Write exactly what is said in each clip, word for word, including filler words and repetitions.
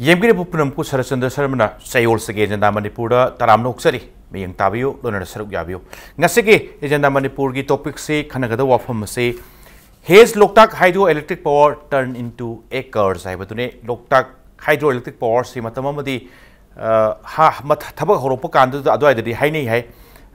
ꯌꯦꯡꯕꯤꯔꯤꯕ ꯄꯨꯝꯅꯃꯛꯄꯨ ꯁꯔꯠꯆꯟꯗ꯭ꯔ ꯁꯔꯃꯅ ꯆꯌꯣꯜꯁꯒꯤ ꯑꯦꯖꯦꯟꯗꯥ ꯃꯅꯤꯄꯨꯔꯗ ꯇꯔꯥꯝꯅ ꯑꯣꯛꯆꯔꯤ꯫ ꯃꯤꯠꯌꯦꯡ ꯇꯥꯕꯤꯌꯨ, ꯂꯣꯏꯅꯅ ꯁꯔꯨꯛ ꯌꯥꯕꯤꯌꯨ꯫ ꯉꯁꯤꯒꯤ ꯑꯦꯖꯦꯟꯗꯥ ꯃꯅꯤꯄꯨꯔꯒꯤ ꯇꯣꯄꯤꯛꯁꯤ ꯈꯟꯅꯒꯗꯕ ꯋꯥꯐꯝ ꯑꯁꯤ Has Loktak Hydro Electric Power Turned into Acres ꯍꯥꯏꯕꯗꯨꯅꯤ꯫ ꯂꯣꯛꯇꯥꯛ ꯍꯥꯏꯗ꯭ꯔꯣ ꯏꯂꯦꯛꯇ꯭ꯔꯤꯛ ꯄꯥꯋꯔꯁꯤ ꯃꯇꯝ ꯑꯃꯗꯤ, ꯑ, ꯍꯥ, ꯃꯊ-, ꯊꯕꯛ ꯍꯧꯔꯛꯄ ꯀꯥꯟꯗꯨꯗ ꯑꯗꯨꯋꯥꯏꯗꯗꯤ ꯍꯥꯏꯅꯩ ꯍꯥꯏ,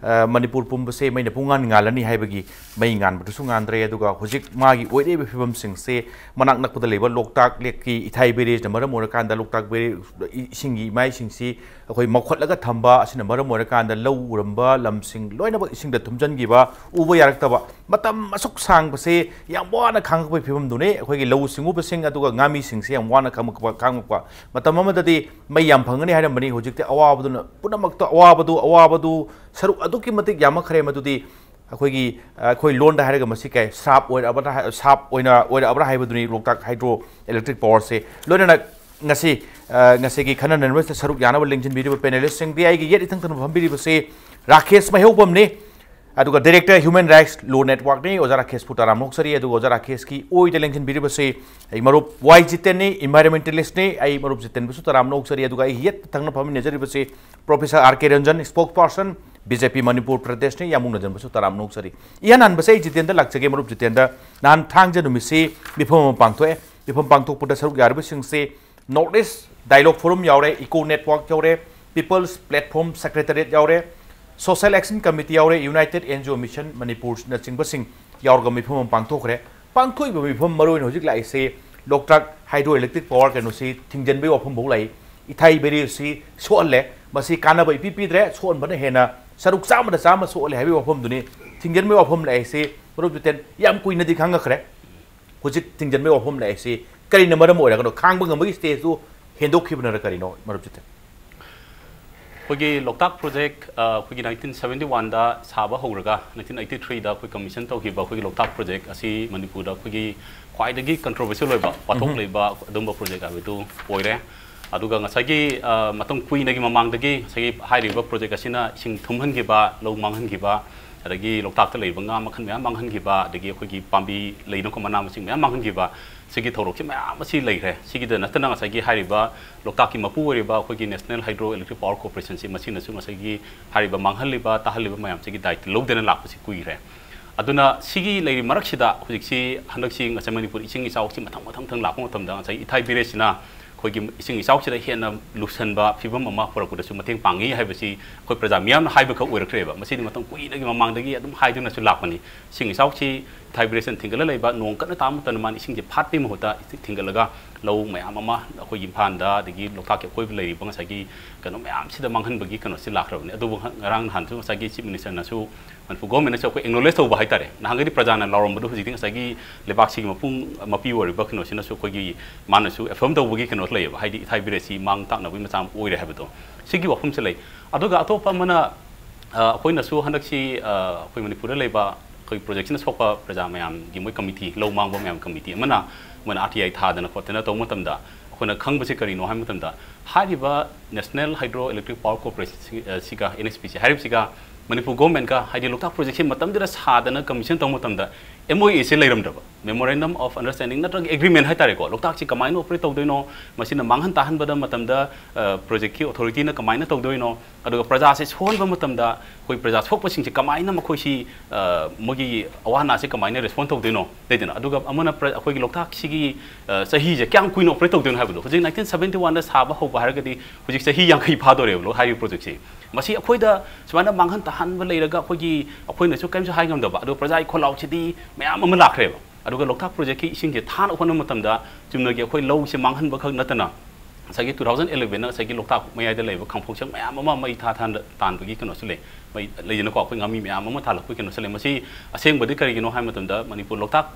ꯑ, ꯃꯅꯤꯄꯨꯔ ꯄꯨꯝꯕꯁꯦ ꯃꯩꯅ ꯄꯨꯡꯉꯥꯟ ꯉꯥꯜꯂꯅꯤ ꯍꯥꯏꯕꯒꯤ꯫ ꯃꯩ ꯉꯥꯟꯕꯗꯨꯁꯨ ꯉꯥꯟꯗ꯭ꯔꯦ꯫ ꯑꯗꯨꯒ ꯍꯧꯖꯤꯛ ꯃꯥꯒꯤ ꯑꯣꯏꯔꯛꯏꯕ ꯐꯤꯕꯝꯁꯤꯡꯁꯦ, ꯃꯅꯥꯛ ꯅꯛꯄꯗ ꯂꯩꯕ ꯂꯣꯛꯇꯥꯛ ꯂꯦꯛꯀꯤ ꯏꯊꯥꯏ ꯕꯦꯔꯦꯖꯅ ꯃꯔꯝ ꯑꯣꯏꯔꯀꯥꯟꯗ ꯂꯣꯛꯇꯥꯛ ꯕꯦꯔꯦ-, ꯏꯁꯤꯡꯒꯤ ꯏꯃꯥꯏꯁꯤꯡꯁꯤ ꯑꯩꯈꯣꯏ ꯃꯧꯈꯠꯂꯒ ꯊꯝꯕ ꯑꯁꯤꯅ ꯃꯔꯝ ꯑꯣꯏꯔꯀꯥꯟꯗ ꯂꯧ ꯎꯔꯝꯕ ꯂꯝꯁꯤꯡ ꯂꯣꯏꯅꯃꯛ ꯏꯁꯤꯡꯗ ꯊꯨꯝꯖꯤꯟꯈꯤꯕ, ꯎꯕ ꯌꯥꯔꯛꯇꯕ꯫ ꯃꯇꯝ ꯑꯁꯨꯛ ꯁꯥꯡꯕꯁꯦ ꯌꯥꯝ ꯋꯥꯅ ꯈꯥꯡꯉꯛꯄꯒꯤ ꯐꯤꯕꯝꯗꯨꯅꯤ꯫ ꯑꯩꯈꯣꯏꯒꯤ ꯂꯧꯎ ꯁꯤꯡꯎꯕꯁꯤꯡ ꯑꯗꯨꯒ ꯉꯥꯃꯤꯁꯤꯡꯁꯦ ꯌꯥꯝ ꯋꯥꯅ ꯈꯥꯡꯉꯛꯄ, ꯈꯥꯡꯉꯛꯄ꯫ ꯃꯇꯝ ꯑꯃꯗꯗꯤ ꯃꯩ ꯌꯥꯝ ꯐꯪꯒꯅꯤ ꯍꯥꯏꯔꯝꯕꯅꯤ꯫ ꯍꯧꯖꯤꯛꯇꯤ ꯑꯋꯥꯕꯗꯨꯅ ꯄꯨꯝꯅꯃꯛꯇ ꯑꯋꯥꯕꯗꯨ, ꯑꯋꯥꯕꯗꯨ ꯁꯔꯨꯛ ꯑꯗꯨꯛꯀꯤ ꯃꯇꯤꯛ ꯌꯥꯝꯃꯛꯈ꯭ꯔꯦ꯫ ꯃꯗꯨꯗꯤ ꯑꯩꯈꯣꯏꯒꯤ, ꯑ, ꯑꯩꯈꯣꯏ ꯂꯣꯟꯗ ꯍꯥꯏꯔꯒ ꯃꯁꯤ ꯀꯩ ꯁ꯭ꯔꯥꯞ ꯑꯣꯏꯔꯛꯑꯕ꯭ꯔꯥ ꯍꯥꯏ-, ꯁ꯭ꯔꯥꯞ ꯑꯣꯏꯅ ꯑꯣꯏꯔꯛꯑꯕ꯭ꯔꯥ ꯍꯥꯏꯕꯗꯨꯅꯤ ꯂꯣꯛꯇꯥꯛ ꯍꯥꯏꯗ꯭ꯔꯣ ꯏꯂꯦꯛꯇ꯭ꯔꯤꯛ ꯄꯥꯋꯔꯁꯦ꯫ ꯂꯣꯏꯅꯅ ꯉꯁꯤ, ꯑ, ꯉꯁꯤꯒꯤ ꯈꯟꯅ ꯅꯩꯅꯕꯁꯤꯗ ꯁꯔꯨꯛ ꯌꯥꯅꯕ ꯂꯦꯡꯁꯤꯟꯕꯤꯔꯤꯕ ꯄꯦꯅꯦꯂꯤꯁꯁꯤꯡꯗꯤ ꯑꯩꯒꯤ ꯌꯦꯠ ꯏꯊꯪ ꯊꯪꯅ ꯐꯝꯕꯤꯔꯤꯕꯁꯤ ꯔꯥꯀꯦꯁ ꯃꯩꯍꯧꯕꯝꯅꯤ꯫ ꯑꯗꯨꯒ ꯗꯤꯔꯦꯛꯇꯔ ꯍ꯭ꯌꯨꯃꯦꯟ ꯔꯥꯏꯠꯁ ꯂꯣ ꯅꯦꯠꯋꯥꯔꯛꯅꯤ꯫ ꯑꯣꯖꯥ ꯔꯥꯀꯦꯁꯄꯨ ꯇꯔꯥꯝꯅ ꯑꯣꯛꯆꯔꯤ꯫ ꯑꯗꯨꯒ ꯑꯣꯖꯥ ꯔꯥꯀꯦꯁꯀꯤ ꯑꯣꯏꯗ ꯂꯦꯡꯁꯤꯟꯕꯤꯔꯤꯕꯁꯤ ꯑꯩ ꯃꯔꯨꯞ ꯋꯥꯏ ꯖꯤꯇꯦꯟꯅꯤ, ꯏꯟꯚꯥꯏꯔꯣꯟꯃꯦꯟꯇꯦꯂꯤꯁꯅꯤ꯫ ꯑꯩ ꯃꯔꯨꯞ ꯖꯤꯇꯦꯟꯕꯨꯁꯨ ꯇꯔꯥꯝꯅ ꯑꯣꯛꯆꯔꯤ꯫ ꯑꯗꯨꯒ ꯑꯩꯒꯤ ꯌꯦꯠ ꯊꯪꯅ ꯐꯝꯃꯤꯟꯅꯖꯔꯤꯕꯁꯤ ꯄ꯭ꯔꯣꯐꯦꯁꯔ ꯑꯥꯔ ꯀꯦ ꯔꯟꯖꯟ, ꯁ꯭ꯄꯣꯛꯁ ꯄꯥꯔꯁꯟ, ꯕꯤ ꯖꯦ ꯄꯤ ꯃꯅꯤꯄꯨꯔ ꯄ꯭ꯔꯗꯦꯁꯅꯤ꯫ ꯌꯥꯝꯕꯨꯡ ꯔꯟꯖꯟꯕꯨꯁꯨ ꯇꯔꯥꯝꯅ ꯑꯣꯛꯆꯔꯤ꯫ ꯏꯍꯥꯟ ꯍꯥꯟꯕꯁꯦ ꯑꯩ ꯖꯤꯇꯦꯟꯗ ꯂꯥꯛꯆꯒꯦ꯫ ꯃꯔꯨꯞ ꯖꯤꯇꯦꯟꯗ, ꯅꯍꯥꯟ ꯊꯥꯡꯖ ꯅꯨꯃꯤꯠꯁꯤ ꯃꯤꯐꯝ ꯑꯃ ꯄꯥꯡꯊꯣꯛꯑꯦ꯫ ꯃꯤꯐꯝ ꯄꯥꯡꯊꯣꯛꯄꯗ ꯁꯔꯨꯛ ꯌꯥꯔꯤꯕꯁꯤꯡꯁꯤ ꯅꯣꯔꯠ ꯏꯁ ꯗꯥꯏꯂꯣꯒ ꯐꯣꯔꯝ ꯌꯥꯎꯔꯦ, ꯏꯀꯣ ꯅꯦꯠꯋꯥꯔꯛ ꯌꯥꯎꯔꯦ, ꯄꯤꯄꯜꯁ ꯄ꯭ꯂꯦꯠꯐꯣꯔꯝ ꯁꯦꯀ꯭ꯔꯦꯇꯔꯤꯌꯦꯠ ꯌꯥꯎꯔꯦ, ꯁꯣꯁꯦꯜ ꯑꯦꯛꯁꯟ ꯀꯃꯤꯇꯤ ꯌꯥꯎꯔꯦ, United and G O mission ꯃꯅꯤꯄꯨꯔꯅꯆꯤꯡꯕꯁꯤꯡ ꯌꯥꯎꯔꯒ ꯃꯤꯐꯝ ꯑꯃ ꯄꯥꯡꯊꯣꯛꯈ꯭ꯔꯦ꯫ ꯄꯥꯡꯊꯣꯛꯏꯕ ꯃꯤꯐꯝ ꯃꯔꯨꯑꯣꯏꯅ ꯍꯧꯖꯤꯛ ꯂꯥꯛꯏꯁꯦ ꯂꯣꯛꯇꯥꯛ ꯍꯥꯏꯗ꯭ꯔꯣ ꯏꯂꯦꯛꯇ꯭ꯔꯤꯛ ꯄꯥꯋꯔ ꯀꯩꯅꯣꯁꯤ ꯊꯤꯡꯖꯤꯟꯕꯒꯤ ꯋꯥꯐꯝ ꯐꯥꯎ ꯂꯥꯛꯏ꯫ ꯏꯊꯥꯏ ꯕꯦꯔꯦꯖꯁꯤ ꯁꯣꯛꯍꯜꯂꯦ, ꯃꯁꯤ ꯀꯥꯟꯅꯕ ꯏꯄꯤ ꯄꯤꯗ꯭ꯔꯦ, ꯁꯣꯛꯍꯟꯕꯅ ꯍꯦꯟꯅ ꯁꯔꯨꯛ ꯆꯥꯝꯃꯗ ꯆꯥꯝꯃ ꯁꯣꯛꯍꯜꯂꯦ ꯍꯥꯏꯕꯒꯤ ꯋꯥꯐꯝꯗꯨꯅꯤ꯫ ꯊꯤꯡꯖꯤꯟꯕꯒꯤ ꯋꯥꯐꯝ ꯂꯥꯛꯏꯁꯤ ꯃꯔꯨꯞ ꯖꯤꯇꯦꯟ ꯌꯥꯝ ꯀꯨꯏꯅꯗꯤ ꯈꯪꯉꯛꯈ꯭ꯔꯦ꯫ ꯍꯧꯖꯤꯛ ꯊꯤꯡꯖꯤꯟꯕꯒꯤ ꯋꯥꯐꯝ ꯂꯥꯛꯏꯁꯤ ꯀꯔꯤꯅ ꯃꯔꯝ ꯑꯣꯏꯔꯒꯅꯣ? ꯈꯥꯡꯕ ꯉꯝꯕꯒꯤ ꯁ꯭ꯇꯦꯖꯇꯨ ꯍꯦꯟꯗꯣꯛꯈꯤꯕꯅꯔ ꯀꯔꯤꯅꯣ, ꯃꯔꯨꯞ ꯖꯤꯇꯦꯟ? ꯑꯩꯈꯣꯏꯒꯤ ꯂꯣꯛꯇꯥꯛ ꯄ꯭ꯔꯣꯖꯦꯛ, ꯑ, ꯑꯩꯈꯣꯏꯒꯤ ꯅꯥꯏꯟꯇꯤꯟ ꯁꯕꯦꯟꯇꯤ ꯋꯥꯟꯗ ꯁꯥꯕ ꯍꯧꯔꯒ ꯅꯥꯏꯟꯇꯤꯟ ꯑꯩꯠꯇꯤ ꯊ꯭ꯔꯤꯗ ꯑꯩꯈꯣꯏ ꯀꯃꯤꯁꯟ ꯇꯧꯈꯤꯕ ꯑꯩꯈꯣꯏꯒꯤ ꯂꯣꯛꯇꯥꯛ ꯄ꯭ꯔꯣꯖꯦꯛ ꯑꯁꯤ ꯃꯅꯤꯄꯨꯔꯗ ꯑꯩꯈꯣꯏꯒꯤ ꯈ꯭ꯋꯥꯏꯗꯒꯤ ꯀꯟꯇ꯭ꯔꯣꯚꯔꯁꯤꯌꯦꯜ ꯑꯣꯏꯕ, ꯋꯥꯊꯣꯛ ꯂꯩꯕ ꯑꯗꯨꯝꯕ ꯄ꯭ꯔꯣꯖꯦꯛ ꯍꯥꯏꯕꯗꯨ ꯑꯣꯏꯔꯦ꯫ ꯑꯗꯨꯒ ꯉꯁꯥꯏꯒꯤ, ꯑ, ꯃꯇꯝ ꯀꯨꯏꯅꯒꯤ ꯃꯃꯥꯡꯗꯒꯤ ꯉꯁꯥꯏꯒꯤ ꯍꯥꯏꯔꯤꯕ ꯄ꯭ꯔꯣꯖꯦꯛ ꯑꯁꯤꯅ ꯏꯁꯤꯡ ꯊꯨꯝꯍꯟꯈꯤꯕ, ꯂꯧ ꯃꯥꯡꯍꯟꯈꯤꯕ, ꯑꯗꯒꯤ ꯂꯣꯛꯇꯥꯛꯇ ꯂꯩꯔꯤꯕ ꯉꯥ ꯃꯈꯜ ꯃꯌꯥꯝ ꯃꯥꯡꯍꯟꯈꯤꯕ, ꯑꯗꯒꯤ ꯑꯩꯈꯣꯏꯒꯤ ꯄꯥꯝꯕꯤ ꯂꯩꯅꯀꯣ ꯃꯅꯥ ꯃꯁꯤꯡ ꯃꯌꯥꯝ ꯃꯥꯡꯍꯟꯈꯤꯕ, ꯁꯤꯒꯤ ꯊꯧꯗꯣꯛꯁꯤ ꯃꯌꯥꯝ ꯑꯁꯤ ꯂꯩꯈ꯭ꯔꯦ꯫ ꯁꯤꯒꯤꯗ ꯅꯠꯇꯅ ꯉꯁꯥꯏꯒꯤ ꯍꯥꯏꯔꯤꯕ ꯂꯣꯛꯇꯥꯛꯀꯤ ꯃꯄꯨ ꯑꯣꯏꯔꯤꯕ ꯑꯩꯈꯣꯏꯒꯤ National Hydro Electric Power Corporation ꯁꯤ, ꯃꯁꯤꯅꯁꯨ ꯉꯁꯥꯏꯒꯤ ꯍꯥꯏꯔꯤꯕ ꯃꯥꯡꯍꯜꯂꯤꯕ ꯇꯥꯍꯜꯂꯤꯕ ꯃꯌꯥꯝꯁꯤꯒꯤ ꯗꯥꯏꯇ ꯂꯧꯗꯅ ꯂꯥꯛꯄꯁꯤ ꯀꯨꯏꯈ꯭ꯔꯦ꯫ ꯑꯗꯨꯅ ꯁꯤꯒꯤ ꯂꯩꯔꯤ ꯃꯔꯛꯁꯤꯗ ꯍꯧꯖꯤꯛꯁꯤ, ꯍꯟꯗꯛꯁꯤ ꯉꯁꯥꯏ ꯃꯅꯤꯄꯨꯔ ꯏꯁꯤꯡ ꯏꯆꯥꯎꯁꯤ ꯃꯊꯪ ꯃꯊꯪ ꯃꯊꯪ ꯂꯥꯛꯄ ꯃꯇꯝꯗ, ꯉꯁꯥꯏ ꯏꯊꯥꯏ ꯕꯤꯔꯦꯖꯁꯤꯅ ꯑꯩꯈꯣꯏꯒꯤ ꯏꯁꯤꯡ ꯏꯆꯥꯎꯁꯤꯗ ꯍꯦꯟꯅ ꯂꯨꯁꯟꯕ ꯐꯤꯕꯝ ꯑꯃ ꯄꯨꯔꯛꯄꯗꯁꯨ ꯃꯇꯦꯡ ꯄꯥꯡꯉꯤ ꯍꯥꯏꯕꯁꯤ ꯑꯩꯈꯣꯏ ꯄ꯭ꯔꯖꯥ ꯃꯤꯌꯥꯝꯅ ꯍꯥꯏꯕꯈꯛ ꯑꯣꯏꯔꯛꯇ꯭ꯔꯦꯕ꯫ ꯃꯁꯤꯗꯤ ꯃꯇꯝ ꯀꯨꯏꯅꯒꯤ ꯃꯃꯥꯡꯗꯒꯤ ꯑꯗꯨꯝ ꯍꯥꯏꯗꯨꯅꯁꯨ ꯂꯥꯛꯄꯅꯤ꯫ ꯏꯁꯤꯡ ꯏꯆꯥꯎꯁꯤ ꯏꯊꯥꯏ ꯕꯤꯔꯦꯖꯁꯤꯅ ꯊꯤꯡꯒꯠꯂ ꯂꯩꯕ, ꯅꯣꯡ ꯀꯟꯅ ꯇꯥꯕ ꯃꯇꯝꯗ ꯃꯥꯅ ꯏꯁꯤꯡꯁꯦ ꯐꯥꯠꯄꯒꯤ ꯃꯍꯨꯠꯇ ꯏꯁꯤꯡ ꯊꯤꯡꯒꯠꯂꯒ ꯂꯧ ꯃꯌꯥꯝ ꯑꯃ ꯑꯩꯈꯣꯏꯒꯤ ꯏꯝꯐꯥꯜꯗ, ꯑꯗꯒꯤ ꯂꯣꯛꯇꯥꯛꯀꯤ ꯑꯀꯣꯏꯕ ꯂꯩꯔꯤꯕ ꯉꯁꯥꯏꯒꯤ ꯀꯩꯅꯣ ꯃꯌꯥꯝꯁꯤꯗ ꯃꯥꯡꯍꯟꯕꯒꯤ ꯀꯩꯅꯣꯁꯤ ꯂꯥꯛꯈ꯭ꯔꯕꯅꯤ꯫ ꯑꯗꯨꯕꯨ ꯉꯔꯥꯡ ꯅꯍꯥꯟꯁꯨ ꯉꯁꯥꯏꯒꯤ Chief Minister ꯅꯁꯨ ꯃꯅꯤꯄꯨꯔ government ꯅꯁꯨ ꯑꯩꯈꯣꯏ acknowledge ꯇꯧꯕ ꯍꯥꯏꯇꯥꯔꯦ꯫ ꯅꯍꯥꯟꯒꯩꯗꯤ ꯄ꯭ꯔꯖꯥꯅ ꯂꯥꯎꯔꯝꯕꯗꯣ ꯍꯧꯖꯤꯛꯇꯤ ꯉꯁꯥꯏꯒꯤ ꯂꯩꯕꯥꯛꯁꯤꯒꯤ ꯃꯄꯨꯡ ꯃꯄꯤ ꯑꯣꯏꯔꯤꯕ ꯀꯩꯅꯣꯁꯤꯅꯁꯨ ꯑꯩꯈꯣꯏꯒꯤ, ꯃꯥꯅꯁꯨ affirm ꯇꯧꯕꯒꯤ ꯀꯩꯅꯣ ꯂꯩꯌꯦꯕ, ꯍꯥꯏꯗꯤ ꯏꯊꯥꯏ ꯕꯤꯔꯦꯖꯁꯤ ꯃꯥꯡ ꯇꯥꯛꯅꯕꯒꯤ ꯃꯆꯥꯛ ꯑꯃ ꯑꯣꯏꯔꯦ ꯍꯥꯏꯕꯗꯣ, ꯁꯤꯒꯤ ꯋꯥꯐꯝꯁꯦ ꯂꯩ꯫ ꯑꯗꯨꯒ ꯑꯇꯣꯞꯄ ꯑꯃꯅ, ꯑ, ꯑꯩꯈꯣꯏꯅꯁꯨ ꯍꯟꯗꯛꯁꯤ, ꯑ, ꯑꯩꯈꯣꯏ ꯃꯅꯤꯄꯨꯔꯗ ꯂꯩꯕ ꯑꯩꯈꯣꯏ project ꯁꯤꯅ ꯁꯣꯛꯄ ꯄ꯭ꯔꯖꯥ ꯃꯌꯥꯝꯒꯤ ꯃꯣꯏ committee, ꯂꯧ ꯃꯥꯡꯕ ꯃꯌꯥꯝ committee ꯑꯃꯅ ꯃꯣꯏꯅ R T I ꯊꯥꯗꯅ ꯈꯣꯠꯇꯅ ꯇꯧꯕ ꯃꯇꯝꯗ, ꯑꯩꯈꯣꯏꯅ ꯈꯪꯕꯁꯦ ꯀꯔꯤꯅꯣ ꯍꯥꯏꯕ ꯃꯇꯝꯗ, ꯍꯥꯏꯔꯤꯕ National Hydro Electric Power Corporation ꯁꯤ-, ꯑ, ꯁꯤꯒ N H P C ꯍꯥꯏꯔꯤꯕꯁꯤꯒ Manipur government ꯀ, ꯍꯥꯏꯗꯤ ꯂꯣꯛꯇꯥꯛ project ꯁꯤ ꯃꯇꯝꯗꯨꯗ ꯁꯥꯗꯅ commission ꯇꯧꯕ ꯃꯇꯝꯗ M O U say ꯂꯩꯔꯝꯗ꯭ꯔꯕ, Memorandum of Understanding ꯅꯠꯇ꯭ꯔꯒ agreement ꯍꯥꯏꯇꯥꯔꯦꯀꯣ, ꯂꯣꯛꯇꯥꯛꯁꯤ ꯀꯃꯥꯏꯅ operate ꯇꯧꯗꯣꯏꯅꯣ, ꯃꯁꯤꯅ ꯃꯥꯡꯍꯟ ꯇꯥꯍꯟꯕꯗ ꯃꯇꯝꯗ, ꯑ, project ꯀꯤ authority ꯅ ꯀꯃꯥꯏꯅ ꯇꯧꯗꯣꯏꯅꯣ, ꯑꯗꯨꯒ ꯄ꯭ꯔꯖꯥꯁꯦ ꯁꯣꯛꯍꯟꯕ ꯃꯇꯝꯗ ꯑꯩꯈꯣꯏ ꯄ꯭ꯔꯖꯥ ꯁꯣꯛꯄꯁꯤꯡꯁꯦ ꯀꯃꯥꯏꯅ ꯃꯈꯣꯏꯁꯤ, ꯑ, ꯃꯣꯏꯒꯤ ꯑꯋꯥ ꯑꯅꯥꯁꯦ ꯀꯃꯥꯏꯅ respond ꯇꯧꯗꯣꯏꯅꯣ, ꯂꯩꯗꯅ꯫ ꯑꯗꯨꯒ ꯑꯃꯅ ꯄ꯭ꯔ-, ꯑꯩꯈꯣꯏꯒꯤ ꯂꯣꯛꯇꯥꯛꯁꯤꯒꯤ, ꯑ, ꯆꯍꯤꯁꯦ ꯀꯌꯥꯝ ꯀꯨꯏꯅ operate ꯇꯧꯗꯣꯏꯅꯣ ꯍꯥꯏꯕꯗꯣ꯫ ꯍꯧꯖꯤꯛ nineteen seventy one ꯗ ꯁꯥꯕ ꯍꯧꯕ ꯍꯥꯏꯔꯒꯗꯤ ꯍꯧꯖꯤꯛ ꯆꯍꯤ ꯌꯥꯡꯈꯩ ꯐꯥꯗꯣꯔꯦꯕ ꯂꯣ-, ꯍꯥꯏꯔꯤꯕ project ꯁꯤ꯫ ꯃꯁꯤ ꯑꯩꯈꯣꯏꯗ ꯁꯨꯃꯥꯏꯅ ꯃꯥꯡꯍꯟ ꯇꯥꯍꯟꯕ ꯂꯩꯔꯒ ꯑꯩꯈꯣꯏꯒꯤ, ꯑꯩꯈꯣꯏꯅꯁꯨ ꯀꯔꯤꯝꯁꯨ ꯍꯥꯏ ꯉꯝꯗꯕ, ꯑꯗꯣ ꯄ꯭ꯔꯖꯥꯒꯤ ꯈꯣꯜꯂꯥꯎꯁꯤꯗꯤ ꯃꯌꯥꯝ ꯑꯃ ꯂꯥꯛꯈ꯭ꯔꯦꯕ꯫ ꯑꯗꯨꯒ ꯂꯣꯛꯇꯥꯛ project ꯀꯤ ꯏꯁꯤꯡꯁꯦ ꯊꯥꯅ ꯍꯣꯠꯅꯕ ꯃꯇꯝꯗ ꯆꯨꯝꯅꯒꯤ ꯑꯩꯈꯣꯏ ꯂꯧꯁꯦ ꯃꯥꯡꯍꯟꯕ ꯈꯛ ꯅꯠꯇꯅ, ꯉꯁꯥꯏꯒꯤ two thousand eleven ꯗ ꯉꯁꯥꯏꯒꯤ ꯂꯣꯛꯇꯥꯛ ꯃꯌꯥꯏꯗ ꯂꯩꯕ ꯈꯥꯡꯄꯣꯛꯁꯪ ꯃꯌꯥꯝ ꯑꯃ ꯃꯩ ꯊꯥ ꯊꯥꯟꯗ ꯇꯥꯟꯕꯒꯤ ꯀꯩꯅꯣꯁꯨ ꯂꯩ꯫ ꯃꯩ ꯂꯩꯗꯅꯀꯣ, ꯑꯩꯈꯣꯏ ꯉꯥꯃꯤ ꯃꯌꯥꯝ ꯑꯃ ꯊꯥꯜꯂꯛꯄꯒꯤ ꯀꯩꯅꯣꯁꯨ ꯂꯩ꯫ ꯃꯁꯤ ꯑꯁꯦꯡꯕꯗꯤ ꯀꯔꯤꯒꯤꯅꯣ ꯍꯥꯏꯕ ꯃꯇꯝꯗ, ꯃꯅꯤꯄꯨꯔ ꯂꯣꯛꯇꯥꯛ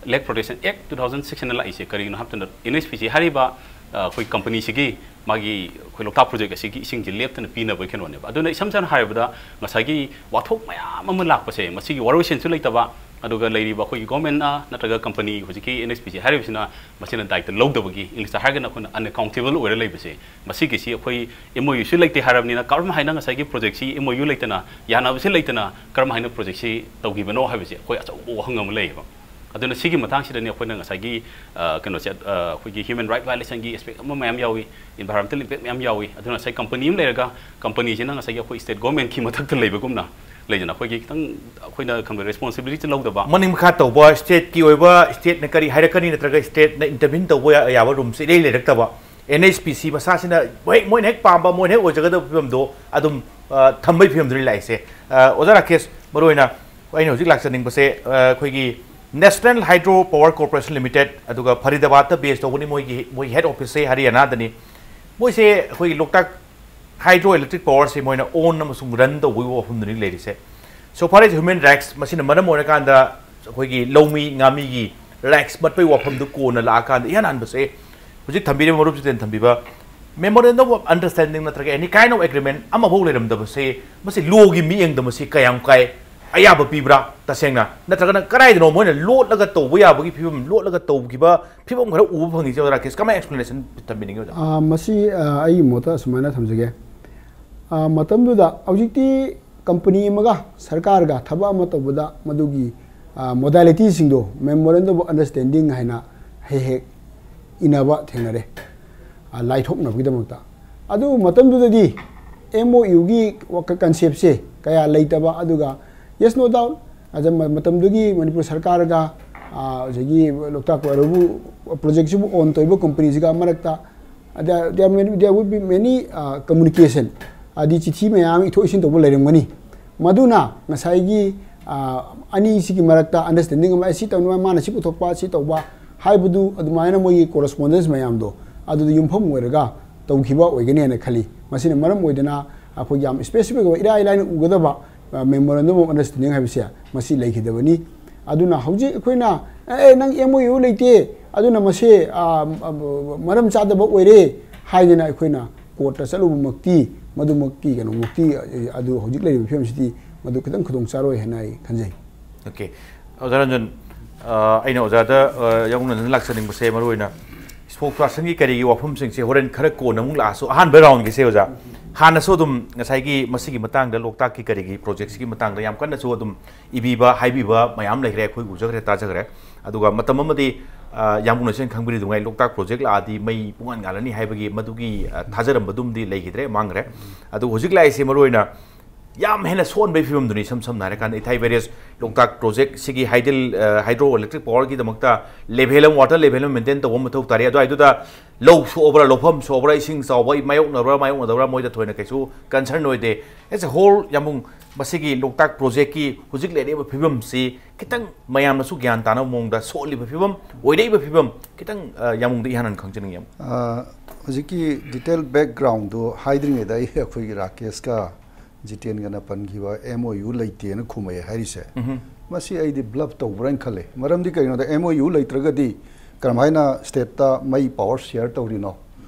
Lake Protection Act two thousand six ꯍꯥꯏꯅ ꯂꯥꯛꯏꯁꯦ ꯀꯔꯤꯒꯤꯅꯣ ꯍꯥꯏꯕ ꯃꯇꯝꯗ, N H P C ꯍꯥꯏꯔꯤꯕ, ꯑ, ꯑꯩꯈꯣꯏ company ꯁꯤꯒꯤ ꯃꯥꯒꯤ ꯑꯩꯈꯣꯏ ꯂꯣꯛꯇꯥꯛ project ꯑꯁꯤꯒꯤ ꯏꯁꯤꯡꯁꯦ ꯂꯦꯞꯇꯅ ꯄꯤꯅꯕꯒꯤ ꯀꯩꯅꯣꯅꯦꯕ꯫ ꯑꯗꯨꯅ ꯏꯁꯝ ꯁꯝꯅ ꯍꯥꯏꯔꯕꯗ, ꯉꯁꯥꯏꯒꯤ ꯋꯥꯊꯣꯛ ꯃꯌꯥꯝ ꯑꯃ ꯂꯥꯛꯄꯁꯦ, ꯃꯁꯤꯒꯤ ꯋꯥꯔꯣꯏꯁꯤꯟꯁꯨ ꯂꯩꯇꯕ, ꯑꯗꯨꯒ ꯂꯩꯔꯤꯕ ꯑꯩꯈꯣꯏꯒꯤ ꯒꯣꯔꯃꯦꯟꯅ ꯅꯠꯇ꯭ꯔꯒ ꯀꯝꯄꯅꯤ ꯍꯧꯖꯤꯛꯀꯤ ꯑꯦꯟ ꯑꯦꯁ ꯄꯤ ꯁꯤ ꯍꯥꯏꯔꯤꯕꯁꯤꯅ ꯃꯁꯤꯅ ꯗꯥꯏꯇ ꯂꯧꯗꯕꯒꯤ, ꯏꯪꯂꯤꯁꯇ ꯍꯥꯏꯔꯒꯅ ꯑꯩꯈꯣꯏꯅ ꯑꯟꯑꯦꯀꯥꯎꯟꯇꯦꯕꯜ ꯑꯣꯏꯔ ꯂꯩꯕꯁꯦ, ꯃꯁꯤꯒꯤꯁꯤ ꯑꯩꯈꯣꯏ ꯑꯦꯝ ꯑꯣ ꯌꯨꯁꯨ ꯂꯩꯇꯦ ꯍꯥꯏꯔꯕꯅꯤꯅ ꯀꯔꯝ ꯍꯥꯏꯅ ꯉꯁꯥꯏꯒꯤ ꯄ꯭ꯔꯣꯖꯦꯛꯁꯤ ꯑꯦꯝ ꯑꯣ ꯌꯨ ꯂꯩꯇꯅ, ꯌꯥꯅꯕꯁꯤ ꯂꯩꯇꯅ ꯀꯔꯝ ꯍꯥꯏꯅ ꯄ꯭ꯔꯣꯖꯦꯛꯁꯤ ꯇꯧꯈꯤꯕꯅꯣ ꯍꯥꯏꯕꯁꯦ ꯑꯩꯈꯣꯏ ꯑꯆꯧꯕ ꯋꯥꯍꯪ ꯑꯃ ꯂꯩꯌꯦꯕ꯫ ꯑꯗꯨꯅ ꯁꯤꯒꯤ ꯃꯇꯥꯡꯁꯤꯗꯅꯤ ꯑꯩꯈꯣꯏꯅ ꯉꯁꯥꯏꯒꯤ, ꯑ, ꯀꯩꯅꯣꯁꯦ, ꯑ, ꯑꯩꯈꯣꯏꯒꯤ ꯍ꯭ꯌꯨꯃꯦꯟ ꯔꯥꯏꯠ ꯚꯥꯏꯑꯣꯂꯦꯁꯟꯒꯤ ꯑꯦꯁꯄꯦꯛ ꯑꯃ ꯃꯌꯥꯝ ꯌꯥꯎꯏ, ꯏꯟꯚꯥꯏꯔꯣꯟꯃꯦꯟꯇꯦꯜ ꯏꯝꯄꯦꯛ ꯃꯌꯥꯝ ꯌꯥꯎꯏ꯫ ꯑꯗꯨꯅ ꯉꯁꯥꯏ ꯀꯝꯄꯅꯤ ꯑꯃ ꯂꯩꯔꯒ ꯀꯝꯄꯅꯤꯁꯤꯅ ꯉꯁꯥꯏꯒꯤ ꯑꯩꯈꯣꯏ ꯁ꯭ꯇꯦꯠ ꯒꯣꯔꯃꯦꯟꯠꯀꯤ ꯃꯊꯛꯇ ꯂꯩꯕꯒꯨꯝꯅ ꯂꯩꯗꯅ, ꯑꯩꯈꯣꯏꯒꯤ ꯈꯤꯇꯪ ꯑꯩꯈꯣꯏꯅ ꯈꯪꯕ ꯔꯦꯁꯄꯣꯟꯁꯤꯕꯤꯂꯤꯇꯤ ꯂꯧꯗꯕ꯫ ꯃꯅꯤꯡ ꯃꯈꯥ ꯇꯧꯕ, ꯁ꯭ꯇꯦꯠꯀꯤ ꯑꯣꯏꯕ, ꯁ꯭ꯇꯦꯠꯅ ꯀꯔꯤ ꯍꯥꯏꯔꯛꯀꯅꯤ ꯅꯠꯇ꯭ꯔꯒ ꯁ꯭ꯇꯦꯠꯅ ꯏꯟꯇꯔꯚꯤꯟ ꯇꯧꯕ ꯌꯥ-, ꯌꯥꯕ ꯔꯨꯝꯁꯦ ꯏꯔꯩ ꯂꯩꯔꯛꯇꯕ꯫ ꯑꯦꯟ ꯑꯦꯁ ꯄꯤ ꯁꯤ ꯃꯁꯥꯁꯤꯅ ꯍꯦꯛ ꯃꯣꯏꯅ ꯍꯦꯛ ꯄꯥꯝꯕ, ꯃꯣꯏꯅ ꯍꯦꯛ ꯑꯣꯏꯖꯒꯗꯕ ꯐꯤꯕꯝꯗꯣ ꯑꯗꯨꯝ, ꯑ, ꯊꯝꯕꯒꯤ ꯐꯤꯕꯝꯗꯨꯅꯤ ꯂꯥꯛꯏꯁꯦ꯫ ꯑ, ꯑꯣꯖꯥ ꯔꯥꯀꯦꯁ, ꯃꯔꯨꯑꯣꯏꯅ ꯑꯩꯅ ꯍꯧꯖꯤꯛ ꯂꯥꯛꯆꯅꯤꯡꯕꯁꯦ, ꯑ, ꯑꯩꯈꯣꯏꯒꯤ ꯅꯦꯁꯅꯦꯜ ꯍꯥꯏꯗ꯭ꯔꯣ ꯄꯥꯋꯔ ꯀꯣꯔꯄꯣꯔꯦꯁꯟ ꯂꯤꯃꯤꯇꯦꯗ, ꯑꯗꯨꯒ ꯐꯔꯤꯗꯥꯕꯥꯗꯇ ꯕꯦꯁ ꯇꯧꯕꯅꯤ ꯃꯣꯏꯒꯤ, ꯃꯣꯏꯒꯤ ꯍꯦꯗ ꯑꯣꯐꯤꯁꯁꯦ ꯍꯔꯤꯌꯥꯅꯥꯗꯅꯤ꯫ ꯃꯣꯏꯁꯦ ꯑꯩꯈꯣꯏꯒꯤ ꯂꯣꯛꯇꯥꯛ ꯍꯥꯏꯗ꯭ꯔꯣ ꯏꯂꯦꯛꯇ꯭ꯔꯤꯛ ꯄꯥꯋꯔꯁꯦ ꯃꯣꯏꯅ ꯑꯣꯟ ꯑꯃꯁꯨꯡ ꯔꯟ ꯇꯧꯕꯒꯤ ꯋꯥꯐꯝꯗꯨꯅꯤ ꯂꯩꯔꯤꯁꯦ꯫ So far as human rights, ꯃꯁꯤꯅ ꯃꯔꯝ ꯑꯣꯏꯔꯀꯥꯟꯗ ꯑꯩꯈꯣꯏꯒꯤ ꯂꯧꯃꯤ ꯉꯥꯃꯤꯒꯤ ꯔꯥꯏꯠꯁ ꯃꯠꯄꯒꯤ ꯋꯥꯐꯝꯗꯨ ꯀꯣꯟꯅ ꯂꯥꯛꯑꯀꯥꯟꯗ ꯏꯍꯥꯟ ꯍꯥꯟꯕꯁꯦ ꯍꯧꯖꯤꯛ ꯊꯝꯕꯤꯔꯤꯕ ꯃꯔꯨꯞꯁꯤꯗ ꯊꯝꯕꯤꯕ memorandum of understanding ꯅꯠꯇ꯭ꯔꯒ any kind of agreement ꯑꯃꯐꯥꯎ ꯂꯩꯔꯝꯗꯕꯁꯦ, ꯃꯁꯤ ꯂꯣꯒꯤ ꯃꯤꯠꯌꯦꯡꯗ ꯃꯁꯤ ꯀꯌꯥꯝ ꯀꯥꯏ, ꯑꯌꯥꯕ ꯄꯤꯕ꯭ꯔꯥ ꯇꯁꯦꯡꯅ? ꯅꯠꯇ꯭ꯔꯒꯅ ꯀꯗꯥꯏꯗꯅꯣ ꯃꯣꯏꯅ ꯂꯣꯠꯂꯒ ꯇꯧꯕ ꯌꯥꯕꯒꯤ ꯐꯤꯕꯝ, ꯂꯣꯠꯂꯒ ꯇꯧꯈꯤꯕ ꯐꯤꯕꯝ ꯈꯔ ꯎꯕ ꯐꯪꯉꯤꯁꯦ, ꯑꯣꯖꯥ ꯔꯥꯀꯦꯁ? ꯀꯃꯥꯏꯅ ꯑꯦꯛꯁꯄ꯭ꯂꯦꯅꯦꯁꯟ ꯊꯝꯕꯤꯅꯤꯡꯉꯤ, ꯑꯣꯖꯥ? ꯑꯥ, ꯃꯁꯤ, ꯑꯥ, ꯑꯩꯒꯤ ꯃꯣꯠꯇ ꯑꯁꯨꯃꯥꯏꯅ ꯊꯝꯖꯒꯦ꯫ ꯑꯥ, ꯃꯇꯝꯗꯨꯗ ꯍꯧꯖꯤꯛꯇꯤ ꯀꯝꯄꯅꯤ ꯑꯃꯒ ꯁꯔꯀꯥꯔꯒ ꯊꯕꯛ ꯑꯃ ꯇꯧꯕꯗ ꯃꯗꯨꯒꯤ, ꯑꯥ, ꯃꯣꯗꯥꯂꯤꯇꯤꯁꯤꯡꯗꯣ memorandum of understanding ꯍꯥꯏꯅ ꯍꯦꯛ ꯍꯦꯛ ꯏꯅꯕ ꯊꯦꯡꯅꯔꯦ, ꯑꯥ, ꯂꯥꯏꯊꯣꯛꯅꯕꯒꯤꯗꯃꯛꯇ꯫ ꯑꯗꯨ ꯃꯇꯝꯗꯨꯗꯗꯤ ꯑꯦꯝ ꯑꯣ ꯌꯨꯒꯤ ꯀꯟꯁꯦꯞꯁꯦ ꯀꯌꯥ ꯂꯩꯇꯕ, ꯑꯗꯨꯒ yes, no doubt, ꯑꯗ ꯃ-, ꯃꯇꯝꯗꯨꯒꯤ ꯃꯅꯤꯄꯨꯔ ꯁꯔꯀꯥꯔꯒ, ꯑꯥ, ꯉꯁꯥꯏꯒꯤ ꯂꯣꯛꯇꯥꯛ ꯄꯥꯋꯔꯕꯨ ꯄ꯭ꯔꯣꯖꯦꯛꯁꯤꯕꯨ ꯑꯣꯟ ꯇꯧꯔꯤꯕ ꯀꯝꯄꯅꯤꯁꯤꯒ ꯃꯔꯛꯇ there, there may, there would be many, ah, communication, ꯍꯥꯏꯗꯤ ꯆꯤꯊꯤ ꯃꯌꯥꯝ ꯏꯊꯣꯛ ꯏꯁꯤꯟ ꯇꯧꯕ ꯂꯩꯔꯝꯒꯅꯤ꯫ ꯃꯗꯨꯅ ꯉꯁꯥꯏꯒꯤ, ꯑꯥ, ꯑꯅꯤꯁꯤꯒꯤ ꯃꯔꯛꯇ understanding ꯑꯃ, "ꯑꯩ ꯁꯤ ꯇꯧꯅꯕ, ꯃꯥꯅ ꯁꯤ ꯄꯨꯊꯣꯛꯄ, ꯁꯤ ꯇꯧꯕ" ꯍꯥꯏꯕꯗꯨ, ꯑꯗꯨꯃꯥꯏꯅ ꯃꯣꯏꯒꯤ correspondence ꯃꯌꯥꯝꯗꯣ ꯑꯗꯨꯗ ꯌꯨꯝꯐꯝ ꯑꯣꯏꯔꯒ ꯇꯧꯈꯤꯕ ꯑꯣꯏꯒꯅꯤ ꯍꯥꯏꯅ ꯈꯜꯂꯤ꯫ ꯃꯁꯤꯅ ꯃꯔꯝ ꯑꯣꯏꯗꯨꯅ ꯑꯩꯈꯣꯏꯒꯤ ꯌꯥꯝ specific ꯑꯣꯏꯕ, ꯏꯔꯥꯏ ꯂꯥꯏꯅ ꯎꯒꯗꯕ, ꯑ, memorandum of understanding ꯍꯥꯏꯕꯁꯦ ꯃꯁꯤ ꯂꯩꯈꯤꯗꯕꯅꯤ꯫ ꯑꯗꯨꯅ ꯍꯧꯖꯤꯛ ꯑꯩꯈꯣꯏꯅ, "ꯑꯦ, ꯅꯪ ꯑꯦꯝ ꯑꯣ ꯌꯨ ꯂꯩꯇꯦ, ꯑꯗꯨꯅ ꯃꯁꯤ, ꯑ, ꯑ, ꯃꯔꯝ ꯆꯥꯗꯕ ꯑꯣꯏꯔꯦ" ꯍꯥꯏꯗꯅ ꯑꯩꯈꯣꯏꯅ ꯀꯣꯔꯠꯇ ꯆꯠꯂꯨꯕꯃꯛꯇꯤ, ꯃꯗꯨꯃꯛꯀꯤ ꯀꯩꯅꯣꯃꯛꯇꯤ, ꯑ, ꯑꯗꯨ ꯍꯧꯖꯤꯛ ꯂꯩꯔꯤꯕ ꯐꯤꯕꯝꯁꯤꯗꯤ ꯃꯗꯨ ꯈꯤꯇꯪ ꯈꯨꯗꯣꯡ ꯆꯥꯔꯣꯏ ꯍꯥꯏꯅ ꯑꯩ ꯈꯟꯖꯩ꯫ ꯑꯣꯀꯦ꯫ ꯑꯣꯖꯥ ꯔꯟꯖꯟ, ꯑ, ꯑꯩꯅ ꯑꯣꯖꯥꯗ, ꯑ, ꯌꯥꯝꯕꯨꯡ ꯔꯟꯖꯟ ꯂꯥꯛꯆꯅꯤꯡꯕꯁꯦ ꯃꯔꯨ ꯑꯣꯏꯅ spokespersonꯒꯤ ꯀꯔꯤꯒꯤ ꯋꯥꯐꯝꯁꯤꯡꯁꯦ ꯍꯣꯔꯦꯟ ꯈꯔ ꯀꯣꯟꯅ ꯑꯃꯨꯛ ꯂꯥꯛꯑꯁꯨ, ꯑꯍꯥꯟꯕ roundꯒꯤꯁꯦ ꯑꯣꯖꯥ, ꯍꯥꯟꯅꯁꯨ ꯑꯗꯨꯝ ꯉꯁꯥꯏꯒꯤ ꯃꯁꯤꯒꯤ ꯃꯇꯥꯡꯗ, ꯂꯣꯛꯇꯥꯛꯀꯤ ꯀꯔꯤꯒꯤ projectꯁꯤꯒꯤ ꯃꯇꯥꯡꯗ ꯌꯥꯝ ꯀꯟꯅꯁꯨ ꯑꯗꯨꯝ ꯏꯕꯤꯕ ꯍꯥꯏꯕꯤꯕ ꯃꯌꯥꯝ ꯂꯩꯈ꯭ꯔꯦ, ꯑꯩꯈꯣꯏ ꯎꯖꯈ꯭ꯔꯦ, ꯇꯥꯖꯈ꯭ꯔꯦ꯫ ꯑꯗꯨꯒ ꯃꯇꯝ ꯑꯃꯗꯤ, ꯑ, ꯌꯥꯝꯕꯨꯡ ꯔꯟꯖꯟ ꯈꯪꯕꯤꯔꯤꯗꯨꯉꯥꯏ, ꯂꯣꯛꯇꯥꯛ project ꯂꯥꯛꯑꯗꯤ ꯃꯩ ꯄꯨꯡꯉꯥꯟ ꯉꯥꯜꯂꯅꯤ ꯍꯥꯏꯕꯒꯤ ꯃꯗꯨꯒꯤ, ꯑ, ꯊꯥꯖꯔꯝꯕꯗꯨꯝꯗꯤ ꯂꯩꯈꯤꯗ꯭ꯔꯦ, ꯃꯥꯡꯈ꯭ꯔꯦ꯫ ꯑꯗꯨ ꯍꯧꯖꯤꯛ ꯂꯥꯛꯏꯁꯦ ꯃꯔꯨ ꯑꯣꯏꯅ ꯌꯥꯝ ꯍꯦꯟꯅ ꯁꯣꯛꯍꯟꯕꯒꯤ ꯐꯤꯕꯝꯗꯨꯅꯤ꯫ ꯏꯁꯝ ꯁꯝꯅ ꯍꯥꯏꯔꯀꯥꯟꯗ, ꯏꯊꯥꯏ barrage, ꯂꯣꯛꯇꯥꯛ projectꯁꯤꯒꯤ hydel-, ꯑ, hydro electric powerꯒꯤꯗꯃꯛꯇ level ꯑꯃ, water level ꯑꯃ maintain ꯇꯧꯕ ꯃꯊꯧ ꯇꯥꯔꯤ꯫ ꯑꯗꯨꯋꯥꯏꯗꯨꯗ ꯂꯧ ꯁꯣꯛꯑꯕ꯭ꯔꯥ, ꯂꯧꯐꯝ ꯁꯣꯛꯑꯕ꯭ꯔꯥ, ꯏꯁꯤꯡ ꯆꯥꯎꯕ ꯃꯥꯌꯣꯛꯅꯕ꯭ꯔꯥ, ꯃꯥꯌꯣꯛꯅꯗꯕ꯭ꯔꯥ, ꯃꯣꯏꯗ ꯊꯣꯏꯅ ꯀꯩꯁꯨ concern ꯑꯣꯏꯗꯦ꯫ As a whole, ꯌꯥꯝꯕꯨꯡ, ꯃꯁꯤꯒꯤ ꯂꯣꯛꯇꯥꯛ projectꯀꯤ ꯍꯧꯖꯤꯛ ꯂꯩꯔꯤꯕ ꯐꯤꯕꯝꯁꯤ ꯈꯤꯇꯪ ꯃꯌꯥꯝꯅꯁꯨ ꯒ꯭ꯌꯥꯟ ꯇꯥꯅꯕ ꯃꯑꯣꯡꯗ, ꯁꯣꯛꯂꯤꯕ ꯐꯤꯕꯝ, ꯑꯣꯏꯔꯛꯏꯕ ꯐꯤꯕꯝ ꯈꯤꯇꯪ, ꯑ, ꯌꯥꯝꯕꯨꯡꯗ ꯏꯍꯥꯟ ꯍꯥꯟꯅ ꯈꯪꯖꯅꯤꯡꯉꯤ, ꯌꯥꯝꯕꯨꯡ꯫ ꯑ, ꯍꯧꯖꯤꯛꯀꯤ detail backgroundꯗꯨ ꯍꯥꯏꯗ꯭ꯔꯤꯉꯩꯗ ꯑꯩ, ꯑꯩꯈꯣꯏꯒꯤ ꯔꯥꯀꯦꯁꯀ ꯖꯤꯇꯦꯟꯒꯅ ꯄꯟꯈꯤꯕ MOU ꯂꯩꯇꯦꯅ ꯈꯨꯝꯃꯛꯑꯦ ꯍꯥꯏꯔꯤꯁꯦ, ꯎꯝꯍꯨꯝ꯫ ꯃꯁꯤ ꯑꯩꯗꯤ bluff ꯇꯧꯕ꯭ꯔꯥ ꯍꯥꯏꯅ ꯈꯜꯂꯦ꯫ ꯃꯔꯝꯗꯤ ꯀꯩꯒꯤꯅꯣꯗ, MOU ꯂꯩꯇ꯭ꯔꯒꯗꯤ ꯀꯔꯝꯍꯥꯏꯅ stateꯇ ꯃꯩ power share ꯇꯧꯔꯤꯅꯣ?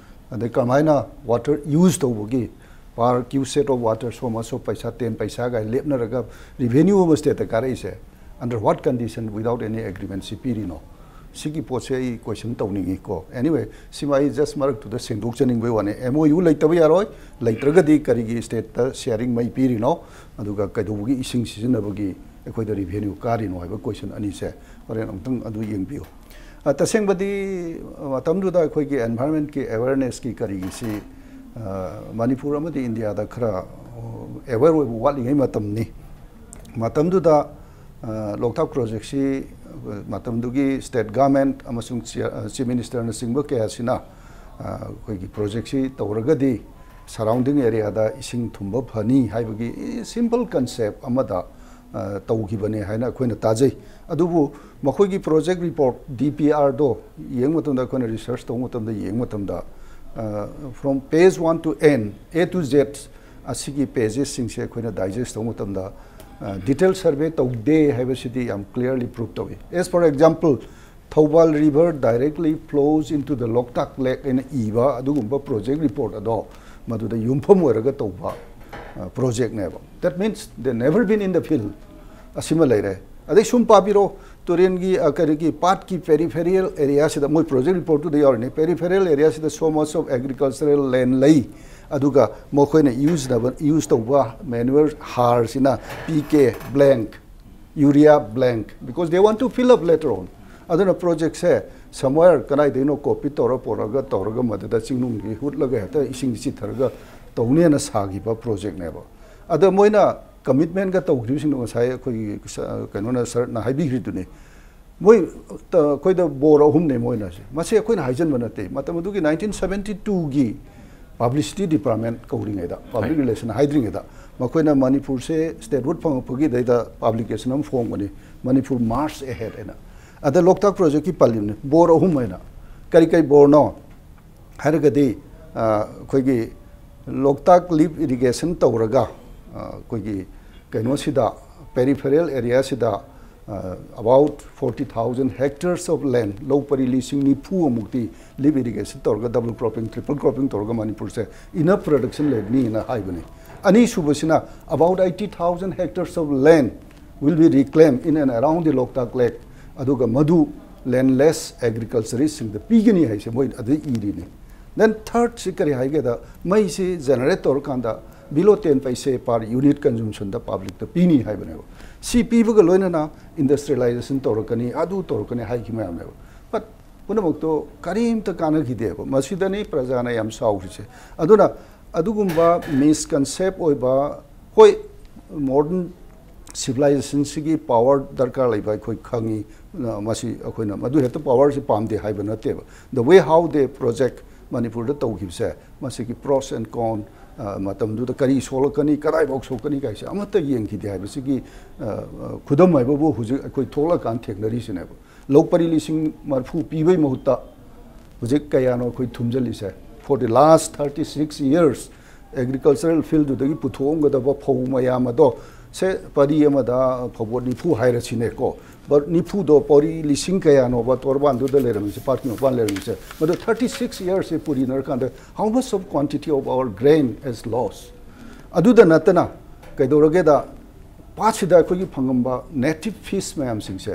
ꯑꯗꯩ ꯀꯔꯝꯍꯥꯏꯅ water use ꯇꯧꯕꯒꯤ per cubic of water so much of ꯄꯩꯁꯥ, ten ꯄꯩꯁꯥ ꯀꯥꯏ ꯂꯦꯞꯅꯔꯒ revenue ꯑꯃ stateꯇ ꯀꯥꯔꯛꯏꯁꯦ, under what condition, without any agreement ꯁꯤ ꯄꯤꯔꯤꯅꯣ? ꯁꯤꯒꯤ ꯄꯣꯠꯁꯦ ꯑꯩ question ꯇꯧꯅꯤꯡꯉꯤ ꯀꯣ꯫ Anyway, ꯁꯤꯃ ꯑꯩ just ꯃꯔꯛꯇꯨꯗ ꯁꯦꯡꯗꯣꯛꯆꯅꯤꯡꯕꯒꯤ ꯋꯥꯅꯤ꯫ MOU ꯂꯩꯇꯕ ꯌꯥꯔꯣꯏ, ꯂꯩꯇ꯭ꯔꯒꯗꯤ ꯀꯔꯤꯒꯤ stateꯇ sharing ꯃꯩ ꯄꯤꯔꯤꯅꯣ? ꯑꯗꯨꯒ ꯀꯩꯗꯧꯕꯒꯤ ꯏꯁꯤꯡ ꯁꯤꯖꯤꯟꯅꯕꯒꯤ ꯑꯩꯈꯣꯏꯗ revenue ꯀꯥꯔꯤꯅꯣ ꯍꯥꯏꯕ question ꯑꯅꯤꯁꯦ ꯍꯣꯔꯦꯟ ꯑꯃꯨꯛꯇꯪ ꯑꯗꯨ ꯌꯦꯡꯕꯤꯌꯨ꯫ ꯑ, ꯇꯁꯦꯡꯕꯗꯤ ꯃꯇꯝꯗꯨꯗ ꯑꯩꯈꯣꯏꯒꯤ environmentꯀꯤ awarenessꯀꯤ ꯀꯔꯤꯒꯤꯁꯤ, ꯑ, ꯃꯅꯤꯄꯨꯔ ꯑꯃꯗꯤ ꯏꯟꯗꯤꯌꯥꯗ ꯈꯔ, ꯑ, aware ꯑꯣꯏꯕ ꯋꯥꯠꯂꯤꯉꯩ ꯃꯇꯝꯅꯤ꯫ ꯃꯇꯝꯗꯨꯗ, ꯑ, ꯂꯣꯛꯇꯥꯛ projectꯁꯤ, ꯑ, ꯃꯇꯝꯗꯨꯒꯤ state government ꯑꯃꯁꯨꯡ ꯆꯤꯌꯔ-, ꯑ, chief ministerꯅꯆꯤꯡꯕ ꯀꯌꯥꯁꯤꯅ, ꯑ, ꯑꯩꯈꯣꯏꯒꯤ projectꯁꯤ ꯇꯧꯔꯒꯗꯤ surrounding areaꯗ ꯏꯁꯤꯡ ꯊꯨꯝꯕ ꯐꯅꯤ ꯍꯥꯏꯕꯒꯤ simple concept ꯑꯃꯗ, ꯑ, ꯇꯧꯈꯤꯕꯅꯦ ꯍꯥꯏꯅ ꯑꯩꯈꯣꯏꯅ ꯇꯥꯖꯩ꯫ ꯑꯗꯨꯕꯨ ꯃꯈꯣꯏꯒꯤ project report, DPRꯗꯣ ꯌꯦꯡꯕ ꯃꯇꯝꯗ, ꯑꯩꯈꯣꯏꯅ research ꯇꯧꯕ ꯃꯇꯝꯗ, ꯌꯦꯡꯕ ꯃꯇꯝꯗ, ꯑ, from page one to end, A to Z, ꯑꯁꯤꯒꯤ pagesꯁꯤꯡꯁꯦ ꯑꯩꯈꯣꯏꯅ digest ꯇꯧꯕ ꯃꯇꯝꯗ, ꯑ, detail survey ꯇꯧꯗꯦ ꯍꯥꯏꯕꯁꯤꯗꯤ ꯌꯥꯝ clearly prove ꯇꯧꯏ꯫ As for example, Thoubal river directly flows into the Loktak Lake ꯍꯥꯏꯅ ꯏꯕ ꯑꯗꯨꯒꯨꯝꯕ project report ꯑꯗꯣ ꯃꯗꯨꯗ ꯌꯨꯝꯐꯝ ꯑꯣꯏꯔꯒ ꯇꯧꯕ, ꯑ, projectꯅꯦꯕ꯫ That means they never been in the field. ꯑꯁꯤꯃ ꯂꯩꯔꯦ꯫ ꯑꯗꯩ ꯁꯨꯝ ꯄꯥꯕꯤꯔꯣ, ꯇꯨꯔꯦꯟꯒꯤ, ꯑ, ꯀꯔꯤꯒꯤ, ꯄꯥꯠꯀꯤ peripheral areaꯁꯤꯗ, ꯃꯣꯏ project reportꯇꯨꯗ ꯌꯥꯎꯔꯤꯅꯦ, peripheral areaꯁꯤꯗ so much of agricultural land ꯂꯩ, ꯑꯗꯨꯒ ꯃꯈꯣꯏꯅ use ꯅꯕ, use ꯇꯧꯕ manure ꯍꯥꯔꯁꯤꯅ P K blank, urea blank, because they want to fill up later on. ꯑꯗꯨꯅ projectꯁꯦ somewhere ꯀꯗꯥꯏꯗꯩꯅꯣ copy ꯇꯧꯔ ꯄꯨꯔꯛꯑꯒ, ꯇꯧꯔꯒ ꯃꯗꯨꯗ ꯆꯤꯡꯅꯨꯡꯒꯤ ꯍꯨꯠꯂꯒ ꯍꯦꯛꯇ ꯏꯁꯤꯡ ꯆꯤꯊꯔꯒ ꯇꯧꯅꯦꯅ ꯁꯥꯈꯤꯕ projectꯅꯦꯕ꯫ ꯑꯗ ꯃꯣꯏꯅ commitmentꯒ ꯇꯧꯈꯤꯕꯁꯤꯡꯗꯣ ꯉꯁꯥꯏ ꯑꯩꯈꯣꯏꯒꯤ ꯁ-, ꯀꯩꯅꯣꯅ, ꯁꯔꯠꯅ ꯍꯥꯏꯕꯤꯈ꯭ꯔꯤꯗꯨꯅꯤ꯫ ꯃꯣꯏ, ꯇ-, ꯑꯩꯈꯣꯏꯗ ꯕꯣꯔ ꯑꯍꯨꯝꯅꯦ ꯃꯣꯏꯅꯁꯦ꯫ ꯃꯁꯤ ꯑꯩꯈꯣꯏꯅ ꯍꯥꯏꯖꯟꯕ ꯅꯠꯇꯦ꯫ ꯃꯇꯝ ꯑꯗꯨꯒꯤ nineteen seventy twoꯒꯤ publicity department ꯀꯧꯔꯤꯉꯩꯗ, public relation ꯍꯥꯏꯗ꯭ꯔꯤꯉꯩꯗ, ꯃꯈꯣꯏꯅ ꯃꯅꯤꯄꯨꯔꯁꯦ statehood ꯐꯪꯉꯛꯄꯒꯤꯗꯩꯗ publication ꯑꯃ ꯐꯣꯡꯕꯅꯤ, Manipur March Ahead ꯍꯥꯏꯅ꯫ ꯑꯗ ꯂꯣꯛꯇꯥꯛ projectꯀꯤ ꯄꯜꯂꯤꯕꯅꯤ, ꯕꯣꯔ ꯑꯍꯨꯝ ꯍꯥꯏꯅ꯫ ꯀꯔꯤ ꯀꯔꯤ ꯕꯣꯔꯅꯣ ꯍꯥꯏꯔꯒꯗꯤ, ꯑ, ꯑꯩꯈꯣꯏꯒꯤ ꯂꯣꯛꯇꯥꯛ lift irrigation ꯇꯧꯔꯒ, ꯑ, ꯑꯩꯈꯣꯏꯒꯤ ꯀꯩꯅꯣꯁꯤꯗ, peripheral areaꯁꯤꯗ, ꯑ, about forty thousand hectares of land, ꯂꯧ ꯄꯔꯤ ꯂꯤꯁꯤꯡ ꯅꯤꯐꯨ ꯑꯃꯨꯛꯇꯤ lift irrigation ꯇꯧꯔꯒ, double cropping, triple cropping ꯇꯧꯔꯒ ꯃꯅꯤꯄꯨꯔꯁꯦ enough production ꯂꯩꯔꯅꯤꯅ ꯍꯥꯏꯕꯅꯤ꯫ ꯑꯅꯤꯁꯨꯕꯁꯤꯅ about eighty thousand hectares of land will be reclaimed in and around the Loktak Lake, ꯑꯗꯨꯒ ꯃꯗꯨ landless agriculturistꯁꯤꯡꯗ ꯄꯤꯒꯅꯤ ꯍꯥꯏꯁꯦ ꯃꯣꯏ ꯑꯗꯨ ꯏꯔꯤꯅꯤ꯫ Then thirdꯁꯤ ꯀꯔꯤ ꯍꯥꯏꯒꯦꯗ, ꯃꯩꯁꯤ generate ꯇꯧꯔꯀꯥꯟꯗ below ten paise per unit consumptionꯗ publicꯇ ꯄꯤꯅꯤ ꯍꯥꯏꯕꯅꯦꯕ꯫ ꯁꯤ ꯄꯤꯕꯒ ꯂꯣꯏꯅꯅ industrialization ꯇꯧꯔꯛꯀꯅꯤ, ꯑꯗꯨ ꯇꯧꯔꯛꯀꯅꯤ ꯍꯥꯏꯈꯤ ꯃꯌꯥꯝꯅꯦꯕ꯫ But ꯄꯨꯝꯅꯃꯛꯇꯣ ꯀꯔꯤꯝꯇ ꯀꯥꯟꯅꯈꯤꯗꯦꯕ꯫ ꯃꯁꯤꯗꯅꯤ ꯄ꯭ꯔꯖꯥꯅ ꯌꯥꯝ ꯁꯥꯎꯔꯤꯁꯦ꯫ ꯑꯗꯨꯅ ꯑꯗꯨꯒꯨꯝꯕ misconcept ꯑꯣꯏꯕ, ꯍꯣꯏ, modern civilizationꯁꯤꯒꯤ power ꯗꯔꯀꯥꯔ ꯂꯩꯕ ꯑꯩꯈꯣꯏ ꯈꯪꯉꯤ꯫ ꯑ, ꯃꯁꯤ ꯑꯩꯈꯣꯏꯅ ꯃꯗꯨ ꯍꯦꯛꯇ powerꯁꯤ ꯄꯥꯝꯗꯦ ꯍꯥꯏꯕ ꯅꯠꯇꯦꯕ꯫ The way how they project ꯃꯅꯤꯄꯨꯔꯗ ꯇꯧꯈꯤꯕꯁꯦ, ꯃꯁꯤꯒꯤ pros and con, ꯑ, ꯃꯇꯝꯗꯨꯗ ꯀꯔꯤ ꯁꯣꯛꯂꯛꯀꯅꯤ, ꯀꯗꯥꯏꯐꯥꯎ ꯁꯣꯛꯀꯅꯤ ꯀꯥꯏꯁꯦ ꯑꯃꯠꯇ ꯌꯦꯡꯈꯤꯗꯦ ꯍꯥꯏꯕꯁꯤꯒꯤ, ꯑ, ꯑ, ꯈꯨꯗꯝ ꯍꯥꯏꯕꯕꯨ ꯍꯧꯖꯤꯛ ꯑꯩꯈꯣꯏ ꯊꯣꯛꯂꯛꯀꯥꯟꯗ ꯊꯦꯡꯅꯔꯤꯁꯤꯅꯦꯕ꯫ ꯂꯧ ꯄꯔꯤ ꯂꯤꯁꯤꯡ ꯃꯔꯤꯐꯨ ꯄꯤꯕꯩ ꯃꯍꯨꯠꯇ ꯍꯧꯖꯤꯛ ꯀꯌꯥꯅꯣ ꯑꯩꯈꯣꯏ ꯊꯨꯝꯖꯤꯜꯂꯤꯁꯦ? For the last thirty six years, agricultural fieldꯗꯨꯗꯒꯤ ꯄꯨꯊꯣꯛꯑꯝꯒꯗꯕ ꯐꯧ ꯃꯌꯥꯝ ꯑꯗꯣ, ꯁꯦ, ꯄꯔꯤ ꯑꯃꯗ ꯐꯧꯕꯣꯠ ꯅꯤꯐꯨ ꯍꯥꯏꯔꯁꯤꯅꯦꯀꯣ, but ꯅꯤꯐꯨꯗꯣ ꯄꯔꯤ ꯂꯤꯁꯤꯡ ꯀꯌꯥꯅꯣꯕ ꯇꯣꯔꯕꯥꯟꯗꯨꯗ ꯂꯩꯔꯝꯃꯤꯁꯦ, ꯄꯥꯠꯀꯤ ꯃꯄꯥꯟ ꯂꯩꯔꯝꯃꯤꯁꯦ? ꯃꯗꯨ thirty six yearsꯁꯦ ꯄꯨꯔꯤꯅꯔꯀꯥꯟꯗ how much of quantity of our grain is lost? ꯑꯗꯨꯗ ꯅꯠꯇꯅ ꯀꯩꯗꯧꯔꯒꯦꯗ, ꯄꯥꯠꯁꯤꯗ ꯑꯩꯈꯣꯏꯒꯤ ꯐꯪꯉꯝꯕ ꯅꯦꯇꯤꯚ ꯐꯤꯁ ꯃꯌꯥꯝꯁꯤꯡꯁꯦ,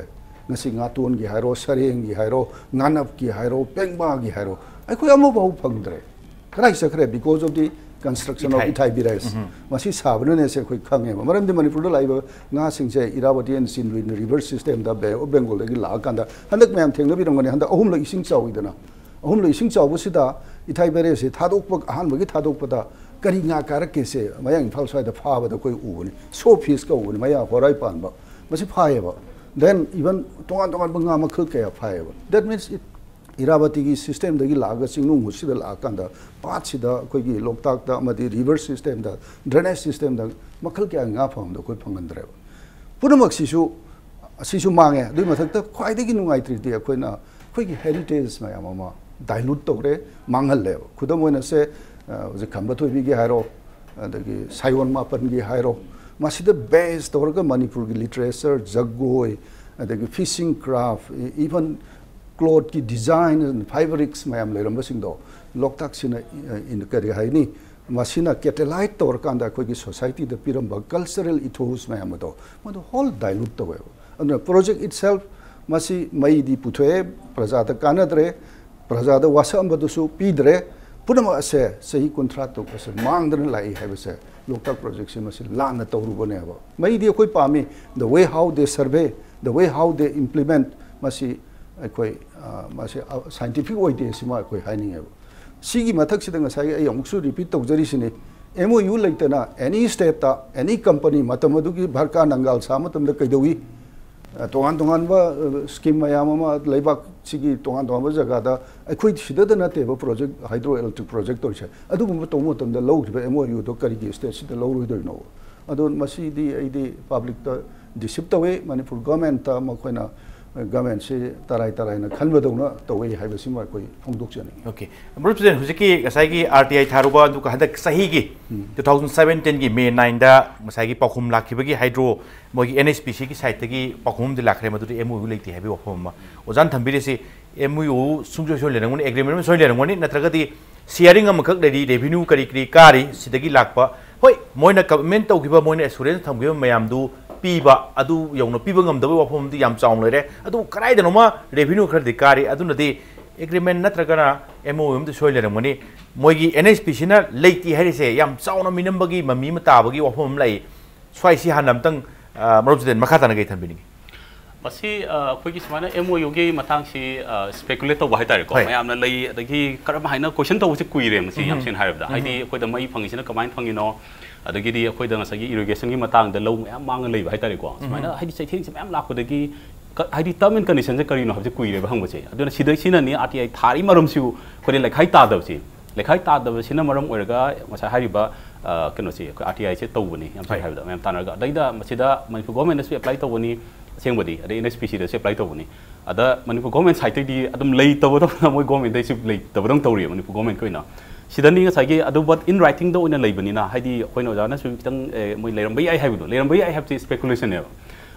ꯉꯁꯤ ꯉꯥꯇꯣꯟꯒꯤ ꯍꯥꯏꯔꯣ, ꯁꯔꯦꯡꯒꯤ ꯍꯥꯏꯔꯣ, ꯉꯥꯅꯞꯀꯤ ꯍꯥꯏꯔꯣ, ꯄꯦꯡꯕꯥꯒꯤ ꯍꯥꯏꯔꯣ, ꯑꯩꯈꯣꯏ ꯑꯃꯐꯥꯎ ꯐꯪꯗ꯭ꯔꯦ꯫ ꯀꯗꯥꯏ ꯆꯠꯈ꯭ꯔꯦ? Because of the construction of ꯏꯊꯥꯏ꯫ ꯏꯊꯥꯏ ꯕꯦꯔꯦꯖ꯫ ꯎꯝ꯫ ꯃꯁꯤ ꯁꯥꯕꯅꯅꯦ ꯁꯦ ꯑꯩꯈꯣꯏ ꯈꯪꯉꯦꯕ꯫ ꯃꯔꯝꯗꯤ ꯃꯅꯤꯄꯨꯔꯗ ꯂꯥꯛꯏꯕ ꯉꯥꯁꯤꯡꯁꯦ ꯏꯔꯥꯕꯇꯤ and ꯁꯤꯟꯗꯨ in the river system the Bay of Bengal ꯗꯒꯤ ꯂꯥꯛꯑꯀꯥꯟꯗ, ꯍꯟꯗꯛ ꯃꯌꯥꯝ ꯊꯦꯡꯅꯕꯤꯔꯝꯒꯅꯤ, ꯍꯟꯗꯛ ꯑꯍꯨꯝꯂꯛ ꯏꯁꯤꯡ ꯆꯥꯎꯋꯤꯗꯅ, ꯑꯍꯨꯝꯂꯛ ꯏꯁꯤꯡ ꯆꯥꯎꯕꯁꯤꯗ ꯏꯊꯥꯏ ꯕꯦꯔꯦꯖꯁꯦ ꯊꯥꯗꯣꯛꯄ, ꯑꯍꯥꯟꯕꯒꯤ ꯊꯥꯗꯣꯛꯄꯗ ꯀꯔꯤ ꯉꯥ ꯀꯥꯔꯛꯀꯦꯁꯦ ꯃꯌꯥꯡ ꯏꯝꯐꯥꯜ ꯁ꯭ꯋꯥꯏꯗ ꯐꯥꯕꯗ ꯑꯩꯈꯣꯏ ꯎꯕꯅꯤ꯫ ꯁꯣ ꯐꯤꯁ ꯀꯧꯕꯅꯤ, ꯃꯌꯥ ꯍꯣꯔꯥꯏ ꯄꯥꯟꯕ꯫ ꯃꯁꯤ ꯐꯥꯏꯌꯦꯕ꯫ Then even ꯇꯣꯉꯥꯟ ꯇꯣꯉꯥꯟꯕ ꯉꯥ ꯃꯈꯜ ꯀꯌꯥ ꯐꯥꯏꯌꯦꯕ꯫ That means it, ꯏꯔꯥꯕꯇꯤꯒꯤ system ꯗꯒꯤ ꯂꯥꯛꯑꯒ ꯆꯤꯡꯅꯨꯡ ꯍꯨꯠꯁꯤꯗ ꯂꯥꯛꯑꯀꯥꯟꯗ ꯄꯥꯠꯁꯤꯗ, ꯑꯩꯈꯣꯏꯒꯤ ꯂꯣꯛꯇꯥꯛꯇ ꯑꯃꯗꯤ river system ꯗ, drainage system ꯗ ꯃꯈꯜ ꯀꯌꯥ ꯉꯥ ꯐꯪꯐꯝꯗꯣ ꯑꯩꯈꯣꯏ ꯐꯪꯍꯟꯗ꯭ꯔꯦꯕ꯫ ꯄꯨꯝꯅꯃꯛꯁꯤꯁꯨ, ꯑꯁꯤꯁꯨ ꯃꯥꯡꯉꯦ꯫ ꯑꯗꯨꯒꯤ ꯃꯊꯛꯇ ꯈ꯭ꯋꯥꯏꯗꯒꯤ ꯅꯨꯡꯉꯥꯏꯇ꯭ꯔꯤꯗꯤ ꯑꯩꯈꯣꯏꯅ ꯑꯩꯈꯣꯏꯒꯤ heritage ꯃꯌꯥꯝ ꯑꯃ dilute ꯇꯧꯔꯦ, ꯃꯥꯡꯍꯜꯂꯦꯕ꯫ ꯈꯨꯗꯝ ꯑꯣꯏꯅ ꯁꯦ, ꯑ, ꯍꯧꯖꯤꯛ ꯈꯝꯕ ꯊꯣꯏꯕꯤꯒꯤ ꯍꯥꯏꯔꯣ, ꯑꯗꯒꯤ ꯁꯥꯌꯣꯟ ꯃꯥꯄꯟꯒꯤ ꯍꯥꯏꯔꯣ, ꯃꯁꯤꯗ base ꯇꯧꯔꯒ ꯃꯅꯤꯄꯨꯔꯒꯤ literature, ꯖꯒꯣꯏ, ꯑꯗꯒꯤ fishing craft, even cloth ꯀꯤ design, fabrics ꯃꯌꯥꯝ ꯂꯩꯔꯝꯕꯁꯤꯡꯗꯣ ꯂꯣꯛꯇꯥꯛꯁꯤꯅ, ꯑ, in-, ꯀꯔꯤ ꯍꯥꯏꯅꯤ, ꯃꯁꯤꯅ catalyze ꯇꯧꯔꯀꯥꯟꯗ ꯑꯩꯈꯣꯏꯒꯤ society ꯗ ꯄꯤꯔꯝꯕ cultural ethos ꯃꯌꯥꯝ ꯑꯗꯣ ꯃꯗꯨ whole dilute ꯇꯧꯋꯦꯕ꯫ ꯑꯗꯨꯅ project itself ꯃꯁꯤ ꯃꯩꯗꯤ ꯄꯨꯊꯣꯛꯑꯦ, ꯄ꯭ꯔꯖꯥꯗ ꯀꯥꯟꯅꯗ꯭ꯔꯦ, ꯄ꯭ꯔꯖꯥꯗ ꯋꯥꯁꯛꯑꯝꯕꯗꯨꯁꯨ ꯄꯤꯗ꯭ꯔꯦ, ꯄꯨꯝꯅꯃꯛ ꯑꯁꯦ ꯆꯍꯤ ꯀꯨꯟꯊ꯭ꯔꯥ ꯇꯔꯨꯛ ꯑꯁꯦ ꯃꯥꯡꯗꯅ ꯂꯥꯛꯏ ꯍꯥꯏꯕꯁꯦ ꯂꯣꯛꯇꯥꯛ project ꯁꯤ ꯃꯁꯤ ꯂꯥꯟꯅ ꯇꯧꯔꯨꯕꯅꯦꯕ꯫ ꯃꯩꯗꯤ ꯑꯩꯈꯣꯏ ꯄꯥꯝꯃꯤ, the way how they survey, the way how they implement, ꯃꯁꯤ ꯑꯩꯈꯣꯏ, ꯑ, ꯃꯁꯤ, ꯑ, scientific ꯑꯣꯏꯗꯦ ꯁꯤꯃ ꯑꯩꯈꯣꯏ ꯍꯥꯏꯅꯤꯡꯉꯦꯕ꯫ ꯁꯤꯒꯤ ꯃꯊꯛꯁꯤꯗ ꯉꯁꯥꯏꯒꯤ ꯑꯩ ꯑꯃꯨꯛꯁꯨ repeat ꯇꯧꯖꯔꯤꯁꯤꯅꯤ, M O U ꯂꯩꯇꯅ any state ꯇ, any company, ꯃꯇꯝ ꯑꯗꯨꯒꯤ ꯚꯥꯔꯀꯥ ꯅꯪꯒꯥꯜ ꯁꯥꯕ ꯃꯇꯝꯗ ꯀꯩꯗꯧꯏ? ꯑ, ꯇꯣꯉꯥꯟ ꯇꯣꯉꯥꯟꯕ, ꯑ, scheme ꯃꯌꯥꯝ ꯑꯃ ꯂꯩꯕꯥꯛꯁꯤꯒꯤ ꯇꯣꯉꯥꯟ ꯇꯣꯉꯥꯟꯕ ꯖꯒꯥꯗ, ꯑꯩꯈꯣꯏ ꯁꯤꯗꯗ ꯅꯠꯇꯦꯕ project, hydro electric project ꯇꯧꯔꯤꯁꯦ, ꯑꯗꯨꯒꯨꯝꯕ ꯇꯧꯕ ꯃꯇꯝꯗ ꯂꯧꯈꯤꯕ M O U ꯗꯣ ꯀꯔꯤꯒꯤ state ꯁꯤꯗ ꯂꯧꯔꯣꯏꯗꯣꯏꯅꯣ? ꯑꯗꯣ ꯃꯁꯤꯗꯤ ꯑꯩꯗꯤ public ꯇ deceive ꯇꯧꯋꯤ, ꯃꯅꯤꯄꯨꯔ government ꯇ ꯃꯈꯣꯏꯅ, government ꯁꯤ ꯇꯔꯥꯏ ꯇꯔꯥꯏꯅ ꯈꯟꯕꯗꯧꯅ ꯇꯧꯋꯤ ꯍꯥꯏꯕꯁꯤꯃ ꯑꯩꯈꯣꯏ ꯐꯣꯡꯗꯣꯛꯆꯅꯤꯡꯉꯤ꯫ Okay꯫ ꯃꯔꯨꯞꯁꯦ ꯍꯧꯖꯤꯛꯀꯤ ꯉꯁꯥꯏꯒꯤ R T I ꯊꯥꯔꯨꯕ, ꯑꯗꯨꯒ ꯍꯟꯗꯛ ꯆꯍꯤꯒꯤ ꯎꯝ꯫ two thousand seventeen ꯒꯤ May nine ꯗ ꯉꯁꯥꯏꯒꯤ ꯄꯥꯎꯈꯨꯝ ꯂꯥꯛꯈꯤꯕꯒꯤ hydro ꯃꯣꯏꯒꯤ N H P C ꯒꯤ side ꯇꯒꯤ ꯄꯥꯎꯈꯨꯝ ꯑꯃꯗꯤ ꯂꯥꯛꯈ꯭ꯔꯦ, ꯃꯗꯨꯗꯤ M O U ꯂꯩꯇꯦ ꯍꯥꯏꯕꯒꯤ ꯋꯥꯐꯝ ꯑꯃ꯫ ꯑꯣꯖꯥꯅ ꯊꯝꯕꯤꯔꯤꯁꯤ M O U ꯁꯨꯡꯁꯣꯏ ꯁꯣꯏ ꯂꯩꯔꯝꯒꯅꯤ, agreement ꯑꯃ ꯁꯣꯏ ꯂꯩꯔꯝꯒꯅꯤ, ꯅꯠꯇ꯭ꯔꯒꯗꯤ sharing ꯑꯃꯈꯛ ꯂꯩꯔꯤ, revenue ꯀꯔꯤ ꯀꯔꯤ ꯀꯥꯔꯤ, ꯁꯤꯗꯒꯤ ꯂꯥꯛꯄ ꯍꯣꯏ, ꯃꯣꯏꯅ ꯀꯃꯤꯠꯃꯦꯟ ꯇꯧꯈꯤꯕ, ꯃꯣꯏꯅ ꯑꯦꯁꯨꯔꯦꯟꯁ ꯊꯝꯈꯤꯕ ꯃꯌꯥꯝꯗꯨ ꯄꯤꯕ, ꯑꯗꯨ ꯌꯧꯅ ꯄꯤꯕ ꯉꯝꯗꯕꯒꯤ ꯋꯥꯐꯝ ꯑꯃꯗꯤ ꯌꯥꯝ ꯆꯥꯎꯅ ꯂꯩꯔꯦ꯫ ꯑꯗꯨꯕꯨ ꯀꯗꯥꯏꯗꯅꯣꯃ ꯔꯦꯚꯤꯅ꯭ꯌꯨ ꯈꯔꯗꯤ ꯀꯥꯔꯤ꯫ ꯑꯗꯨꯅꯗꯤ ꯑꯦꯒ꯭ꯔꯤꯃꯦꯟ ꯅꯠꯇ꯭ꯔꯒꯅ ꯑꯦꯝ ꯑꯣ ꯑꯃꯗꯤ ꯁꯣꯏ ꯂꯩꯔꯝꯒꯅꯤ꯫ ꯃꯣꯏꯒꯤ ꯑꯦꯟ ꯑꯩꯆ ꯄꯤ ꯁꯤꯅ ꯂꯩꯇꯦ ꯍꯥꯏꯔꯤꯁꯦ ꯌꯥꯝ ꯆꯥꯎꯅ ꯃꯤꯅꯝꯕꯒꯤ, ꯃꯃꯤ ꯑꯃ ꯇꯥꯕꯒꯤ ꯋꯥꯐꯝ ꯑꯃ ꯂꯩ꯫ ꯁ꯭ꯋꯥꯏꯁꯤ ꯍꯥꯟꯅ ꯑꯝꯇꯪ, ꯑ, ꯃꯔꯨꯞ ꯖꯤꯇꯦꯟ, ꯃꯈꯥ ꯇꯥꯅ ꯀꯩ ꯊꯝꯕꯤꯅꯤꯡꯉꯤ? ꯃꯁꯤ ꯑ, ꯑꯩꯈꯣꯏꯒꯤ ꯁꯨꯃꯥꯏꯅ ꯑꯦꯝ ꯑꯣ ꯌꯨꯒꯤ ꯃꯇꯥꯡꯁꯤ ꯁ꯭ꯄꯦꯀꯨꯂꯦꯠ ꯇꯧꯕ ꯍꯥꯏꯇꯥꯔꯦꯀꯣ꯫ ꯍꯣꯏ꯫ ꯃꯌꯥꯝꯅ ꯂꯩ, ꯑꯗꯒꯤ ꯀꯔꯝ ꯍꯥꯏꯅ ꯀꯣꯏꯁꯟ ꯇꯧꯕꯁꯦ ꯀꯨꯏꯔꯦ꯫ ꯃꯁꯤ ꯌꯥꯝ ꯎꯝ꯫ ꯁꯦꯡꯅ ꯍꯥꯏꯔꯕꯗ, ꯍꯥꯏꯗꯤ ꯎꯝ꯫ ꯑꯩꯈꯣꯏꯗ ꯃꯩ ꯐꯪꯉꯤꯁꯤꯅ ꯀꯃꯥꯏꯅ ꯐꯪꯉꯤꯅꯣ, ꯑꯗꯒꯤꯗꯤ ꯑꯩꯈꯣꯏꯗ ꯉꯁꯥꯏꯒꯤ ꯏꯔꯤꯒꯦꯁꯟꯒꯤ ꯃꯇꯥꯡꯗ ꯂꯧ ꯃꯌꯥꯝ ꯃꯥꯡꯉ ꯂꯩꯕ ꯍꯥꯏꯇꯥꯔꯦꯀꯣ꯫ ꯁꯨꯃꯥꯏꯅ ꯎꯝ꯫ ꯍꯥꯏꯗꯤ ꯆꯩꯊꯦꯡꯁꯦ ꯃꯌꯥꯝ ꯂꯥꯛꯄꯗꯒꯤ ꯀ-, ꯍꯥꯏꯗꯤ ꯇꯔꯝ ꯑꯦꯟ ꯀꯟꯗꯤꯁꯟꯁꯦ ꯀꯔꯤꯅꯣ ꯍꯥꯏꯕꯁꯦ ꯀꯨꯏꯔꯦꯕ ꯍꯪꯕꯁꯦ꯫ ꯑꯗꯨꯅ ꯁꯤꯗ, ꯁꯤꯅꯅꯤ ꯑꯥꯔ ꯇꯤ ꯑꯥꯏ ꯊꯥꯔꯤ ꯃꯔꯝꯁꯤꯕꯨ ꯑꯩꯈꯣꯏꯗ ꯂꯩꯈꯥꯏ ꯇꯥꯗꯕꯁꯦ꯫ ꯂꯩꯈꯥꯏ ꯇꯥꯗꯕꯁꯤꯅ ꯃꯔꯝ ꯑꯣꯏꯔꯒ ꯉꯁꯥꯏ ꯍꯥꯏꯔꯤꯕ, ꯑ, ꯀꯩꯅꯣꯁꯦ, ꯑꯩꯈꯣꯏ ꯑꯥꯔ ꯇꯤ ꯑꯥꯏꯁꯦ ꯇꯧꯕꯅꯤ, ꯌꯥꯝ ꯁꯦꯡꯅ ꯍꯣꯏ꯫ ꯍꯥꯏꯕꯗ, ꯃꯌꯥꯝ ꯇꯥꯟꯅꯔꯒ꯫ ꯑꯗꯩꯗ ꯃꯁꯤꯗ ꯃꯅꯤꯄꯨꯔ ꯒꯣꯔꯃꯦꯟꯗꯁꯨ ꯑꯦꯄ꯭ꯂꯥꯏ ꯇꯧꯕꯅꯤ, ꯑꯁꯦꯡꯕꯗꯤ, ꯑꯗꯩ ꯑꯦꯟ ꯑꯩꯆ ꯄꯤ ꯁꯤꯗꯁꯨ ꯑꯦꯄ꯭ꯂꯥꯏ ꯇꯧꯕꯅꯤ꯫ ꯑꯗ ꯃꯅꯤꯄꯨꯔ ꯒꯣꯔꯃꯦꯟ ꯁꯥꯏꯠꯇꯩꯗꯤ ꯑꯗꯨꯝ ꯂꯩꯇꯕꯗꯧꯅ, ꯃꯣꯏ ꯒꯣꯔꯃꯦꯟꯗꯩꯁꯨ ꯂꯩꯇꯕꯗꯧꯅ ꯇꯧꯔꯤꯕ ꯃꯅꯤꯄꯨꯔ ꯒꯣꯔꯃꯦꯟꯒꯤ ꯑꯣꯏꯅ꯫ ꯁꯤꯗꯅꯤ ꯉꯁꯥꯏꯒꯤ ꯑꯗꯨ, but in writingꯗ ꯑꯣꯏꯅ ꯂꯩꯕꯅꯤꯅ, ꯍꯥꯏꯗꯤ ꯑꯩꯈꯣꯏꯅ ꯑꯣꯖꯥꯅꯁꯨ ꯈꯤꯇꯪ, ꯑꯦ, ꯃꯣꯏ ꯂꯩꯔꯝꯕ ꯌꯥꯏ ꯍꯥꯏꯕꯗꯣ, ꯂꯩꯔꯝꯕ ꯌꯥꯏ ꯍꯥꯏꯕꯁꯤ ꯏꯁꯄꯦꯀꯨꯂꯦꯁꯟꯅꯦꯕ꯫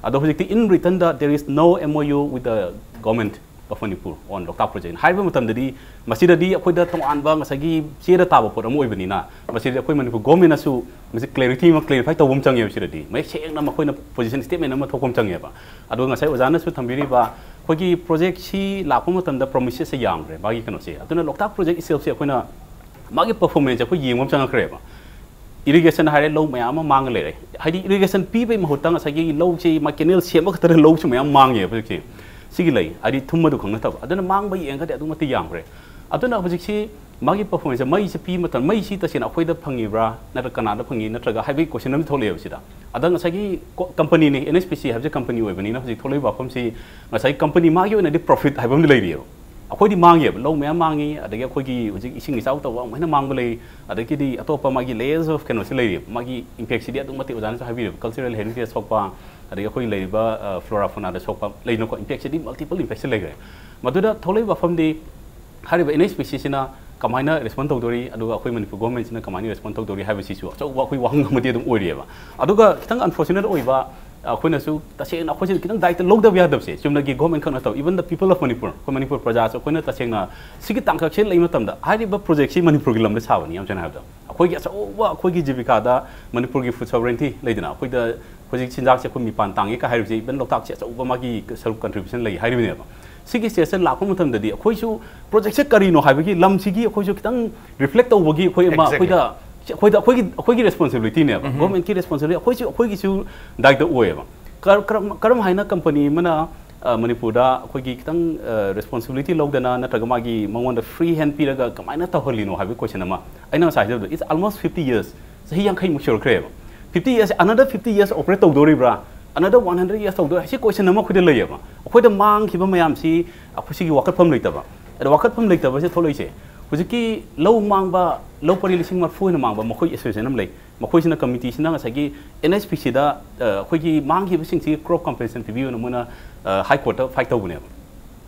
ꯑꯗꯣ ꯍꯧꯖꯤꯛꯇꯤ in writtenꯗ there is no M O U with the government of Manipur on Loktak project ꯍꯥꯏꯕ ꯃꯇꯝꯗꯗꯤ, ꯃꯁꯤꯗꯗꯤ ꯑꯩꯈꯣꯏꯗ ꯇꯣꯉꯥꯟꯕ ꯉꯁꯥꯏꯒꯤ ꯆꯦꯗ ꯇꯥꯕ ꯄꯣꯠ ꯑꯃ ꯑꯣꯏꯕꯅꯤꯅ, ꯃꯁꯤꯗꯤ ꯑꯩꯈꯣꯏ ꯃꯅꯤꯄꯨꯔ ꯒꯣꯔꯃꯦꯟꯅꯁꯨ ꯃꯁꯤ ꯀ꯭ꯂꯦꯔꯤꯇꯤ ꯑꯃ, ꯀ꯭ꯂꯦꯔꯤꯐꯥꯏ ꯇꯧꯕ ꯑꯃ ꯆꯪꯉꯦꯕ꯫ ꯁꯤꯗꯗꯤ ꯃꯌꯦꯛ ꯁꯦꯡꯅ ꯃꯈꯣꯏꯅ ꯄꯣꯖꯤꯁꯟ ꯁ꯭ꯇꯦꯠꯃꯦꯟ ꯑꯃ ꯊꯣꯛꯄ ꯑꯃ ꯆꯪꯉꯦꯕ꯫ ꯑꯗꯣ ꯉꯁꯥꯏ ꯑꯣꯖꯥꯅꯁꯨ ꯊꯝꯕꯤꯔꯤꯕ ꯑꯩꯈꯣꯏꯒꯤ ꯄ꯭ꯔꯣꯖꯦꯛꯁꯤ ꯂꯥꯛꯄ ꯃꯇꯝꯗ ꯄ꯭ꯔꯣꯃꯤꯁꯦꯁꯁꯦ ꯌꯥꯝꯈ꯭ꯔꯦ, ꯃꯥꯒꯤ ꯀꯩꯅꯣꯁꯦ꯫ ꯑꯗꯨꯅ ꯂꯣꯛꯇꯥꯛ ꯄ꯭ꯔꯣꯖꯦꯛ ꯏꯠꯁꯦꯜꯐꯁꯦ ꯑꯩꯈꯣꯏꯅ ꯃꯥꯒꯤ ꯄꯔꯐꯣꯔꯃꯦꯟꯁꯁꯦ ꯑꯩꯈꯣꯏ ꯌꯦꯡꯕ ꯑꯃ ꯆꯪꯉꯛꯈ꯭ꯔꯦꯕ꯫ ꯏꯔꯤꯒꯦꯁꯟ ꯍꯥꯏꯔꯦ, ꯂꯧ ꯃꯌꯥꯝ ꯑꯃ ꯃꯥꯡꯉ ꯂꯩꯔꯦ꯫ ꯍꯥꯏꯗꯤ ꯏꯔꯤꯒꯦꯁꯟ ꯄꯤꯕꯩ ꯃꯍꯨꯠꯇ ꯉꯁꯥꯏꯒꯤ ꯂꯧꯁꯤ ꯃꯥ ꯀꯦꯅꯦꯜ ꯁꯦꯝꯕ ꯈꯛꯇꯗ ꯂꯧꯁꯨ ꯃꯌꯥꯝ ꯃꯥꯡꯉꯦꯕ ꯍꯧꯖꯤꯛꯁꯦ꯫ ꯁꯤꯒꯤ ꯂꯩ, ꯍꯥꯏꯗꯤ ꯊꯨꯝ ꯃꯗꯨ ꯈꯪꯅ ꯇꯧꯕ꯫ ꯑꯗꯨꯅ ꯃꯥꯡꯕ ꯌꯦꯡꯉꯒꯗꯤ ꯑꯗꯨꯛ ꯃꯇꯤꯛ ꯌꯥꯝꯈ꯭ꯔꯦ꯫ ꯑꯗꯨꯅ ꯍꯧꯖꯤꯛꯁꯤ ꯃꯥꯒꯤ ꯄꯔꯐꯣꯔꯃꯦꯟꯁꯁꯦ, ꯃꯩꯁꯦ ꯄꯤꯕ ꯃꯇꯝꯗ ꯃꯩꯁꯤ ꯇꯁꯦꯡꯅ ꯑꯩꯈꯣꯏꯗ ꯐꯪꯉꯤꯕ꯭ꯔꯥ ꯅꯠꯇ꯭ꯔꯒ ꯀꯅꯥꯗ ꯐꯪꯉꯤ ꯅꯠꯇ꯭ꯔꯒ ꯍꯥꯏꯕꯒꯤ ꯀꯣꯏꯁꯟ ꯑꯃ ꯊꯣꯛꯂꯛꯑꯦꯕ ꯁꯤꯗ꯫ ꯑꯗ ꯉꯁꯥꯏꯒꯤ ꯀꯣ-, ꯀꯝꯄꯅꯤꯅꯤ, ꯑꯦꯟ ꯑꯩꯆ ꯄꯤ ꯁꯤ ꯍꯥꯏꯕꯁꯦ ꯀꯝꯄꯅꯤ ꯑꯣꯏꯕꯅꯤꯅ ꯍꯧꯖꯤꯛ ꯊꯣꯛꯂꯛꯏꯕ ꯋꯥꯐꯝꯁꯤ ꯉꯁꯥꯏꯒꯤ ꯀꯝꯄꯅꯤ ꯃꯥꯒꯤ ꯑꯣꯏꯅꯗꯤ ꯄ꯭ꯔꯣꯐꯤꯠ ꯍꯥꯏꯕ ꯑꯃꯗꯤ ꯂꯩꯔꯤꯑꯕ꯫ ꯑꯩꯈꯣꯏꯗꯤ ꯃꯥꯡꯉꯦꯕ, ꯂꯧ ꯃꯌꯥꯝ ꯃꯥꯡꯉꯤ, ꯑꯗꯒꯤ ꯑꯩꯈꯣꯏꯒꯤ ꯍꯧꯖꯤꯛ ꯏꯁꯤꯡ ꯏꯆꯥꯎ ꯇꯧꯕ ꯑꯃꯨꯛ ꯍꯦꯟꯅ ꯃꯥꯡꯕ ꯂꯩ, ꯑꯗꯒꯤꯗꯤ ꯑꯇꯣꯞꯄ ꯃꯥꯒꯤ layers of ꯀꯩꯅꯣꯁꯤ ꯂꯩꯔꯤꯑꯕ, ꯃꯥꯒꯤ ꯏꯝꯄꯦꯛꯁꯤꯗꯤ ꯑꯗꯨꯛ ꯃꯇꯤꯛ ꯑꯣꯖꯥꯅꯁꯨ ꯍꯥꯏꯕꯤꯔꯤꯕ, ꯀꯜꯆꯔꯦꯜ ꯍꯦꯔꯤꯇꯦꯖ ꯁꯣꯛꯄ, ꯑꯗꯒꯤ ꯑꯩꯈꯣꯏ ꯂꯩꯔꯤꯕ, ꯑ, ꯐ꯭ꯂꯣꯔꯥ ꯐꯣꯅꯥꯗ ꯁꯣꯛꯄ ꯂꯩꯅꯀꯣ, ꯏꯝꯄꯦꯛꯁꯤꯗꯤ ꯃꯜꯇꯤꯄꯜ ꯏꯝꯄꯦꯛꯁꯤ ꯂꯩꯈ꯭ꯔꯦ꯫ ꯃꯗꯨꯗ ꯊꯣꯛꯂꯛꯏꯕ ꯋꯥꯐꯝꯗꯤ ꯍꯥꯏꯔꯤꯕ ꯑꯦꯟ ꯑꯩꯆ ꯄꯤ ꯁꯤꯁꯤꯅ ꯀꯃꯥꯏꯅ ꯔꯦꯁꯄꯣꯟ ꯇꯧꯗꯣꯔꯤ, ꯑꯗꯨꯒ ꯑꯩꯈꯣꯏ ꯃꯅꯤꯄꯨꯔ ꯒꯣꯔꯃꯦꯟꯁꯤꯅ ꯀꯃꯥꯏꯅ ꯔꯦꯁꯄꯣꯟ ꯇꯧꯗꯣꯔꯤ ꯍꯥꯏꯕꯁꯤꯁꯨ ꯑꯆꯧꯕ ꯑꯩꯈꯣꯏ ꯋꯥꯍꯪ ꯑꯃꯗꯤ ꯑꯗꯨꯝ ꯑꯣꯏꯔꯤꯑꯕ꯫ ꯑꯗꯨꯒ ꯈꯤꯇꯪ ꯑꯟꯐꯣꯔꯆꯨꯅꯦꯠ ꯑꯣꯏꯕ, ꯑꯩꯈꯣꯏꯅꯁꯨ ꯇꯁꯦꯡꯅ ꯑꯩꯈꯣꯏꯁꯦ ꯈꯤꯇꯪ ꯗꯥꯏꯇ ꯂꯧꯗꯕ ꯌꯥꯗꯕꯁꯦ, ꯆꯨꯝꯅꯒꯤ ꯒꯣꯔꯃꯦꯟ ꯈꯛ ꯅꯠꯇꯕ, even the people of Manipur, ꯑꯩꯈꯣꯏ ꯃꯅꯤꯄꯨꯔ ꯄ꯭ꯔꯖꯥꯁꯨ ꯑꯩꯈꯣꯏꯅ ꯇꯁꯦꯡꯅ ꯁꯤꯒꯤ ꯇꯥꯡꯀꯛꯁꯦ ꯂꯩꯕ ꯃꯇꯝꯗ, ꯍꯥꯏꯔꯤꯕ ꯄ꯭ꯔꯣꯖꯦꯛꯁꯤ ꯃꯅꯤꯄꯨꯔꯒꯤ ꯂꯝꯗ ꯁꯥꯕꯅꯤ, ꯌꯥꯝ ꯁꯦꯡꯅ ꯍꯥꯏꯕꯗ꯫ ꯑꯩꯈꯣꯏꯒꯤ ꯑꯆꯧꯕ, ꯑꯩꯈꯣꯏꯒꯤ ꯖꯤꯕꯤꯀꯥꯗ ꯃꯅꯤꯄꯨꯔꯒꯤ ꯐꯨꯗ ꯁꯣꯚꯔꯦꯟꯇꯤ ꯂꯩꯗꯅ, ꯑꯩꯈꯣꯏꯗ ꯍꯧꯖꯤꯛ ꯆꯤꯟꯖꯥꯛꯁꯦ ꯑꯩꯈꯣꯏ ꯃꯤꯄꯥꯟ ꯇꯥꯡꯉꯦ ꯀ ꯍꯥꯏꯔꯤꯕꯁꯦ, even ꯂꯣꯛꯇꯥꯛꯁꯦ ꯑꯆꯧꯕ ꯃꯥꯒꯤ ꯁꯔꯨꯛ, ꯀꯟꯇ꯭ꯔꯤꯕ꯭ꯌꯨꯁꯟ ꯂꯩ ꯍꯥꯏꯔꯤꯕꯅꯦꯕ꯫ ꯁꯤꯒꯤ ꯁ꯭ꯇꯦꯖꯇ ꯂꯥꯛꯄ ꯃꯇꯝꯗꯗꯤ ꯑꯩꯈꯣꯏꯁꯨ ꯄ꯭ꯔꯣꯖꯦꯛꯁꯦ ꯀꯔꯤꯅꯣ ꯍꯥꯏꯕꯒꯤ ꯂꯝꯁꯤꯒꯤ ꯑꯩꯈꯣꯏꯁꯨ ꯈꯤꯇꯪ ꯔꯤꯐ꯭ꯂꯦꯛ ꯇꯧꯕꯒꯤ ꯑꯩꯈꯣꯏ ꯑꯃ, Exactly. ꯑꯩꯈꯣꯏꯗ, ꯑꯩꯈꯣꯏꯗ, ꯑꯩꯈꯣꯏꯒꯤ, ꯑꯩꯈꯣꯏꯒꯤ ꯔꯦꯁꯄꯣꯟꯁꯤꯕꯤꯂꯤꯇꯤꯅꯦꯕ, ꯎꯝ꯫ ꯒꯣꯔꯃꯦꯟꯠꯀꯤ ꯔꯦꯁꯄꯣꯟꯁꯤꯕꯤꯂꯤꯇꯤ, ꯑꯩꯈꯣꯏꯁꯨ, ꯑꯩꯈꯣꯏꯒꯤꯁꯨ ꯗꯥꯏꯇ ꯑꯣꯏꯌꯦꯕ꯫ ꯀꯔ-, ꯀꯔꯝ, ꯀꯔꯝ ꯍꯥꯏꯅ ꯀꯝꯄꯅꯤ ꯑꯃꯅ, ꯑ, ꯃꯅꯤꯄꯨꯔꯗ ꯑꯩꯈꯣꯏꯒꯤ ꯈꯤꯇꯪ, ꯑ, ꯔꯦꯁꯄꯣꯟꯁꯤꯕꯤꯂꯤꯇꯤ ꯂꯧꯗꯅ, ꯅꯠꯇ꯭ꯔꯒ ꯃꯥꯒꯤ ꯃꯉꯣꯟꯗ ꯐ꯭ꯔꯤ ꯍꯦꯟ ꯄꯤꯔꯒ ꯀꯃꯥꯏꯅ ꯇꯧꯍꯜꯂꯤꯅꯣ ꯍꯥꯏꯕꯒꯤ ꯀꯣꯏꯁꯟ ꯑꯃ ꯑꯩꯅ ꯉꯁꯥꯏ ꯍꯥꯏꯖꯕꯗꯣ, it's almost fifty years, ꯆꯍꯤ ꯌꯥꯡꯈꯩꯃꯨꯛ ꯁꯨꯔꯛꯈ꯭ꯔꯦꯕ꯫ Fifty years, another fifty years operate ꯇꯧꯗꯣꯔꯤꯕ꯭ꯔꯥ, another one hundred years ꯇꯧꯗꯣꯏ, ꯁꯤ ꯀꯣꯏꯁꯟ ꯑꯃ ꯑꯩꯈꯣꯏꯗ ꯂꯩꯌꯦꯕ꯫ ꯑꯩꯈꯣꯏꯗ ꯃꯥꯡꯈꯤꯕ ꯃꯌꯥꯝꯁꯤ ꯑꯩꯈꯣꯏ ꯁꯤꯒꯤ ꯋꯥꯀꯠꯐꯝ ꯂꯩꯇꯕ꯫ ꯑꯗꯣ ꯋꯥꯀꯠꯐꯝ ꯂꯩꯇꯕꯁꯦ ꯊꯣꯛꯂꯛꯏꯁꯦ, ꯍꯧꯖꯤꯛꯀꯤ ꯂꯧ ꯃꯥꯡꯕ, ꯂꯧ ꯄꯔꯤ ꯂꯤꯁꯤꯡ ꯃꯔꯤꯐꯨ ꯍꯦꯟꯅ ꯃꯥꯡꯕ ꯃꯈꯣꯏ ꯑꯦꯁꯣꯁꯤꯌꯦꯁꯟ ꯑꯃ ꯂꯩ꯫ ꯃꯈꯣꯏꯁꯤꯅ, ꯀꯃꯤꯇꯤꯁꯤꯅ ꯉꯁꯥꯏꯒꯤ ꯑꯦꯟ ꯑꯩꯆ ꯄꯤ ꯁꯤꯗ, ꯑ, ꯑꯩꯈꯣꯏꯒꯤ ꯃꯥꯡꯈꯤꯕꯁꯤꯡꯁꯤ ꯀ꯭ꯔꯣꯞ ꯀꯝꯄꯦꯟꯁꯦꯁꯟ ꯄꯤꯕꯤꯌꯨꯅ ꯃꯣꯏꯅ, ꯑ, ꯍꯥꯏ ꯀꯣꯔꯠꯇ ꯐꯥꯏꯠ ꯇꯧꯕꯅꯦꯕ꯫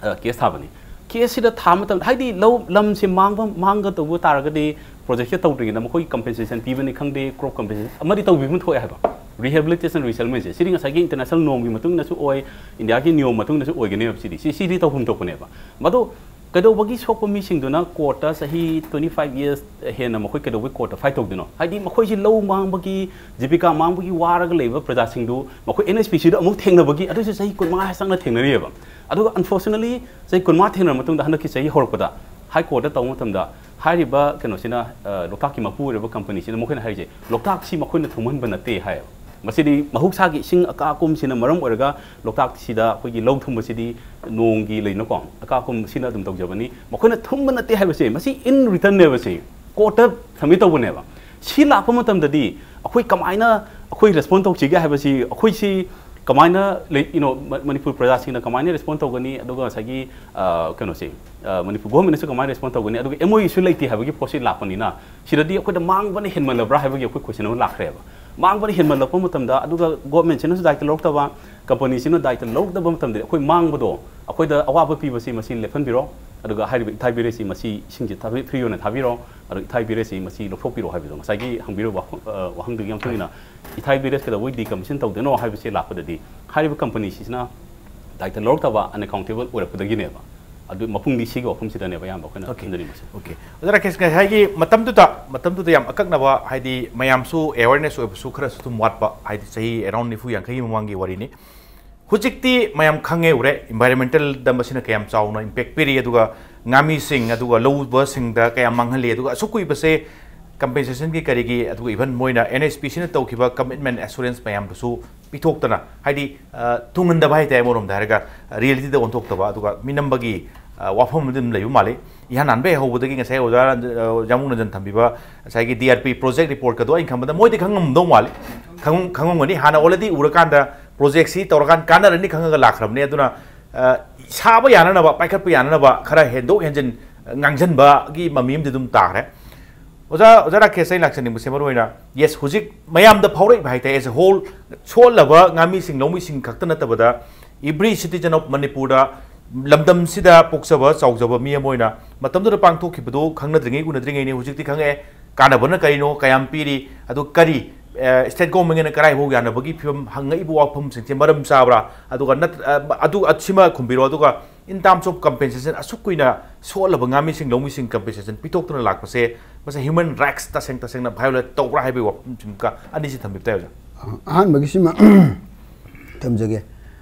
ꯑ, ꯀꯦꯁ ꯊꯥꯕꯅꯤ꯫ ꯀꯦꯁꯁꯤꯗ ꯊꯥꯕ ꯃꯇꯝꯗ, ꯍꯥꯏꯗꯤ ꯂꯧ, ꯂꯝꯁꯦ ꯃꯥꯡꯕ, ꯃꯥꯡꯒꯗꯧꯕ ꯇꯥꯔꯒꯗꯤ ꯄ꯭ꯔꯣꯖꯦꯛꯁꯦ ꯇꯧꯗ꯭ꯔꯤꯉꯩꯗ ꯃꯈꯣꯏꯒꯤ ꯀꯝꯄꯦꯟꯁꯦꯁꯟ ꯄꯤꯕꯅꯤ ꯈꯪꯗꯦ, ꯀ꯭ꯔꯣꯞ ꯀꯝꯄꯦꯟꯁꯦꯁꯟ ꯑꯃꯗꯤ ꯇꯧꯕꯤꯕ ꯑꯃ ꯊꯣꯛꯑꯦ ꯍꯥꯏꯕ꯫ ꯔꯤꯍꯦꯕꯤꯂꯤꯇꯦꯁꯟ, ꯔꯤꯁꯦꯇꯜꯃꯦꯟꯁꯦ, ꯁꯤꯗꯤ ꯉꯁꯥꯏꯒꯤ ꯏꯟꯇꯔꯅꯦꯁꯅꯦꯜ ꯅꯣꯔꯝꯒꯤ ꯃꯇꯨꯡ ꯏꯟꯅꯁꯨ ꯑꯣꯏ, ꯏꯟꯗꯤꯌꯥꯒꯤ ꯅꯤꯌꯣꯝ ꯃꯇꯨꯡ ꯏꯟꯅꯁꯨ ꯑꯣꯏꯒꯅꯦꯕ꯫ ꯁꯤꯗꯤ, ꯁꯤ, ꯁꯤꯗꯤ ꯇꯧꯐꯝ ꯊꯣꯛꯄꯅꯦꯕ꯫ ꯃꯗꯨ ꯀꯩꯗꯧꯕꯒꯤ ꯁꯣꯛꯄ ꯃꯤꯁꯤꯡꯗꯨꯅ ꯀꯣꯔꯠꯇ ꯆꯍꯤ twenty five years ꯍꯦꯟꯅ ꯃꯈꯣꯏ ꯀꯩꯗꯧꯕꯒꯤ ꯀꯣꯔꯠꯇ ꯐꯥꯏꯠ ꯇꯧꯗꯣꯏꯅꯣ? ꯍꯥꯏꯗꯤ ꯃꯈꯣꯏꯁꯤ ꯂꯧ ꯃꯥꯡꯕꯒꯤ, ꯖꯤꯕꯤꯀꯥ ꯃꯥꯡꯕꯒꯤ ꯋꯥꯔꯒ ꯂꯩꯕ ꯄ꯭ꯔꯖꯥꯁꯤꯡꯗꯨ ꯃꯈꯣꯏ ꯑꯦꯟ ꯑꯩꯆ ꯄꯤ ꯁꯤꯗ ꯑꯃꯨꯛ ꯊꯦꯡꯅꯕꯒꯤ, ꯑꯗꯨꯁꯨ ꯆꯍꯤ ꯀꯨꯟꯃꯉꯥ ꯆꯪꯅ ꯊꯦꯡꯅꯔꯤꯑꯕ꯫ ꯑꯗꯨꯒ unfortunately ꯆꯍꯤ ꯀꯨꯟꯃꯉꯥ ꯊꯦꯡꯅꯔ ꯃꯇꯨꯡꯗ ꯍꯟꯗꯛꯀꯤ ꯆꯍꯤ ꯍꯧꯔꯛꯄꯗ ꯍꯥꯏ ꯀꯣꯔꯠꯇ ꯇꯧꯕ ꯃꯇꯝꯗ ꯍꯥꯏꯔꯤꯕ ꯀꯩꯅꯣꯁꯤꯅ, ꯑ, ꯂꯣꯛꯇꯥꯛꯀꯤ ꯃꯄꯨ ꯑꯣꯏꯔꯤꯕ ꯀꯝꯄꯅꯤꯁꯤꯅ ꯃꯈꯣꯏꯅ ꯍꯥꯏꯔꯤꯁꯦ, ꯂꯣꯛꯇꯥꯛꯁꯤ ꯃꯈꯣꯏꯅ ꯊꯨꯝꯍꯟꯕ ꯅꯠꯇꯦ ꯍꯥꯏꯌꯦꯕ꯫ ꯃꯁꯤꯗꯤ ꯃꯍꯧꯁꯥꯒꯤ ꯏꯁꯤꯡ ꯑꯀꯥ ꯑꯀꯨꯝꯁꯤꯅ ꯃꯔꯝ ꯑꯣꯏꯔꯒ ꯂꯣꯛꯇꯥꯛꯁꯤꯗ ꯑꯩꯈꯣꯏꯒꯤ ꯂꯧ ꯊꯨꯝꯕꯁꯤꯗꯤ ꯅꯣꯡꯒꯤ ꯂꯩꯅꯀꯣ, ꯑꯀꯥ ꯑꯀꯨꯝꯁꯤꯅ ꯑꯗꯨꯝ ꯇꯧꯖꯕꯅꯤ꯫ ꯃꯈꯣꯏꯅ ꯊꯨꯝꯕ ꯅꯠꯇꯦ ꯍꯥꯏꯕꯁꯦ, ꯃꯁꯤ in returnꯅꯦꯕ, ꯁꯤ ꯀꯣꯔꯠꯇ ꯁꯕꯃꯤꯠ ꯇꯧꯕꯅꯦꯕ꯫ ꯁꯤ ꯂꯥꯛꯄ ꯃꯇꯝꯗꯗꯤ ꯑꯩꯈꯣꯏ ꯀꯃꯥꯏꯅ ꯑꯩꯈꯣꯏ ꯔꯦꯁꯄꯣꯟ ꯇꯧꯁꯤꯒꯦ ꯍꯥꯏꯕꯁꯤ, ꯑꯩꯈꯣꯏꯁꯤ ꯀꯃꯥꯏꯅ ꯂꯩ, you know, ꯃ-, ꯃꯅꯤꯄꯨꯔ ꯄ꯭ꯔꯖꯥꯁꯤꯡꯅ ꯀꯃꯥꯏꯅ ꯔꯦꯁꯄꯣꯟ ꯇꯧꯒꯅꯤ, ꯑꯗꯨꯒ ꯉꯁꯥꯏꯒꯤ, ꯑ, ꯀꯩꯅꯣꯁꯦ, ꯑ, ꯃꯅꯤꯄꯨꯔ ꯒꯣꯔꯃꯦꯟꯅꯁꯨ ꯀꯃꯥꯏꯅ ꯔꯦꯁꯄꯣꯟ ꯇꯧꯒꯅꯤ, ꯑꯗꯨꯒ ꯑꯦꯝ ꯑꯣ ꯌꯨꯁꯨ ꯂꯩꯇꯦ ꯍꯥꯏꯕꯒꯤ ꯄꯣꯠꯁꯤ ꯂꯥꯛꯄꯅꯤꯅ, ꯁꯤꯗꯗꯤ ꯑꯩꯈꯣꯏꯗ ꯃꯥꯡꯕꯅ ꯍꯦꯟꯃꯜꯂꯕ꯭ꯔꯥ ꯍꯥꯏꯕꯒꯤ ꯑꯩꯈꯣꯏ ꯀꯣꯏꯁꯟ ꯑꯃ ꯂꯥꯛꯈ꯭ꯔꯦꯕ꯫ ꯃꯥꯡꯕꯅ ꯍꯦꯟꯃꯜꯂꯛꯄ ꯃꯇꯝꯗ, ꯑꯗꯨꯒ ꯒꯣꯔꯃꯦꯟꯁꯤꯅꯁꯨ ꯗꯥꯏꯇ ꯂꯧꯔꯛꯇꯕ, ꯀꯝꯄꯅꯤꯁꯤꯅ ꯗꯥꯏꯇ ꯂꯧꯔꯛꯇꯕ ꯃꯇꯝꯗꯗꯤ ꯑꯩꯈꯣꯏ ꯃꯥꯡꯕꯗꯣ ꯑꯩꯈꯣꯏꯗ ꯑꯋꯥꯕ ꯄꯤꯕꯁꯤ ꯃꯁꯤ ꯂꯦꯞꯍꯟꯕꯤꯔꯣ, ꯑꯗꯨꯒ ꯍꯥꯏꯔꯤꯕ ꯏꯊꯥꯏ ꯕꯦꯔꯦꯖꯁꯤ ꯃꯁꯤ ꯏꯁꯤꯡꯁꯤ ꯊꯥꯕꯤ-, free ꯑꯣꯏꯅ ꯊꯥꯕꯤꯔꯣ, ꯑꯗꯨ ꯏꯊꯥꯏ ꯕꯦꯔꯦꯖꯁꯤ ꯃꯁꯤ ꯂꯧꯊꯣꯛꯄꯤꯔꯣ ꯍꯥꯏꯕꯗꯣ ꯉꯁꯥꯏꯒꯤ ꯍꯪꯕꯤꯔꯤꯕ ꯋꯥꯐꯝ, ꯑ, ꯋꯥꯍꯪꯗꯨꯒꯤ ꯃꯇꯨꯡ ꯏꯟꯅ ꯏꯊꯥꯏ ꯕꯦꯔꯦꯖ ꯀꯩꯗꯧꯕꯩ decommission ꯇꯧꯗꯣꯏꯅꯣ ꯍꯥꯏꯕꯁꯤ ꯂꯥꯛꯄꯗꯗꯤ ꯍꯥꯏꯔꯤꯕ ꯀꯝꯄꯅꯤꯁꯤꯅ ꯗꯥꯏꯔꯦꯛꯇꯔ ꯂꯧꯔꯛꯇꯕ, unaccountable ꯑꯣꯏꯔꯛꯄꯗꯒꯤꯅꯦꯕ꯫ ꯑꯗꯨ ꯃꯐꯝꯗꯤ ꯁꯤꯒꯤ ꯋꯥꯐꯝꯁꯤꯗꯅꯦꯕ ꯑꯌꯥꯝꯕ ꯑꯩꯈꯣꯏꯅ Okay. ꯈꯟꯖꯅꯤꯡꯕꯁꯦ꯫ Okay. ꯑꯣꯖꯥ ꯔꯥꯀꯦꯁ, ꯉꯁꯥꯏꯒꯤ ꯃꯇꯝꯗꯨꯗ, ꯃꯇꯝꯗꯨꯗ ꯌꯥꯝ ꯑꯀꯛꯅꯕ, ꯍꯥꯏꯗꯤ ꯃꯌꯥꯝꯁꯨ awareness ꯑꯣꯏꯕꯁꯨ ꯈꯔꯁꯨ ꯑꯗꯨꯝ ꯋꯥꯠꯄ, ꯍꯥꯏꯗꯤ ꯆꯍꯤ around ꯅꯤꯐꯨ ꯌꯥꯡꯈꯩꯒꯤ ꯃꯃꯥꯡꯒꯤ ꯋꯥꯔꯤꯅꯤ꯫ ꯍꯧꯖꯤꯛꯇꯤ ꯃꯌꯥꯝ ꯈꯪꯉꯦ, ꯎꯔꯦ, environmentalꯗ ꯃꯁꯤꯅ ꯀꯌꯥꯝ ꯆꯥꯎꯅ impact ꯄꯤꯔꯤ, ꯑꯗꯨꯒ ꯉꯥꯃꯤꯁꯤꯡ, ꯑꯗꯨꯒ ꯂꯧ ꯎꯕꯁꯤꯡꯗ ꯀꯌꯥꯝ ꯃꯥꯡꯍꯜꯂꯤ, ꯑꯗꯨꯒ ꯑꯁꯨꯛ ꯀꯨꯏꯕꯁꯦ compensationꯒꯤ ꯀꯔꯤꯒꯤ, ꯑꯗꯨꯒ even ꯃꯣꯏꯅ NHPCꯅ ꯇꯧꯈꯤꯕ commitment assurance ꯃꯌꯥꯝꯗꯨꯁꯨ ꯄꯤꯊꯣꯛꯇꯅ, ꯍꯥꯏꯗꯤ, ꯑ, ꯇꯨꯡꯍꯟꯗꯕ ꯍꯥꯏꯇꯥꯔꯦ, ꯑꯃꯔꯣꯝꯗ ꯍꯥꯏꯔꯒ realityꯗ ꯑꯣꯟꯊꯣꯛꯇꯕ, ꯑꯗꯨꯒ ꯃꯤꯅꯝꯕꯒꯤ, ꯑ, ꯋꯥꯐꯝ ꯑꯃꯗꯤ ꯑꯗꯨꯝ ꯂꯩꯕ ꯃꯥꯜꯂꯤ꯫ ꯏꯍꯥꯟ ꯍꯥꯟꯕ ꯍꯦꯛ ꯍꯧꯕꯗꯒꯤ ꯉꯁꯥꯏ ꯑꯣꯖꯥ ꯔꯟꯖ-, ꯑ, ꯖꯥꯃꯨꯡ ꯔꯟꯖꯟ ꯊꯝꯕꯤꯕ ꯉꯁꯥꯏꯒꯤ DRP project reportꯀꯗꯣ ꯑꯩꯅ ꯈꯟꯕꯗ ꯃꯣꯏꯗꯤ ꯈꯪꯉꯝꯗꯧ ꯃꯥꯜꯂꯤ, ꯈꯪ-, ꯈꯪꯉꯝꯒꯅꯤ꯫ ꯍꯥꯟꯅ already ꯎꯔꯀꯥꯟꯗ projectꯁꯤ ꯇꯧꯔꯀꯥꯟ ꯀꯥꯟꯅꯔꯅꯤ ꯈꯪꯉꯒ ꯂꯥꯛꯈ꯭ꯔꯕꯅꯤ꯫ ꯑꯗꯨꯅ, ꯑ, ꯁꯥꯕ ꯌꯥꯅꯅꯕ, ꯄꯥꯏꯈꯠꯄ ꯌꯥꯅꯅꯕ ꯈꯔ ꯍꯦꯟꯗꯣꯛ ꯍꯦꯟꯖꯤꯟ, ꯑ, ꯉꯥꯡꯁꯤꯟꯕꯒꯤ ꯃꯃꯤ ꯑꯃꯗꯤ ꯑꯗꯨꯝ ꯇꯥꯈ꯭ꯔꯦ꯫ ꯑꯣꯖꯥ, ꯑꯣꯖꯥ ꯔꯥꯀꯦꯁ, ꯑꯩꯅ ꯂꯥꯛꯆꯅꯤꯡꯕꯁꯦ ꯃꯔꯨ ꯑꯣꯏꯅ, yes, ꯍꯧꯖꯤꯛ ꯃꯌꯥꯝꯗ ꯐꯥꯎꯔꯛꯏꯕ ꯍꯥꯏꯇꯥꯔꯦ, as a whole, ꯁꯣꯜꯂꯕ ꯉꯥꯃꯤꯁꯤꯡ, ꯂꯧꯃꯤꯁꯤꯡ ꯈꯛꯇ ꯅꯠꯇꯕꯗ, every citizen of ꯃꯅꯤꯄꯨꯔꯗ, ꯂꯝꯗꯝꯁꯤꯗ ꯄꯣꯛꯆꯕ ꯆꯥꯎꯖꯕ ꯃꯤ ꯑꯃ ꯑꯣꯏꯅ ꯃꯇꯝꯗꯨꯗ ꯄꯥꯡꯊꯣꯛꯈꯤꯕꯗꯨ ꯈꯪꯅꯗ꯭ꯔꯤꯉꯩ ꯎꯅꯗ꯭ꯔꯤꯉꯩꯅꯤ꯫ ꯍꯧꯖꯤꯛꯇꯤ ꯈꯪꯉꯛꯑꯦ, ꯀꯥꯟꯅꯕꯅ ꯀꯔꯤꯅꯣ, ꯀꯌꯥꯝ ꯄꯤꯔꯤ, ꯑꯗꯨ ꯀꯔꯤ, ꯑ, state governmentꯅ ꯀꯔꯥꯏꯐꯥꯎ ꯌꯥꯅꯕꯒꯤ ꯐꯤꯕꯝ, ꯍꯪꯉꯛꯏꯕ ꯋꯥꯐꯝꯁꯤꯡꯁꯦ ꯃꯔꯝ ꯆꯥꯕ꯭ꯔꯥ, ꯑꯗꯨꯒ ꯅꯠ-, ꯑ, ꯑꯗꯨ, ꯑ, ꯁꯤꯃ ꯈꯨꯝꯕꯤꯔꯣ, ꯑꯗꯨꯒ in terms of compensation, ꯑꯁꯨꯛ ꯀꯨꯏꯅ ꯁꯣꯛꯍꯜꯂꯕ ꯉꯥꯃꯤꯁꯤꯡ, ꯂꯧꯃꯤꯁꯤꯡ compensation ꯄꯤꯊꯣꯛꯇꯅ ꯂꯥꯛꯄꯁꯦ, ꯃꯁꯤ human rights ꯇꯁꯦꯡ ꯇꯁꯦꯡꯅ violate ꯇꯧꯕ꯭ꯔꯥ ꯍꯥꯏꯕꯒꯤ ꯋꯥꯐꯝꯁꯤꯡꯒ ꯑꯅꯤꯁꯤ ꯊꯝꯕꯤꯕ ꯇꯥꯏ, ꯑꯣꯖꯥ꯫ ꯑꯍꯥꯟꯕꯒꯤꯁꯤꯃ ꯊꯝꯖꯒꯦ꯫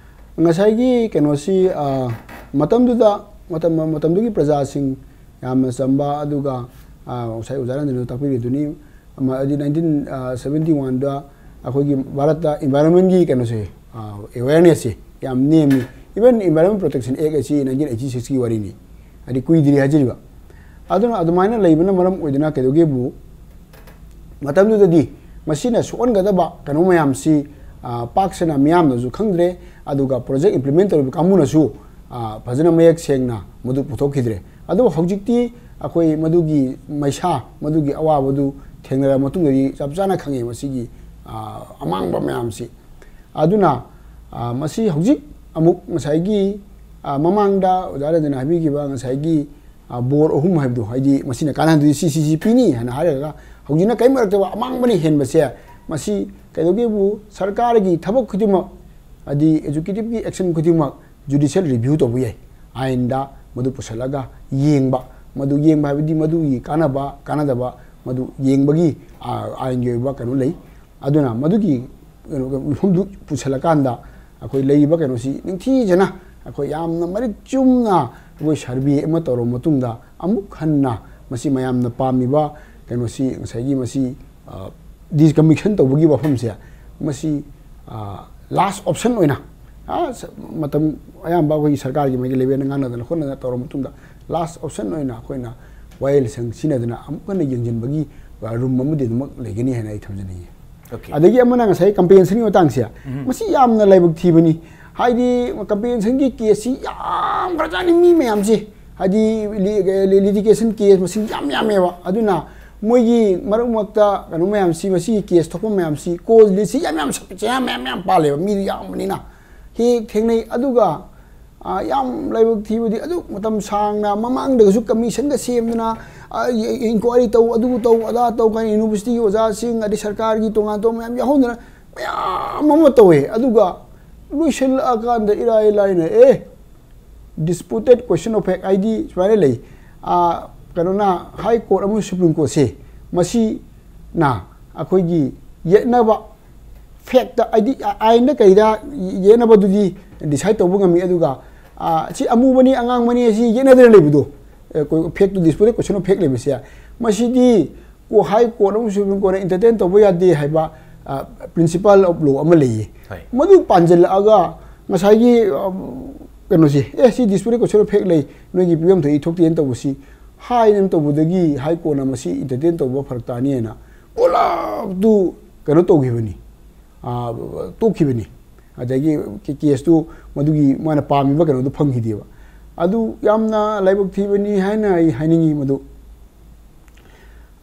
ꯉꯁꯥꯏꯒꯤ ꯀꯩꯅꯣꯁꯤ, ꯑ, ꯃꯇꯝꯗꯨꯗ, ꯃꯇꯝ, ꯃꯇꯝꯗꯨꯒꯤ ꯄ꯭ꯔꯖꯥꯁꯤꯡ ꯌꯥꯝꯅ ꯆꯝꯕ, ꯑꯗꯨꯒ, ꯑ, ꯉꯁꯥꯏ ꯑꯣꯖꯥ ꯔꯟꯖꯟꯅ ꯇꯥꯛꯄꯤꯔꯤꯗꯨꯅꯤ, ꯑꯃ, ꯍꯥꯏꯗꯤ nineteen seventy oneꯗ ꯑꯩꯈꯣꯏꯒꯤ ꯚꯥꯔꯠꯇ environmentꯀꯤ ꯀꯩꯅꯣꯁꯦ, ꯑ, awarenessꯁꯦ ꯌꯥꯝ ꯅꯦꯝꯃꯤ꯫ Even Environment Protection Act ꯑꯁꯤ nineteen eighty sixꯀꯤ ꯋꯥꯔꯤꯅꯤ, ꯍꯥꯏꯗꯤ ꯀꯨꯏꯗ꯭ꯔꯤ ꯍꯥꯏꯖꯔꯤꯕ꯫ ꯑꯗꯨꯅ ꯑꯗꯨꯃꯥꯏꯅ ꯂꯩꯕꯅ ꯃꯔꯝ ꯑꯣꯏꯗꯨꯅ ꯀꯩꯗꯧꯒꯦꯕꯨ, ꯃꯇꯝꯗꯨꯗꯗꯤ ꯃꯁꯤꯅ ꯁꯣꯛꯍꯟꯒꯗꯕ ꯀꯩꯅꯣ ꯃꯌꯥꯝꯁꯤ, ꯑ, ꯄꯥꯛ ꯁꯟꯅ ꯃꯤꯌꯥꯝꯅꯁꯨ ꯈꯪꯗ꯭ꯔꯦ, ꯑꯗꯨꯒ project implement ꯇꯧꯔꯤꯕ ꯀꯥꯡꯕꯨꯅꯁꯨ, ꯑ, ꯐꯖꯅ ꯃꯌꯦꯛ ꯁꯦꯡꯅ ꯃꯗꯨ ꯄꯨꯊꯣꯛꯈꯤꯗ꯭ꯔꯦ꯫ ꯑꯗꯨꯕꯨ ꯍꯧꯖꯤꯛꯇꯤ ꯑꯩꯈꯣꯏ ꯃꯗꯨꯒꯤ ꯃꯩꯁꯥ, ꯃꯗꯨꯒꯤ ꯑꯋꯥꯕꯗꯨ ꯊꯦꯡꯅꯔꯕ ꯃꯇꯨꯡꯗꯗꯤ ꯆꯞ ꯆꯥꯅ ꯈꯪꯉꯦ ꯃꯁꯤꯒꯤ, ꯑ, ꯑꯃꯥꯡꯕ ꯃꯌꯥꯝꯁꯤ꯫ ꯑꯗꯨꯅ, ꯑ, ꯃꯁꯤ ꯍꯧꯖꯤꯛ ꯑꯃꯨꯛ ꯉꯁꯥꯏꯒꯤ ꯑ, ꯃꯃꯥꯡꯗ ꯑꯣꯖꯥ ꯔꯟꯖꯟꯅ ꯍꯥꯏꯕꯤꯈꯤꯕ ꯉꯁꯥꯏꯒꯤ, ꯑ, ꯕꯣꯔ ꯑꯍꯨꯝ ꯍꯥꯏꯕꯗꯣ, ꯍꯥꯏꯗꯤ ꯃꯁꯤꯅ ꯀꯥꯟꯅꯍꯟꯗꯣꯏꯁꯤ ꯁꯤ ꯁꯤ ꯄꯤꯅꯤ ꯍꯥꯏꯅ ꯍꯥꯏꯔꯒ ꯍꯧꯖꯤꯛꯅ ꯀꯔꯤꯝ ꯑꯣꯏꯔꯛꯇꯕ ꯑꯃꯥꯡꯕꯅ ꯍꯦꯟꯕꯁꯦ, ꯃꯁꯤ ꯀꯩꯗꯧꯒꯦꯕꯨ ꯁꯔꯀꯥꯔꯒꯤ ꯊꯕꯛ ꯈꯨꯗꯤꯡꯃꯛ, ꯍꯥꯏꯗꯤ executive ꯀꯤ action ꯈꯨꯗꯤꯡꯃꯛ judicial review ꯇꯧꯕ ꯌꯥꯏ꯫ ꯑꯥꯏꯟꯗ ꯃꯗꯨ ꯄꯨꯁꯜꯂꯒ ꯌꯦꯡꯕ, ꯃꯗꯨ ꯌꯦꯡꯕ ꯍꯥꯏꯕꯗꯤ ꯃꯗꯨꯒꯤ ꯀꯥꯟꯅꯕ ꯀꯥꯟꯅꯗꯕ ꯃꯗꯨ ꯌꯦꯡꯕꯒꯤ, ꯑ, ꯑꯥꯏꯟꯒꯤ ꯑꯣꯏꯕ ꯀꯩꯅꯣ ꯂꯩ꯫ ꯑꯗꯨꯅ ꯃꯗꯨꯒꯤ ꯀꯩꯅꯣ, ꯃꯐꯝꯗꯨ ꯄꯨꯁꯜꯂꯀꯥꯟꯗ ꯑꯩꯈꯣꯏ ꯂꯩꯔꯤꯕ ꯀꯩꯅꯣꯁꯤ ꯅꯤꯡꯊꯤꯖꯅ ꯑꯩꯈꯣꯏ ꯌꯥꯝꯅ ꯃꯔꯤꯛ ꯆꯨꯝꯅ ꯑꯩꯈꯣꯏ survey ꯑꯃ ꯇꯧꯔꯕ ꯃꯇꯨꯡꯗ ꯑꯃꯨꯛ ꯍꯟꯅ ꯃꯁꯤ ꯃꯌꯥꯝꯅ ꯄꯥꯝꯃꯤꯕ ꯀꯩꯅꯣꯁꯤ, ꯉꯁꯥꯏꯒꯤ ꯃꯁꯤ, ꯑ, decommission ꯇꯧꯕꯒꯤ ꯋꯥꯐꯝꯁꯦ, ꯃꯁꯤ, ꯑ, last option ꯑꯣꯏꯅ, ꯑ, ꯁ-, ꯃꯇꯝ ꯑꯌꯥꯝꯕ ꯑꯩꯈꯣꯏꯒꯤ ꯁꯔꯀꯥꯔꯒꯤ ꯃꯥꯒꯤ level ꯗ ꯉꯥꯡꯅꯗꯅ ꯈꯣꯠꯅꯗꯅ ꯇꯧꯔꯕ ꯃꯇꯨꯡꯗ last option ꯑꯣꯏꯅ ꯑꯩꯈꯣꯏꯅ ꯋꯥꯌꯦꯜꯁꯪ ꯁꯤꯖꯤꯟꯅꯗꯅ ꯑꯃꯨꯛ ꯍꯟꯅ ꯌꯦꯡꯁꯤꯟꯕꯒꯤ, ꯑ, room ꯑꯃꯗꯤ ꯑꯗꯨꯃꯛ ꯂꯩꯒꯅꯤ ꯍꯥꯏꯅ ꯑꯩ ꯊꯝꯖꯅꯤꯡꯉꯤ꯫ Okay. ꯑꯗꯒꯤ ꯑꯃꯅ ꯉꯁꯥꯏ compensation ꯒꯤ ꯃꯇꯥꯡꯁꯦ, ꯎꯝ꯫ ꯃꯁꯤ ꯌꯥꯝꯅ ꯂꯥꯏꯕꯛ ꯊꯤꯕꯅꯤ꯫ ꯍꯥꯏꯗꯤ compensation ꯒꯤ case ꯁꯤ ꯌꯥꯝꯈ꯭ꯔꯖꯥꯠꯅꯤ, ꯃꯤ ꯃꯌꯥꯝꯁꯤ꯫ ꯍꯥꯏꯗꯤ ꯂꯤ-, ꯂꯤ-, litigation case ꯃꯁꯤꯡ ꯌꯥꯝ ꯌꯥꯝꯃꯦꯕ꯫ ꯑꯗꯨꯅ ꯃꯣꯏꯒꯤ ꯃꯔꯛ ꯃꯔꯛꯇ ꯀꯩꯅꯣ ꯃꯌꯥꯝꯁꯤ, ꯃꯁꯤꯒꯤ case ꯊꯣꯛꯄ ꯃꯌꯥꯝꯁꯤ, cause list ꯁꯤ ꯌꯥꯝ ꯌꯥꯝ ꯁꯞ-, ꯃꯌꯥꯝ ꯃꯌꯥꯝ ꯃꯌꯥꯝ ꯄꯥꯜꯂꯦꯕ, ꯃꯤꯗꯨ ꯌꯥꯝꯕꯅꯤꯅ꯫ ꯍꯦꯛ ꯊꯦꯡꯅꯩ꯫ ꯑꯗꯨꯒ, ꯑ, ꯌꯥꯝ ꯂꯥꯏꯕꯛ ꯊꯤꯕꯗꯤ ꯑꯗꯨꯛ ꯃꯇꯝ ꯁꯥꯡꯅ ꯃꯃꯥꯡꯗꯒꯁꯨ commission ꯒ ꯁꯦꯝꯗꯅ, ꯑ, ꯏ-, ꯏ-, inquiry ꯇꯧ, ꯑꯗꯨ ꯇꯧ, ꯑꯗꯥ ꯇꯧ ꯀꯥꯏꯅ university ꯒꯤ ꯑꯣꯖꯥꯁꯤꯡ ꯑꯗꯩ ꯁꯔꯀꯥꯔꯒꯤ ꯇꯣꯉꯥꯟ ꯇꯣꯉꯥꯟꯕ ꯃꯌꯥꯝ ꯌꯥꯎꯍꯧꯗꯅ ꯃꯌꯥꯝ ꯑꯃ ꯇꯧꯋꯦ꯫ ꯑꯗꯨꯒ ꯂꯣꯏꯁꯤꯜꯂꯛꯑꯀꯥꯟꯗ ꯏꯔꯥꯏ ꯂꯥꯏꯅ, ꯑꯦ, disputed question of fact ꯍꯥꯏꯗꯤ ꯁꯨꯃꯥꯏꯅ ꯂꯩ, ꯑ, ꯀꯩꯅꯣꯅ, High Court ꯑꯃꯁꯨꯡ Supreme Court ꯁꯦ, ꯃꯁꯤꯅ ꯑꯩꯈꯣꯏꯒꯤ ꯌꯦꯠꯅꯕ fact ꯇ, ꯍꯥꯏꯗꯤ ꯑꯥꯏꯟꯗ ꯀꯩꯗ ꯌꯦꯠꯅꯕꯗꯨꯗꯤ decide ꯇꯧꯕ ꯉꯝꯃꯤ꯫ ꯑꯗꯨꯒ, ꯑ, ꯁꯤ ꯑꯃꯨꯕꯅꯤ ꯑꯉꯥꯡꯕꯅꯤ ꯑꯁꯤ ꯌꯦꯠꯅꯗꯅ ꯂꯩꯕꯗꯣ, ꯑ, ꯀꯣ-, fact two, disputed question of fact ꯂꯩꯕꯁꯦ, ꯃꯁꯤꯗꯤ ꯀꯣ-, High Court ꯑꯃꯁꯨꯡ Supreme Court ꯅ entertain ꯇꯧꯕ ꯌꯥꯗꯦ ꯍꯥꯏꯕ, ꯑ, principle of law ꯑꯃ ꯂꯩꯌꯦ꯫ ꯍꯣꯏ꯫ ꯃꯗꯨ ꯄꯥꯟꯁꯤꯜꯂꯛꯑꯒ ꯉꯁꯥꯏꯒꯤ, ꯑ, ꯀꯩꯅꯣꯁꯤ, "ꯑꯦ, ꯁꯤ disputed question of fact ꯂꯩ, ꯅꯣꯏꯒꯤ ꯄꯤꯐꯝ ꯊꯣꯛꯏ ꯊꯣꯛꯇꯦꯅ" ꯇꯧꯕꯁꯤ ꯍꯥꯏꯅ ꯇꯧꯕꯗꯒꯤ High Court ꯅ ꯃꯁꯤ entertain ꯇꯧꯕ ꯐꯔꯛ ꯇꯥꯅꯤ ꯍꯥꯏꯅ ꯄꯨꯂꯞꯇꯨ ꯀꯩꯅꯣ ꯇꯧꯈꯤꯕꯅꯤ, ꯑ, ꯇꯣꯛꯈꯤꯕꯅꯤ꯫ ꯑꯗꯒꯤ ꯀꯦ-, case ꯇꯨ ꯃꯗꯨꯒꯤ ꯃꯥꯅ ꯄꯥꯝꯃꯤꯕ ꯀꯩꯅꯣꯗꯨ ꯐꯪꯈꯤꯗꯦꯕ꯫ ꯑꯗꯨ ꯌꯥꯝꯅ ꯂꯥꯏꯕꯛ ꯊꯤꯕꯅꯤ ꯍꯥꯏꯅ ꯑꯩ ꯍꯥꯏꯅꯤꯡꯉꯤ ꯃꯗꯨ꯫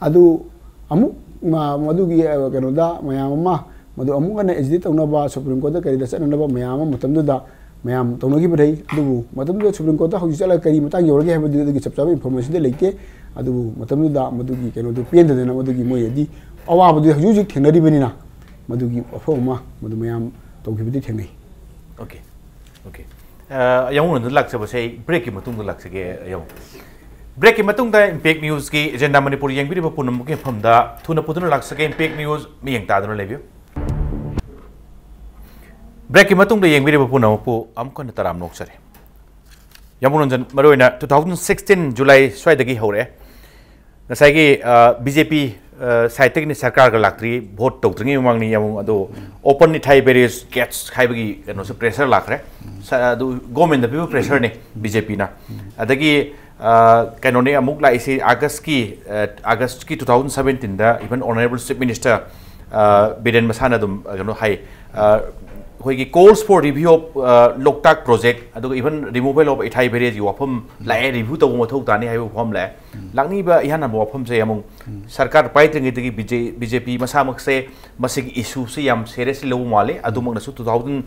ꯑꯗꯨ ꯑꯃꯨꯛ ꯃ-, ꯃꯗꯨꯒꯤ, ꯑ, ꯀꯩꯅꯣꯗ ꯃꯌꯥꯝ ꯑꯃ ꯃꯗꯨ ꯑꯃꯨꯛ ꯍꯟꯅ agitate ꯇꯧꯅꯕ, Supreme Court ꯇ ꯀꯔꯤꯗ ꯆꯠꯅꯅꯕ ꯃꯌꯥꯝ ꯑꯃ ꯃꯇꯝꯗꯨꯗ ꯃꯌꯥꯝ ꯇꯧꯅꯈꯤꯕ ꯂꯩ꯫ ꯑꯗꯨꯕꯨ ꯃꯇꯝꯗꯨꯗ ꯁꯨꯄ꯭ꯔꯤꯝ ꯀꯣꯔꯠꯇ ꯍꯧꯖꯤꯛ ꯆꯠꯂꯒ ꯀꯔꯤ ꯃꯇꯥꯡ ꯌꯧꯔꯒꯦ ꯍꯥꯏꯕꯗꯨ ꯑꯗꯨꯒꯤ ꯆꯞ ꯆꯥꯕ ꯏꯟꯐꯣꯔꯃꯦꯁꯟꯗꯤ ꯂꯩꯇꯦ꯫ ꯑꯗꯨꯕꯨ ꯃꯇꯝꯗꯨꯗ ꯃꯗꯨꯒꯤ ꯀꯩꯅꯣꯗꯨ ꯄꯦꯟꯗꯗꯅ ꯃꯗꯨꯒꯤ ꯃꯣꯏ ꯍꯥꯏꯗꯤ ꯑꯋꯥꯕꯗꯨ ꯍꯧꯖꯤꯛ ꯍꯧꯖꯤꯛ ꯊꯦꯡꯅꯔꯤꯕꯅꯤꯅ ꯃꯗꯨꯒꯤ ꯋꯥꯐꯝ ꯑꯃ ꯃꯗꯨ ꯃꯌꯥꯝ ꯇꯧꯈꯤꯕꯗꯤ ꯊꯦꯡꯅꯩ꯫ ꯑꯣꯀꯦ ꯑꯣꯀꯦ ꯌꯥꯝꯕꯨꯡꯗ ꯂꯥꯛꯆꯕꯁꯦ ꯕ꯭ꯔꯦꯛꯀꯤ ꯃꯇꯨꯡꯗ ꯂꯥꯛꯆꯒꯦ꯫ ꯌꯥꯝꯕꯨꯡ ꯕ꯭ꯔꯦꯛꯀꯤ ꯃꯇꯨꯡꯗ ꯏꯝꯄꯦꯛ ꯅ꯭ꯌꯨꯁꯀꯤ ꯑꯦꯖꯦꯟꯗꯥ ꯃꯅꯤꯄꯨꯔ ꯌꯦꯡꯕꯤꯔꯤꯕ ꯄꯨꯝꯅꯃꯛꯀꯤ ꯃꯐꯝꯗ ꯊꯨꯅ ꯄꯨꯗꯨꯅ ꯂꯥꯛꯆꯒꯦ꯫ ꯏꯝꯄꯦꯛ ꯅ꯭ꯌꯨꯁ ꯃꯤꯠꯌꯦꯡ ꯇꯥꯗꯨꯅ ꯂꯩꯕꯤꯌꯨ꯫ ꯕ꯭ꯔꯦꯛꯀꯤ ꯃꯇꯨꯡꯗ ꯌꯦꯡꯕꯤꯔꯤꯕ ꯄꯨꯝꯅꯃꯛꯄꯨ ꯑꯃꯨꯛ ꯍꯟꯅ ꯇꯔꯥꯝꯅ ꯑꯣꯛꯆꯔꯤ꯫ ꯌꯥꯝꯕꯨꯡ ꯔꯟꯖꯟ, ꯃꯔꯨꯑꯣꯏꯅ two thousand sixteen July ꯁ꯭ꯋꯥꯏꯗꯒꯤ ꯍꯧꯔꯛꯑꯦ꯫ ꯉꯁꯥꯏꯒꯤ ꯕꯤ ꯖꯦ ꯄꯤ ꯁꯥꯏꯠꯇꯒꯤꯅ ꯁꯔꯀꯥꯔꯒ ꯂꯥꯛꯇ꯭ꯔꯤ, ꯚꯣꯠ ꯇꯧꯗ꯭ꯔꯤꯉꯩ ꯃꯃꯥꯡꯅꯤ꯫ ꯌꯥꯝꯕꯨꯡ ꯑꯗꯣ open ꯏꯊꯥꯏ ꯕꯦꯔꯦꯖ ꯒꯦꯠꯁ ꯍꯥꯏꯕꯒꯤ ꯀꯩꯅꯣꯁꯦ ꯄ꯭ꯔꯦꯁꯔ ꯂꯥꯛꯈ꯭ꯔꯦ꯫ ꯑꯗꯨ ꯒꯣꯔꯃꯦꯟꯗ ꯄꯤꯕ ꯄ꯭ꯔꯦꯁꯔꯅꯤ ꯕꯤ ꯖꯦ ꯄꯤꯅ꯫ ꯑꯗꯒꯤ ꯀꯩꯅꯣꯅꯤ ꯑꯃꯨꯛ ꯂꯥꯛꯏꯁꯤ ꯑꯥꯒꯁꯀꯤ ꯑꯥꯒꯁꯀꯤ two thousand seventeenꯗ even Honourable Chief Minister Biren ꯃꯁꯥꯅ ꯑꯗꯨꯝ ꯀꯩꯅꯣ ꯍꯥꯏ, ꯑꯩꯈꯣꯏꯒꯤ calls for review of Loktak project ꯑꯗꯨꯒ even removal of ꯏꯊꯥꯏ ꯕꯦꯔꯦꯖꯀꯤ ꯋꯥꯐꯝ ꯂꯥꯛꯑꯦ, ꯔꯤꯚ꯭ꯌꯨ ꯇꯧꯕ ꯃꯊꯧ ꯇꯥꯅꯤ ꯍꯥꯏꯕ ꯋꯥꯐꯝ ꯂꯥꯛꯑꯦ꯫ ꯂꯥꯛꯅꯤꯡꯕ ꯏꯍꯥꯟ ꯍꯥꯟꯕ ꯋꯥꯐꯝꯁꯦ ꯑꯃꯨꯛ ꯁꯔꯀꯥꯔ ꯄꯥꯏꯗ꯭ꯔꯤꯉꯩꯗꯒꯤ ꯕꯤ ꯖꯦ ꯕꯤ ꯖꯦ ꯄꯤ ꯃꯁꯥꯃꯛꯁꯦ ꯃꯁꯤꯒꯤ ꯏꯁꯨꯁꯦ ꯌꯥꯝ ꯁꯦꯔꯤꯌꯁꯂꯤ ꯂꯧꯕ ꯃꯥꯜꯂꯤ꯫ ꯑꯗꯨꯃꯛꯅꯁꯨ two thousand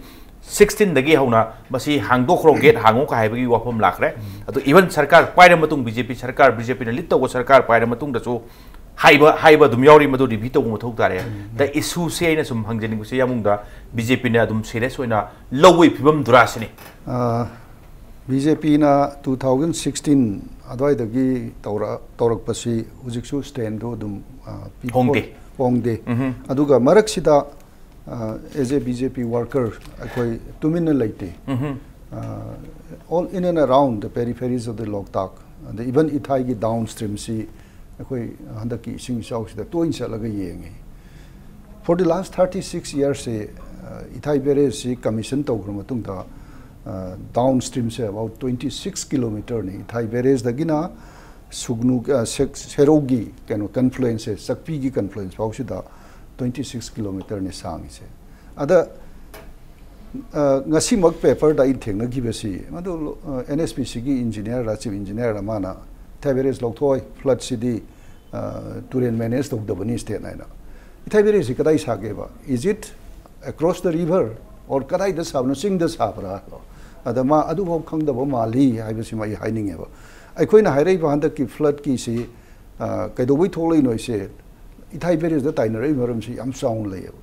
sixteenꯗꯒꯤ ꯍꯧꯅ ꯃꯁꯤ ꯍꯥꯡꯗꯣꯛꯈ꯭ꯔꯣ, ꯒꯦꯠ ꯍꯥꯡꯉꯣ ꯀ ꯍꯥꯏꯕꯒꯤ ꯋꯥꯐꯝ ꯂꯥꯛꯈ꯭ꯔꯦ꯫ ꯑꯗꯣ even ꯁꯔꯀꯥꯔ ꯄꯥꯏꯔ ꯃꯇꯨꯡ, ꯕꯤ ꯖꯦ ꯄꯤ ꯁꯔꯀꯥꯔ, ꯕꯤ ꯖꯦ ꯄꯤꯅ ꯂꯤꯗ ꯇꯧꯕ ꯁꯔꯀꯥꯔ ꯄꯥꯏꯔ ꯃꯇꯨꯡꯗꯁꯨ ꯍꯥꯏꯕ ꯍꯥꯏꯕ ꯑꯗꯨꯝ ꯌꯥꯎꯔꯤ, ꯃꯗꯨ ꯔꯤꯚ꯭ꯌꯨ ꯇꯧꯕ ꯃꯊꯧ ꯇꯥꯔꯦ꯫ ꯗ ꯏꯁꯨꯁꯦ ꯑꯩꯅ ꯁꯨꯝ ꯍꯪꯖꯅꯤꯡꯕꯁꯦ ꯌꯥꯝꯕꯨꯡꯗ ꯕꯤ ꯖꯦ ꯄꯤꯅ ꯑꯗꯨꯝ ꯁꯦꯔꯤꯌꯁ ꯑꯣꯏꯅ ꯂꯧꯕꯒꯤ ꯐꯤꯕꯝꯗꯨꯔꯥ ꯁꯤꯅꯤ꯫ ꯕꯤ ꯖꯦ ꯄꯤꯅ two thousand sixteen ꯑꯗꯨꯋꯥꯏꯗꯒꯤ ꯇꯧꯔꯛ ꯇꯧꯔꯛꯄꯁꯤ ꯍꯧꯖꯤꯛꯁꯨ ꯁ꯭ꯇꯦꯟꯗꯨ ꯑꯗꯨꯝ ꯑ, ꯄꯤ- ꯍꯣꯡꯗꯦ꯫ ꯍꯣꯡꯗꯦ꯫ ꯎꯝꯍꯨꯝ꯫ ꯑꯗꯨꯒ ꯃꯔꯛꯁꯤꯗ as A B J P worker ꯑꯩꯈꯣꯏ ꯇꯨꯃꯤꯟꯅ ꯂꯩꯇꯦ꯫ ꯎꯝꯍꯨꯝ꯫ All in and around the peripheries of the Loktak, ꯑꯗ even ꯏꯊꯥꯏꯒꯤ ꯗꯥꯎꯟ ꯁ꯭ꯇ꯭ꯔꯤꯝꯁꯤ ꯑꯩꯈꯣꯏ ꯍꯟꯗꯛꯀꯤ ꯏꯁꯤꯡ ꯏꯆꯥꯎꯁꯤꯗ ꯇꯣꯏꯅ ꯆꯠꯂꯒ ꯌꯦꯡꯉꯤ꯫ For the last thirty six yearsꯁꯦ ꯏꯊꯥꯏ ꯕꯦꯔꯦꯖꯁꯤ ꯀꯃꯤꯁꯟ ꯇꯧꯈ꯭ꯔ ꯃꯇꯨꯡꯗ ꯗꯥꯎꯟ ꯁ꯭ꯇ꯭ꯔꯤꯝꯁꯦ about twenty six kilometerꯅꯤ꯫ ꯏꯊꯥꯏ ꯕꯦꯔꯦꯖꯇꯒꯤꯅ ꯁꯨꯒꯅꯨ ꯑ, ꯁꯦꯛ- ꯁꯦꯔꯧꯒꯤ ꯀꯩꯅꯣ ꯀꯟꯐ꯭ꯂꯨꯌꯦꯟꯁꯁꯦ, ꯆꯥꯛꯄꯤꯒꯤ ꯀꯟꯐ꯭ꯂꯨꯌꯦꯟꯁ ꯐꯥꯎꯁꯤꯗ twenty six kilometerꯅꯤ ꯁꯥꯡꯉꯤꯁꯦ꯫ ꯑꯗ ꯑ, ꯉꯁꯤꯃꯛ ꯄꯦꯄꯔꯗ ꯑꯩ ꯊꯦꯡꯅꯈꯤꯕꯁꯤ ꯃꯗꯨ ꯑꯦꯟ ꯑꯦꯁ ꯄꯤ ꯁꯤꯒꯤ ꯏꯟꯖꯤꯅꯤꯌꯔ, ꯆꯤꯐ ꯏꯟꯖꯤꯅꯤꯌꯔ ꯑꯃꯅ ꯏꯊꯥꯏ ꯕꯦꯔꯦꯖ ꯂꯧꯊꯣꯛꯑꯣꯏ, ꯐ꯭ꯂꯠꯁꯤꯗꯤ ꯑ, ꯇꯨꯔꯦꯟ ꯃꯦꯅꯦꯖ ꯇꯧꯗꯕꯅꯤ ꯁ꯭ꯇꯦꯠ ꯍꯥꯏꯅ꯫ ꯏꯊꯥꯏ ꯕꯦꯔꯦꯖꯁꯤ ꯀꯗꯥꯏ ꯁꯥꯒꯦꯕ? Is it across the river? Or ꯀꯗꯥꯏꯗ ꯁꯥꯕꯅꯣ, ꯆꯤꯡꯗ ꯁꯥꯕ꯭ꯔꯥ? ꯑꯗ ꯃꯥ ꯑꯗꯨꯐꯥꯎ ꯈꯪꯗꯕ ꯃꯥꯜꯂꯤ ꯍꯥꯏꯕꯁꯤꯃ ꯑꯩ ꯍꯥꯏꯅꯤꯡꯉꯦꯕ꯫ ꯑꯩꯈꯣꯏꯅ ꯍꯥꯏꯔꯛꯏꯕ ꯍꯟꯗꯛꯀꯤ ꯐ꯭ꯂꯠꯀꯤꯁꯤ, ꯑ, ꯀꯩꯗꯧꯕꯩ ꯊꯣꯛꯂꯛꯏꯅꯣ ꯍꯥꯏꯁꯦ, ꯏꯊꯥꯏ ꯕꯦꯔꯦꯖꯇ ꯇꯥꯏꯅꯔꯛꯏ ꯃꯔꯝꯁꯤ ꯌꯥꯝ ꯆꯥꯎꯅ ꯂꯩꯌꯦꯕ꯫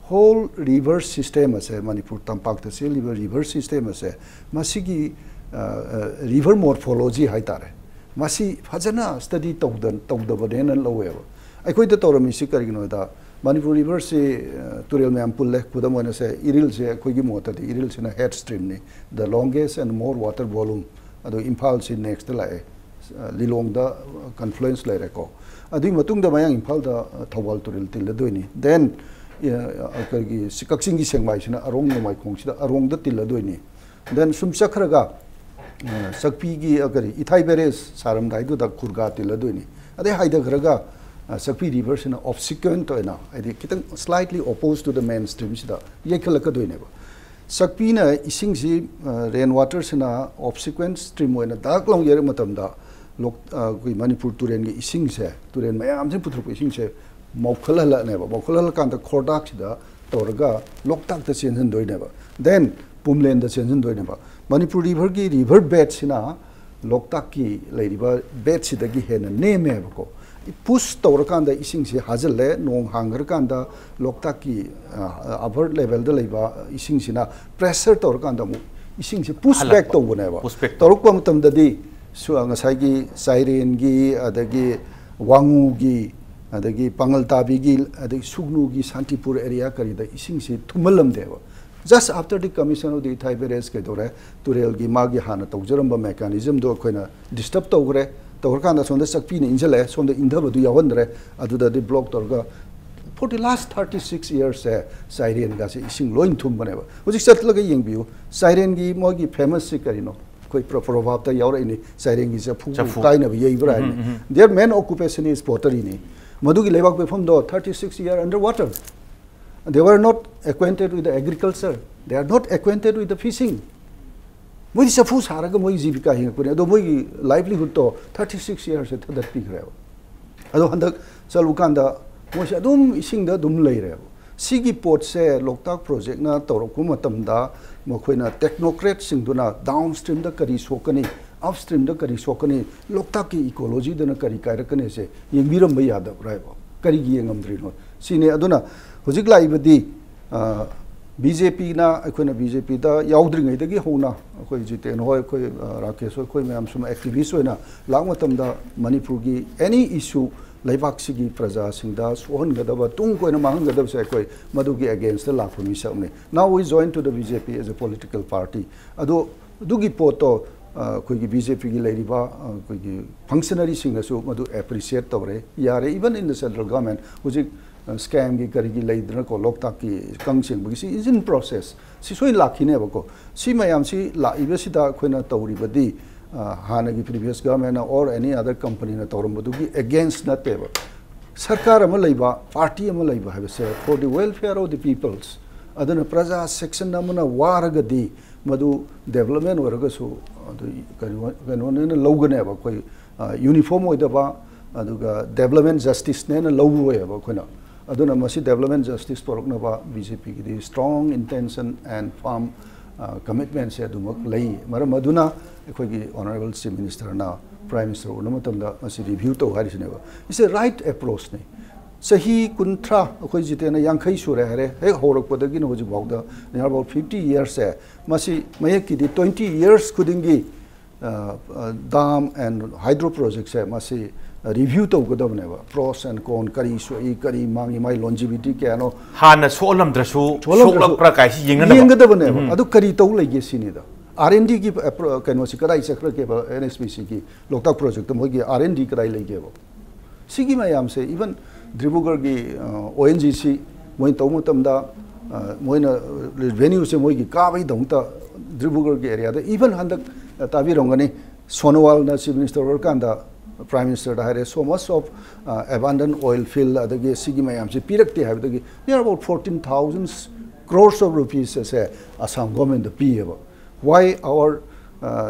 ꯍꯣꯜ ꯔꯤꯚꯔ ꯁꯤꯁꯇꯦꯝ ꯑꯁꯦ, ꯃꯅꯤꯄꯨꯔ ꯇꯝꯄꯥꯛꯇ ꯆꯦꯜꯂꯤꯕ ꯔꯤꯚꯔ ꯁꯤꯁꯇꯦꯝ ꯑꯁꯦ, ꯃꯁꯤꯒꯤ, ꯑ, ꯑ, ꯔꯤꯚꯔ ꯃꯣꯔꯐꯣꯂꯣꯖꯤ ꯍꯥꯏꯇꯥꯔꯦ, ꯃꯁꯤ ꯐꯖꯅ ꯁ꯭ꯇꯗꯤ ꯇꯧꯗ-, ꯇꯧꯗꯕꯅꯦꯅ ꯂꯧꯋꯦꯕ꯫ ꯑꯩꯈꯣꯏꯗ ꯇꯧꯔꯝꯃꯤꯁꯤ ꯀꯔꯤꯒꯤꯅꯣꯗ, ꯃꯅꯤꯄꯨꯔ ꯔꯤꯚꯔꯁꯤ, ꯑ, ꯇꯨꯔꯦꯜ ꯃꯌꯥꯝ ꯄꯨꯜꯂꯦ꯫ ꯈꯨꯗꯝ ꯑꯣꯏꯅ ꯁꯦ, ꯏꯔꯤꯜꯁꯦ ꯑꯩꯈꯣꯏꯒꯤ ꯃꯣꯠꯇꯗꯤ ꯏꯔꯤꯜꯁꯤꯅ head streamꯅꯤ, the longest and more water volume꯫ ꯑꯗꯣ ꯏꯝꯐꯥꯜꯁꯤ next ꯂꯥꯛꯑꯦ, ꯑ, ꯂꯤꯂꯣꯡꯗ confluence ꯂꯩꯔꯦꯀꯣ꯫ ꯑꯗꯨꯒꯤ ꯃꯇꯨꯡꯗ ꯃꯌꯥꯡ ꯏꯝꯐꯥꯜꯗ, ꯑ, ꯊꯧꯕꯥꯜ ꯇꯨꯔꯦꯜ ꯇꯤꯜꯂꯗꯣꯏꯅꯤ꯫ Then, ꯑ, ꯑꯩꯈꯣꯏꯒꯤ ꯁꯤ ꯀꯛꯆꯤꯡꯒꯤ ꯁꯦꯡꯃꯥꯏꯁꯤꯅ ꯑꯔꯣꯡ ꯅꯣꯡꯃꯥꯏꯈꯣꯡꯁꯤꯗ ꯑꯔꯣꯡꯗ ꯇꯤꯜꯂꯗꯣꯏꯅꯤ꯫ Then ꯁꯨꯝ ꯆꯠꯈ꯭ꯔꯒ, ꯑ, ꯆꯥꯛꯄꯤꯒꯤ, ꯑ, ꯀꯔꯤ, ꯏꯊꯥꯏ ꯕꯦꯔꯦꯖ ꯁꯥꯔꯝꯗꯥꯏꯗꯨꯗ ꯈꯨꯔꯒꯥ ꯇꯤꯜꯂꯗꯣꯏꯅꯤ꯫ ꯑꯗꯩ ꯍꯥꯏꯊꯈ꯭ꯔꯒ, ꯑ, ꯆꯥꯛꯄꯤ ꯔꯤꯚꯔꯁꯤꯅ obsequent ꯑꯣꯏꯅ, ꯍꯥꯏꯗꯤ ꯈꯤꯇꯪ slightly opposed to the main streamꯁꯤꯗ ꯌꯩꯈꯠꯂꯛꯀꯗꯣꯏꯅꯦꯕ꯫ ꯆꯥꯛꯄꯤꯅ ꯏꯁꯤꯡꯁꯤ, ꯑ, rain waterꯁꯤꯅ obsequent stream ꯑꯣꯏꯅ ꯗꯥꯛ ꯂꯥꯎ ꯌꯩꯔꯛ ꯃꯇꯝꯗ, ꯂꯣꯛ-, ꯑ, ꯑꯩꯈꯣꯏ ꯃꯅꯤꯄꯨꯔ ꯇꯨꯔꯦꯜꯒꯤ ꯏꯁꯤꯡꯁꯦ, ꯇꯨꯔꯦꯜ ꯃꯌꯥꯝꯁꯤꯅ ꯄꯨꯊꯣꯔꯛꯄ ꯏꯁꯤꯡꯁꯦ ꯃꯧꯈꯠꯍꯜꯂꯛꯅꯦꯕ꯫ ꯃꯧꯈꯠꯍꯜꯂꯀꯥꯟꯗ ꯈꯣꯔꯗꯥꯛꯁꯤꯗ ꯇꯧꯔꯒ ꯂꯣꯛꯇꯥꯛꯇ ꯆꯦꯟꯁꯤꯟꯗꯣꯏꯅꯦꯕ꯫ Then ꯄꯨꯝꯂꯦꯟꯗ ꯆꯦꯟꯁꯤꯟꯗꯣꯏꯅꯦꯕ꯫ ꯃꯅꯤꯄꯨꯔ ꯔꯤꯚꯔꯒꯤ ꯔꯤꯚꯔ ꯕꯦꯗꯁꯤꯅ ꯂꯣꯛꯇꯥꯛꯀꯤ ꯂꯩꯔꯤꯕ ꯕꯦꯗꯁꯤꯗꯒꯤ ꯍꯦꯟꯅ ꯅꯦꯝꯃꯦꯕꯀꯣ꯫ ꯄꯨꯁ ꯇꯧꯔꯀꯥꯟꯗ ꯏꯁꯤꯡꯁꯦ ꯍꯥꯖꯤꯜꯂꯦ, ꯅꯣꯡ ꯍꯥꯡꯈ꯭ꯔꯀꯥꯟꯗ ꯂꯣꯛꯇꯥꯛꯀꯤ, ꯑ, ꯑꯄꯔ ꯂꯦꯚꯦꯜꯗ ꯂꯩꯕ ꯏꯁꯤꯡꯁꯤꯅ ꯄ꯭ꯔꯦꯁꯔ ꯇꯧꯔꯀꯥꯟꯗ ꯑꯃꯨꯛ ꯏꯁꯤꯡꯁꯦ ꯄꯨꯁ ꯕꯦꯛ ꯍꯜꯂꯛꯄ꯫ ꯇꯧꯕꯅꯦꯕ꯫ ꯄꯨꯁ ꯕꯦꯛ ꯇꯧꯕ꯫ ꯇꯧꯔꯛꯄ ꯃꯇꯝꯗꯗꯤ ꯁꯨ-, ꯉꯁꯥꯏꯒꯤ ꯆꯥꯏꯔꯦꯟꯒꯤ, ꯑꯗꯒꯤ ꯋꯥꯉꯨꯒꯤ, ꯑꯗꯒꯤ ꯄꯥꯉꯜ ꯇꯥꯕꯤꯒꯤ, ꯑꯗꯒꯤ ꯁꯨꯒꯅꯨꯒꯤ, ꯁꯥꯟꯇꯤꯄꯨꯔ ꯑꯦꯔꯤꯌꯥ ꯀꯔꯤꯗ ꯏꯁꯤꯡꯁꯤ ꯊꯨꯝꯍꯜꯂꯝꯗꯦꯕ꯫ Just after the commission of the ꯏꯊꯥꯏ ꯕꯦꯔꯦꯖ ꯀꯩꯗꯧꯔꯦ, ꯇꯨꯔꯦꯜꯒꯤ ꯃꯥꯒꯤ ꯍꯥꯟꯅ ꯇꯧꯖꯔꯝꯕ ꯃꯦꯀꯥꯅꯤꯖꯝꯗꯣ ꯑꯩꯈꯣꯏꯅ ꯗꯤꯁꯇꯔꯕ ꯇꯧꯈ꯭ꯔꯦ꯫ ꯇꯧꯔꯀꯥꯟꯗ ꯁꯣꯝꯗ ꯆꯥꯛꯄꯤꯅ ꯏꯟꯁꯤꯜꯂꯛꯑꯦ, ꯁꯣꯝꯗ ꯏꯟꯊꯕꯗꯨ ꯌꯥꯎꯍꯟꯗ꯭ꯔꯦ꯫ ꯑꯗꯨꯗꯗꯤ ꯕ꯭ꯂꯣꯛ ꯇꯧꯔꯒ for the last thirty six yearsꯁꯦ ꯆꯥꯏꯔꯦꯟꯒꯁꯦ ꯏꯁꯤꯡ ꯂꯣꯏ ꯊꯨꯝꯕꯅꯦꯕ꯫ ꯍꯧꯖꯤꯛ ꯆꯠꯂꯒ ꯌꯦꯡꯕꯤꯌꯨ, ꯆꯥꯏꯔꯦꯟꯒꯤ ꯃꯣꯏꯒꯤ ꯐꯦꯃꯁꯁꯤ ꯀꯔꯤꯅꯣ? ꯑꯩꯈꯣꯏ ꯄ꯭ꯔꯣ-, ꯄ꯭ꯔꯣꯚꯥꯞꯇ ꯌꯥꯎꯔꯛꯏꯅꯤ, ꯆꯥꯏꯔꯦꯟꯒꯤ ꯆꯐꯨ ꯆꯐꯨ꯫ ꯀꯥꯏꯅꯕ ꯌꯩꯕ꯭ꯔꯥ ꯎꯝ, ꯍꯥꯏꯅꯤ꯫ ꯎꯝ, ꯎꯝ꯫ Their main occupation is potteryꯅꯤ꯫ ꯃꯗꯨꯒꯤ ꯂꯩꯕꯥꯛ ꯄꯣꯛꯐꯝꯗꯣ thirty six year under water꯫ They were not acquainted with the agriculture. They are not acquainted with the fishing. ꯃꯣꯏꯗꯤ ꯆꯐꯨ ꯁꯥꯔꯒ ꯃꯣꯏ ꯖꯤꯕꯤꯀꯥ ꯍꯤꯡꯉꯛꯄꯅꯦ꯫ ꯑꯗꯣ ꯃꯣꯏꯒꯤ livelihoodꯇꯣ thirty six yearsꯁꯦ ꯊꯥꯗꯠꯄꯤꯈ꯭ꯔꯦꯕ꯫ ꯑꯗꯣ ꯍꯟꯗꯛ ꯆꯠꯂꯨꯀꯥꯟꯗ ꯃꯣꯏꯁꯦ ꯑꯗꯨꯝ ꯏꯁꯤꯡꯗ ꯑꯗꯨꯝ ꯂꯩꯔꯦꯕ꯫ ꯁꯤꯒꯤ ꯄꯣꯠꯁꯦ ꯂꯣꯛꯇꯥꯛ ꯄ꯭ꯔꯣꯖꯦꯛꯅ ꯇꯧꯔꯛꯄ ꯃꯇꯝꯗ ꯃꯈꯣꯏꯅ ꯇꯦꯛꯅꯣꯀ꯭ꯔꯦꯠꯁꯤꯡꯗꯨꯅ ꯗꯥꯎꯟ ꯁ꯭ꯇ꯭ꯔꯤꯝꯗ ꯀꯔꯤ ꯁꯣꯛꯀꯅꯤ, ꯑꯞ ꯁ꯭ꯇ꯭ꯔꯤꯝꯗ ꯀꯔꯤ ꯁꯣꯛꯀꯅꯤ, ꯂꯣꯛꯇꯥꯛꯀꯤ ꯏꯀꯣꯂꯣꯖꯤꯗꯅ ꯀꯔꯤ ꯀꯥꯏꯔꯛꯀꯅꯤꯁꯦ ꯌꯦꯡꯕꯤꯔꯝꯕ ꯌꯥꯗꯕ꯭ꯔꯥ ꯍꯥꯏꯕ? ꯀꯔꯤꯒꯤ ꯌꯦꯡꯉꯝꯗ꯭ꯔꯤꯅꯣ ꯁꯤꯅꯤ꯫ ꯑꯗꯨꯅ ꯍꯧꯖꯤꯛ ꯂꯥꯛꯏꯕꯗꯤ ꯕꯤ ꯖꯦ ꯄꯤꯅ, ꯑꯩꯈꯣꯏꯅ ꯕꯤ ꯖꯦ ꯄꯤꯗ ꯌꯥꯎꯗ꯭ꯔꯤꯉꯩꯗꯒꯤ ꯍꯧꯅ ꯑꯩꯈꯣꯏ ꯖꯤꯇꯦꯟ ꯍꯣꯏ, ꯑꯩꯈꯣꯏ ꯔꯥꯀꯦꯁ ꯍꯣꯏ, ꯑꯩꯈꯣꯏ ꯃꯌꯥꯝ ꯁꯨꯝ ꯑꯦꯛꯇꯤꯚꯤꯁ ꯑꯣꯏꯅ ꯂꯥꯛꯄ ꯃꯇꯝꯗ ꯃꯅꯤꯄꯨꯔꯒꯤ ꯑꯦꯅꯤ ꯏꯁꯨ ꯂꯩꯕꯥꯛꯁꯤꯒꯤ ꯄ꯭ꯔꯖꯥꯁꯤꯡꯗ ꯁꯣꯛꯍꯟꯒꯗꯕ, ꯇꯨꯡ ꯀꯣꯏꯅ ꯃꯥꯡꯍꯟꯒꯗꯕꯁꯦ ꯑꯩꯈꯣꯏ ꯃꯗꯨꯒꯤ ꯑꯦꯒꯦꯟꯁꯇ ꯂꯥꯛꯄ ꯃꯤꯁꯛꯅꯤ꯫ Now we join to the B J P as a political party. ꯑꯗꯣ ꯑꯗꯨꯒꯤ ꯄꯣꯠꯇꯣ ꯑꯩꯈꯣꯏꯒꯤ ꯕꯤ ꯖꯦ ꯄꯤꯒꯤ ꯂꯩꯔꯤꯕ ꯑꯩꯈꯣꯏꯒꯤ ꯐꯪꯁꯅꯔꯤꯁꯤꯡꯅꯁꯨ ꯃꯗꯨ ꯑꯦꯄ꯭ꯔꯤꯁꯤꯌꯦꯠ ꯇꯧꯔꯦ꯫ ꯌꯥꯔꯦ, even in the central government ꯍꯧꯖꯤꯛ ꯁ꯭ꯀꯦꯝꯒꯤ ꯀꯔꯤꯒꯤ ꯂꯩꯗꯅꯀꯣ, ꯂꯣꯛꯇꯥꯛꯀꯤ ꯀꯪ ꯁꯦꯡꯕꯒꯤ, ꯁꯤ is in process꯫ ꯁꯤ ꯁꯣꯏ ꯂꯥꯛꯈꯤꯅꯦꯕꯀꯣ꯫ ꯁꯤ ꯃꯌꯥꯝꯁꯤ ꯂꯥꯛꯏꯕꯁꯤꯗ ꯑꯩꯈꯣꯏꯅ ꯇꯧꯔꯤꯕꯗꯤ ꯍꯥꯟꯅꯒꯤ previous government or any other company ꯅ ꯇꯧꯔꯝꯕꯗꯨꯒꯤ ꯑꯦꯒꯦꯟꯁ ꯅꯠꯇꯦꯕ꯫ ꯁꯔꯀꯥꯔ ꯑꯃ ꯂꯩꯕ, ꯄꯥꯔꯇꯤ ꯑꯃ ꯂꯩꯕ ꯍꯥꯏꯕꯁꯦ for the welfare of the peoples꯫ ꯑꯗꯨꯅ ꯄ꯭ꯔꯖꯥ ꯁꯦꯛꯁꯟ ꯑꯃꯅ ꯋꯥꯔꯒꯗꯤ ꯃꯗꯨ ꯗꯦꯕꯂꯞꯃꯦꯟ ꯑꯣꯏꯔꯒꯁꯨ ꯑꯗꯨ ꯀꯩꯅꯣ, ꯀꯩꯅꯣꯅꯦꯅ ꯂꯧꯒꯅꯦꯕ꯫ ꯑꯩꯈꯣꯏ ꯌꯨꯅꯤꯐꯣꯔꯝ ꯑꯣꯏꯗꯕ, ꯑꯗꯨꯒ ꯗꯦꯕꯂꯞꯃꯦꯟ ꯖꯁꯇꯤꯁꯅꯦꯅ ꯂꯧꯔꯣꯏꯕ ꯑꯩꯈꯣꯏꯅ꯫ ꯑꯗꯨꯅ ꯃꯁꯤ ꯗꯦꯕꯂꯞꯃꯦꯟ ꯖꯁꯇꯤꯁ ꯄꯨꯔꯛꯅꯕ ꯕꯤ ꯖꯦ ꯄꯤꯒꯤꯗꯤ strong intention and firm commitment ꯁꯦ ꯑꯗꯨꯃꯛ ꯂꯩ꯫ ꯃꯔꯝ ꯑꯗꯨꯅ ꯑꯩꯈꯣꯏꯒꯤ Honourable Chief Minister ꯅ Prime Minister ꯎꯅꯕ ꯃꯇꯝꯗ ꯃꯁꯤ ꯔꯤꯚ꯭ꯌꯨ ꯇꯧ ꯍꯥꯏꯔꯤꯁꯤꯅꯦꯕ꯫ It's a right approach ꯅꯤ꯫ ꯆꯍꯤ ꯀꯨꯟꯊ꯭ꯔꯥ, ꯑꯩꯈꯣꯏ ꯖꯤꯇꯦꯟꯅ ꯌꯥꯡꯈꯩ ꯁꯨꯔꯦ ꯍꯥꯏꯔꯦ, ꯍꯦꯛ ꯍꯧꯔꯛꯄꯗꯒꯤꯅ ꯍꯧꯖꯤꯛꯐꯥꯎꯗ near about fifty years ꯁꯦ, ꯃꯁꯤ ꯃꯌꯦꯛꯀꯤꯗꯤ twenty years ꯈꯨꯗꯤꯡꯒꯤ dam and hydro project ꯁꯦ ꯃꯁꯤ ꯔꯤꯚ꯭ꯌꯨ ꯇꯧꯒꯗꯕꯅꯦꯕ꯫ Pros and cons, ꯀꯔꯤ ꯁꯣꯛꯏ, ꯀꯔꯤ ꯃꯥꯡꯉꯤ, ꯃꯥꯏ longevity ꯀꯌꯥꯅꯣ꯫ ꯍꯥꯟꯅ ꯁꯣꯛꯍꯜꯂꯝꯗ꯭ꯔꯁꯨ ꯁꯣꯛꯍꯜꯂꯝꯗ꯭ꯔꯁꯨ ꯁꯣꯛꯂꯛꯄ꯭ꯔꯥ ꯀꯥꯏꯁꯤ ꯌꯦꯡꯒꯗꯕꯅꯦꯕ꯫ ꯑꯗꯨ ꯀꯔꯤ ꯇꯧ ꯂꯩꯒꯦ ꯁꯤꯅꯤꯗ꯫ R and D ꯒꯤ ꯀꯩꯅꯣꯁꯤ ꯀꯗꯥꯏ ꯆꯠꯈ꯭ꯔꯒꯦꯕ? N H P C ꯒꯤ ꯂꯣꯛꯇꯥꯛ ꯄ꯭ꯔꯣꯖꯦꯛꯇ ꯃꯣꯏꯒꯤ R and D ꯀꯗꯥꯏ ꯂꯩꯒꯦꯕ? ꯁꯤꯒꯤ ꯃꯌꯥꯝꯁꯦ even ꯗꯤꯕ꯭ꯔꯨꯒꯔꯒꯤ O N G C ꯃꯣꯏꯅ ꯇꯧꯕ ꯃꯇꯝꯗ ꯃꯣꯏꯅ ꯔꯦꯚꯦꯅ꯭ꯌꯨꯁꯦ ꯃꯣꯏꯒꯤ ꯀꯥꯕꯒꯤꯗꯃꯛꯇ ꯗꯤꯕ꯭ꯔꯨꯒꯔꯒꯤ ꯑꯦꯔꯤꯌꯥꯗ, even ꯍꯟꯗꯛ ꯇꯥꯕꯤꯔꯝꯒꯅꯤ, ꯁꯣꯅꯣꯋꯥꯜꯅ Chief Minister ꯑꯣꯏꯔꯀꯥꯟꯗ Prime Minister ꯗ ꯍꯥꯏꯔꯦ, so much of abandoned oil field ꯑꯗꯒꯤ ꯁꯤꯒꯤ ꯃꯌꯥꯝꯁꯦ ꯄꯤꯔꯛꯇꯦ ꯍꯥꯏꯕꯗꯒꯤ near about fourteen thousand crores of rupees ꯑꯁꯦ ꯑꯁꯥꯝ ꯒꯣꯔꯃꯦꯟꯗ ꯄꯤꯌꯦꯕ꯫ Why our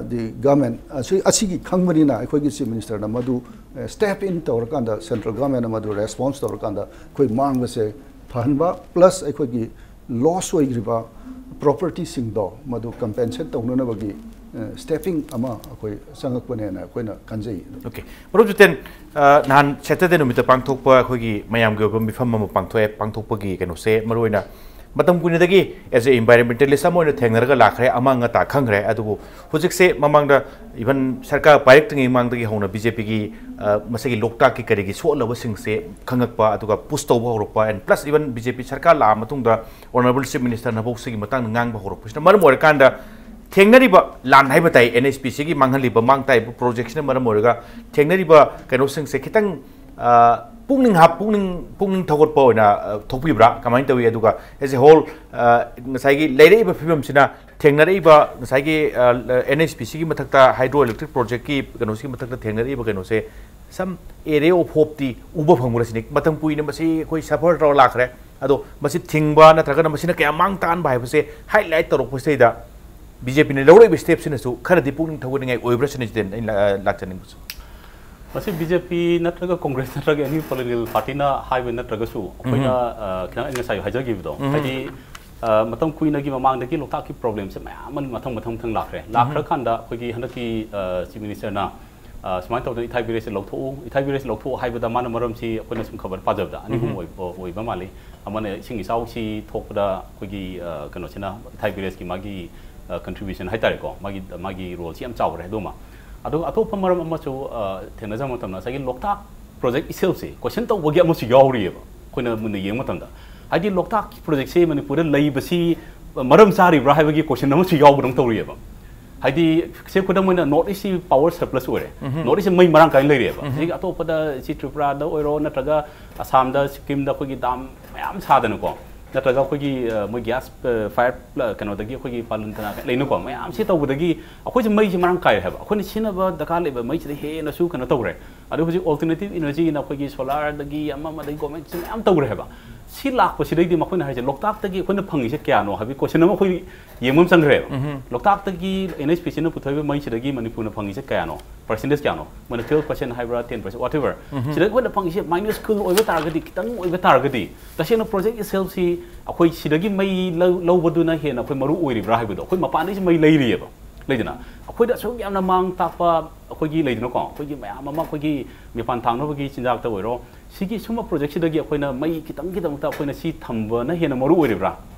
the government ꯑꯁꯤꯒꯤ ꯈꯪꯕꯅꯤꯅ ꯑꯩꯈꯣꯏꯒꯤ Chief Minister ꯅ ꯃꯗꯨ step in ꯇꯧꯔꯀꯥꯟꯗ, central government ꯅ ꯃꯗꯨ response ꯇꯧꯔꯀꯥꯟꯗ ꯑꯩꯈꯣꯏ ꯃꯥꯡꯕꯁꯦ ꯐꯍꯟꯕ, plus ꯑꯩꯈꯣꯏꯒꯤ loss ꯑꯣꯏꯈ꯭ꯔꯤꯕ propertyꯁꯤꯡꯗꯣ ꯃꯗꯨ compensate ꯇꯧꯅꯅꯕꯒꯤ stepping ꯑꯃ ꯑꯩꯈꯣꯏ ꯆꯪꯉꯛꯄꯅꯦꯅ ꯑꯩꯈꯣꯏꯅ ꯈꯟꯖꯩ꯫ Okay, ꯃꯔꯨꯞ ꯖꯤꯇꯦꯟ, ꯅꯍꯥꯟ Saturday ꯅꯨꯃꯤꯠꯇ ꯄꯥꯡꯊꯣꯛꯄ ꯑꯩꯈꯣꯏꯒꯤ ꯃꯌꯥꯝꯒꯤ ꯑꯣꯏꯕ ꯃꯤꯐꯝ ꯑꯃ ꯄꯥꯡꯊꯣꯛꯑꯦ꯫ ꯄꯥꯡꯊꯣꯛꯄꯒꯤ ꯀꯩꯅꯣꯁꯦ ꯃꯔꯨꯑꯣꯏꯅ ꯃꯇꯝ ꯀꯨꯏꯅꯗꯒꯤ as a environmentalist ꯑꯃ ꯑꯣꯏꯅ ꯊꯦꯡꯅꯔꯒ ꯂꯥꯛꯈ꯭ꯔꯦ, ꯑꯃꯥꯡ ꯑꯇꯥ ꯈꯪꯈ꯭ꯔꯦ꯫ ꯑꯗꯨꯕꯨ ꯍꯧꯖꯤꯛꯁꯦ ꯃꯃꯥꯡꯗ even ꯁꯔꯀꯥꯔ ꯄꯥꯏꯔꯛꯇ꯭ꯔꯤꯉꯩ ꯃꯃꯥꯡꯗꯒꯤ ꯍꯧꯅ BJPꯒꯤ ꯃꯁꯤꯒꯤ ꯂꯣꯛꯇꯥꯛꯀꯤ ꯀꯔꯤꯒꯤ ꯁꯣꯛꯍꯜꯂꯕꯁꯤꯡꯁꯦ ꯈꯪꯉꯛꯄ, ꯑꯗꯨꯒ push ꯇꯧꯕ ꯍꯧꯔꯛꯄ, and plus even BJP ꯁꯔꯀꯥꯔ ꯂꯥꯛꯑ ꯃꯇꯨꯡꯗ Honourable Chief Ministerꯅꯐꯧ ꯁꯤꯒꯤ ꯃꯇꯥꯡꯗ ꯉꯥꯡꯕ ꯍꯧꯔꯛꯄꯁꯤꯅ ꯃꯔꯝ ꯑꯣꯏꯔꯀꯥꯟꯗ ꯊꯦꯡꯅꯔꯤꯕ ꯂꯥꯟ ꯍꯥꯏꯕ ꯇꯥꯏ, NHPCꯒꯤ ꯃꯥꯡꯍꯜꯂꯤꯕ ꯃꯥꯡ ꯇꯥꯛꯏꯕ projectꯁꯤꯅ ꯃꯔꯝ ꯑꯣꯏꯔꯒ ꯊꯦꯡꯅꯔꯤꯕ ꯀꯩꯅꯣꯁꯤꯡꯁꯦ ꯈꯤꯇꯪ ꯄꯨꯛꯅꯤꯡ ꯍꯥꯞ ꯄꯨꯛꯅꯤꯡ ꯄꯨꯛꯅꯤꯡ ꯊꯧꯒꯠꯄ ꯑꯣꯏꯅ ꯊꯣꯛꯄꯤꯕ꯭ꯔꯥ, ꯀꯃꯥꯏꯅ ꯇꯧꯏ? ꯑꯗꯨꯒ as a whole ꯉꯁꯥꯏꯒꯤ ꯂꯩꯔꯛꯏꯕ ꯐꯤꯕꯝꯁꯤꯅ ꯊꯦꯡꯅꯔꯛꯏꯕ ꯉꯁꯥꯏꯒꯤ NHPCꯒꯤ ꯃꯊꯛꯇ hydro electric projectꯀꯤ ꯀꯩꯅꯣꯁꯤꯒꯤ ꯃꯊꯛꯇ ꯊꯦꯡꯅꯔꯛꯏꯕ ꯀꯩꯅꯣꯁꯦ some ray of hopeꯇꯤ ꯎꯕ ꯐꯪꯕ꯭ꯔꯥ ꯁꯤꯅꯤ꯫ ꯃꯇꯝ ꯀꯨꯏꯅ ꯃꯁꯤ ꯑꯩꯈꯣꯏ suffer ꯇꯧꯔ ꯂꯥꯛꯈ꯭ꯔꯦ꯫ ꯑꯗꯣ ꯃꯁꯤ ꯊꯤꯡꯕ ꯅꯠꯇ꯭ꯔꯒꯅ ꯃꯁꯤꯅ ꯀꯌꯥ ꯃꯥꯡ ꯇꯥꯛꯍꯟꯕ ꯍꯥꯏꯕꯁꯦ highlight ꯇꯧꯔꯛꯄꯁꯤꯗꯩꯗ BJPꯅ ꯂꯧꯔꯛꯏꯕ stepꯁꯤꯅꯁꯨ ꯈꯔꯗꯤ ꯄꯨꯛꯅꯤꯡ ꯊꯧꯒꯠꯅꯤꯡꯉꯥꯏ ꯑꯣꯏꯕ꯭ꯔꯥ ꯁꯤꯅꯤ ꯖꯤꯇꯦꯟ ꯑꯩꯅ ꯂꯥꯛꯆꯅꯤꯡꯕꯁꯦ꯫ ꯃꯁꯤ BJP ꯅꯠꯇ꯭ꯔꯒ Congress ꯅꯠꯇ꯭ꯔꯒ any political partyꯅ ꯍꯥꯏꯕ ꯅꯠꯇ꯭ꯔꯒꯁꯨ ꯑꯩꯈꯣꯏꯅ ꯈꯤꯇꯪ ꯑꯩ ꯉꯁꯥꯏ ꯍꯥꯏꯖꯈꯤꯕꯗꯣ, ꯍꯥꯏꯗꯤ ꯃꯇꯝ ꯀꯨꯏꯅꯒꯤ ꯃꯃꯥꯡꯗꯒꯤ ꯂꯣꯛꯇꯥꯛꯀꯤ problemꯁꯦ ꯃꯌꯥꯝ ꯑꯃ ꯃꯊꯪ ꯃꯊꯪ ꯃꯊꯪ ꯂꯥꯛꯈ꯭ꯔꯦ꯫ ꯂꯥꯛꯈ꯭ꯔꯀꯥꯟꯗ ꯑꯩꯈꯣꯏꯒꯤ ꯍꯟꯗꯛꯀꯤ Chief Ministerꯅ ꯁꯨꯃꯥꯏꯅ ꯇꯧꯗꯅ ꯏꯊꯥꯏ ꯕꯦꯔꯦꯖꯁꯦ ꯂꯧꯊꯣꯛꯎ, ꯏꯊꯥꯏ ꯕꯦꯔꯦꯖ ꯂꯧꯊꯣꯛꯎ ꯍꯥꯏꯕꯗ ꯃꯥꯅ ꯃꯔꯝꯁꯤ ꯑꯩꯈꯣꯏꯅ ꯁꯨꯝ ꯈꯕꯔ ꯄꯥꯖꯕꯗ ꯑꯅꯤ ꯑꯍꯨꯝ ꯑꯣꯏꯕ ꯃꯥꯜꯂꯤ꯫ ꯑꯃꯅ ꯏꯁꯤꯡ ꯏꯆꯥꯎꯁꯤ ꯊꯣꯛꯄꯗ ꯑꯩꯈꯣꯏꯒꯤ ꯀꯩꯅꯣꯁꯤꯅ ꯏꯊꯥꯏ ꯕꯦꯔꯦꯖꯀꯤ ꯃꯥꯒꯤ contribution ꯍꯥꯏꯇꯥꯔꯦꯀꯣ, ꯃꯥꯒꯤ ꯃꯥꯒꯤ roleꯁꯤ ꯌꯥꯝ ꯆꯥꯎꯈ꯭ꯔꯦ꯫ ꯑꯗꯨꯃ ꯑꯗꯨꯒ ꯑꯇꯣꯞꯄ ꯃꯔꯝ ꯑꯃꯁꯨ ꯊꯦꯡꯅꯖꯕ ꯃꯇꯝꯗ ꯉꯁꯥꯏꯒꯤ ꯂꯣꯛꯇꯥꯛ project itselfꯁꯦ question ꯇꯧꯕꯒꯤ ꯑꯃꯁꯨ ꯌꯥꯎꯔꯤꯑꯕ꯫ ꯑꯩꯈꯣꯏꯅ ꯃꯨꯟꯅ ꯌꯦꯡꯕ ꯃꯇꯝꯗ ꯍꯥꯏꯗꯤ ꯂꯣꯛꯇꯥꯛꯀꯤ projectꯁꯦ ꯃꯅꯤꯄꯨꯔꯗ ꯂꯩꯕꯁꯤ ꯃꯔꯝ ꯆꯥꯔꯤꯕ꯭ꯔꯥ ꯍꯥꯏꯕꯒꯤ question ꯑꯃꯁꯨ ꯌꯥꯎꯕꯗꯧꯅ ꯇꯧꯔꯤꯑꯕ꯫ ꯍꯥꯏꯗꯤ ꯁꯦ ꯈꯨꯗꯝ ꯑꯣꯏꯅ North Eastꯁꯤ power surplus ꯑꯣꯏꯔꯦ꯫ North Eastꯁꯦ ꯃꯩ ꯃꯔꯥꯡ ꯀꯥꯏꯅ ꯂꯩꯔꯦꯕ꯫ ꯁꯤ ꯑꯇꯣꯞꯄꯗ ꯁꯤ ꯇ꯭ꯔꯤꯄꯨꯔꯥꯗ ꯑꯣꯏꯔꯣ ꯅꯠꯇ꯭ꯔꯒ ꯑꯁꯥꯝꯗ ꯁꯤꯛꯀꯤꯝꯗ ꯑꯩꯈꯣꯏꯒꯤ dam ꯃꯌꯥꯝ ꯁꯥꯗꯅꯀꯣ, ꯅꯠꯇ꯭ꯔꯒ ꯑꯩꯈꯣꯏꯒꯤ ꯃꯣꯏ gas fire ꯀꯩꯅꯣꯗꯒꯤ ꯑꯩꯈꯣꯏꯒꯤ ꯄꯥꯂꯟ ꯀꯅꯥ ꯂꯩꯅꯀꯣ, ꯃꯌꯥꯝꯁꯤ ꯇꯧꯕꯗꯒꯤ ꯑꯩꯈꯣꯏꯁꯦ ꯃꯩꯁꯦ ꯃꯔꯥꯡ ꯀꯥꯏꯔꯦ ꯍꯥꯏꯕ꯫ ꯑꯩꯈꯣꯏꯅ ꯁꯤꯖꯤꯟꯅꯕ ꯗꯔꯀꯥꯔ ꯂꯩꯕ ꯃꯩꯁꯤꯗ ꯍꯦꯟꯅꯁꯨ ꯀꯩꯅꯣ ꯇꯧꯔꯦ꯫ ꯑꯗꯨ ꯍꯧꯖꯤꯛ alternative energyꯅ ꯑꯩꯈꯣꯏꯒꯤ solarꯗꯒꯤ ꯑꯃ ꯑꯃꯗꯒꯤ governmentꯁꯤ ꯃꯌꯥꯝ ꯇꯧꯔꯦ ꯍꯥꯏꯕ꯫ ꯁꯤ ꯂꯥꯛꯄꯁꯤꯗꯩꯗꯤ ꯃꯈꯣꯏꯅ ꯍꯥꯏꯁꯦ ꯂꯣꯛꯇꯥꯛꯇꯒꯤ ꯑꯩꯈꯣꯏꯅ ꯐꯪꯉꯤꯁꯦ ꯀꯌꯥꯅꯣ ꯍꯥꯏꯕꯒꯤ ꯀꯣꯏꯁꯟ ꯑꯃ ꯑꯩꯈꯣꯏ ꯌꯦꯡꯕ ꯑꯃ ꯆꯪꯈ꯭ꯔꯦꯕ꯫ ꯂꯣꯛꯇꯥꯛꯇꯒꯤ ꯑꯦꯟ ꯑꯩꯆ ꯄꯤ ꯁꯤꯅ ꯄꯨꯊꯣꯛꯏꯕ ꯃꯩꯁꯤꯗꯒꯤ ꯃꯅꯤꯄꯨꯔꯅ ꯐꯪꯉꯤꯁꯦ ꯀꯌꯥꯅꯣ, ꯄꯥꯔꯁꯦꯟꯇꯦꯖ ꯀꯌꯥꯅꯣ, ꯃꯣꯏꯅ ꯇꯨꯌꯦꯜꯞ ꯄꯥꯔꯁꯦꯟ ꯍꯥꯏꯕ꯭ꯔꯥ, ꯇꯦꯟ ꯄꯥꯔꯁꯦꯟ, ꯋꯥꯠ ꯑꯦꯚꯔ, ꯁꯤꯗ ꯑꯩꯈꯣꯏꯅ ꯐꯪꯉꯤꯁꯦ ꯃꯥꯏꯅꯁꯀ꯭ꯌꯨꯜ ꯑꯣꯏꯕ ꯇꯥꯔꯒꯗꯤ, ꯈꯤꯇꯪ ꯑꯣꯏꯕ ꯇꯥꯔꯒꯗꯤ, ꯇꯁꯦꯡꯅ ꯄ꯭ꯔꯣꯖꯦꯛ ꯏꯠꯁꯦꯜꯐꯁꯤ ꯑꯩꯈꯣꯏ ꯁꯤꯗꯒꯤ ꯃꯩ ꯂꯧ- ꯂꯧꯕꯗꯨꯅ ꯍꯦꯟꯅ ꯑꯩꯈꯣꯏ ꯃꯔꯨ ꯑꯣꯏꯔꯤꯕ꯭ꯔꯥ ꯍꯥꯏꯕꯗꯣ꯫ ꯑꯩꯈꯣꯏ ꯃꯄꯥꯟꯗꯒꯤꯁꯨ ꯃꯩ ꯂꯩꯔꯤꯑꯕ, ꯂꯩꯗꯅ꯫ ꯑꯩꯈꯣꯏꯗ ꯑꯁꯨꯛ ꯌꯥꯝꯅ ꯃꯥꯡ ꯇꯥꯛꯄ ꯑꯩꯈꯣꯏꯒꯤ, ꯂꯩꯗꯅꯀꯣ, ꯑꯩꯈꯣꯏꯒꯤ ꯃꯌꯥꯝ ꯑꯃ ꯑꯩꯈꯣꯏꯒꯤ ꯃꯄꯥꯟ ꯊꯥꯡꯅꯕꯒꯤ ꯆꯤꯟꯖꯥꯛꯇ ꯑꯣꯏꯔꯣ, ꯁꯤꯒꯤ ꯁꯨꯝꯕ ꯄ꯭ꯔꯣꯖꯦꯛꯁꯤꯗꯒꯤ ꯑꯩꯈꯣꯏꯅ ꯃꯩ ꯈꯤꯇꯪꯒꯤꯗꯃꯛꯇ ꯑꯩꯈꯣꯏꯅ ꯁꯤ ꯊꯝꯕꯅ ꯍꯦꯟꯅ ꯃꯔꯨ ꯑꯣꯏꯔꯤꯕ꯭ꯔꯥ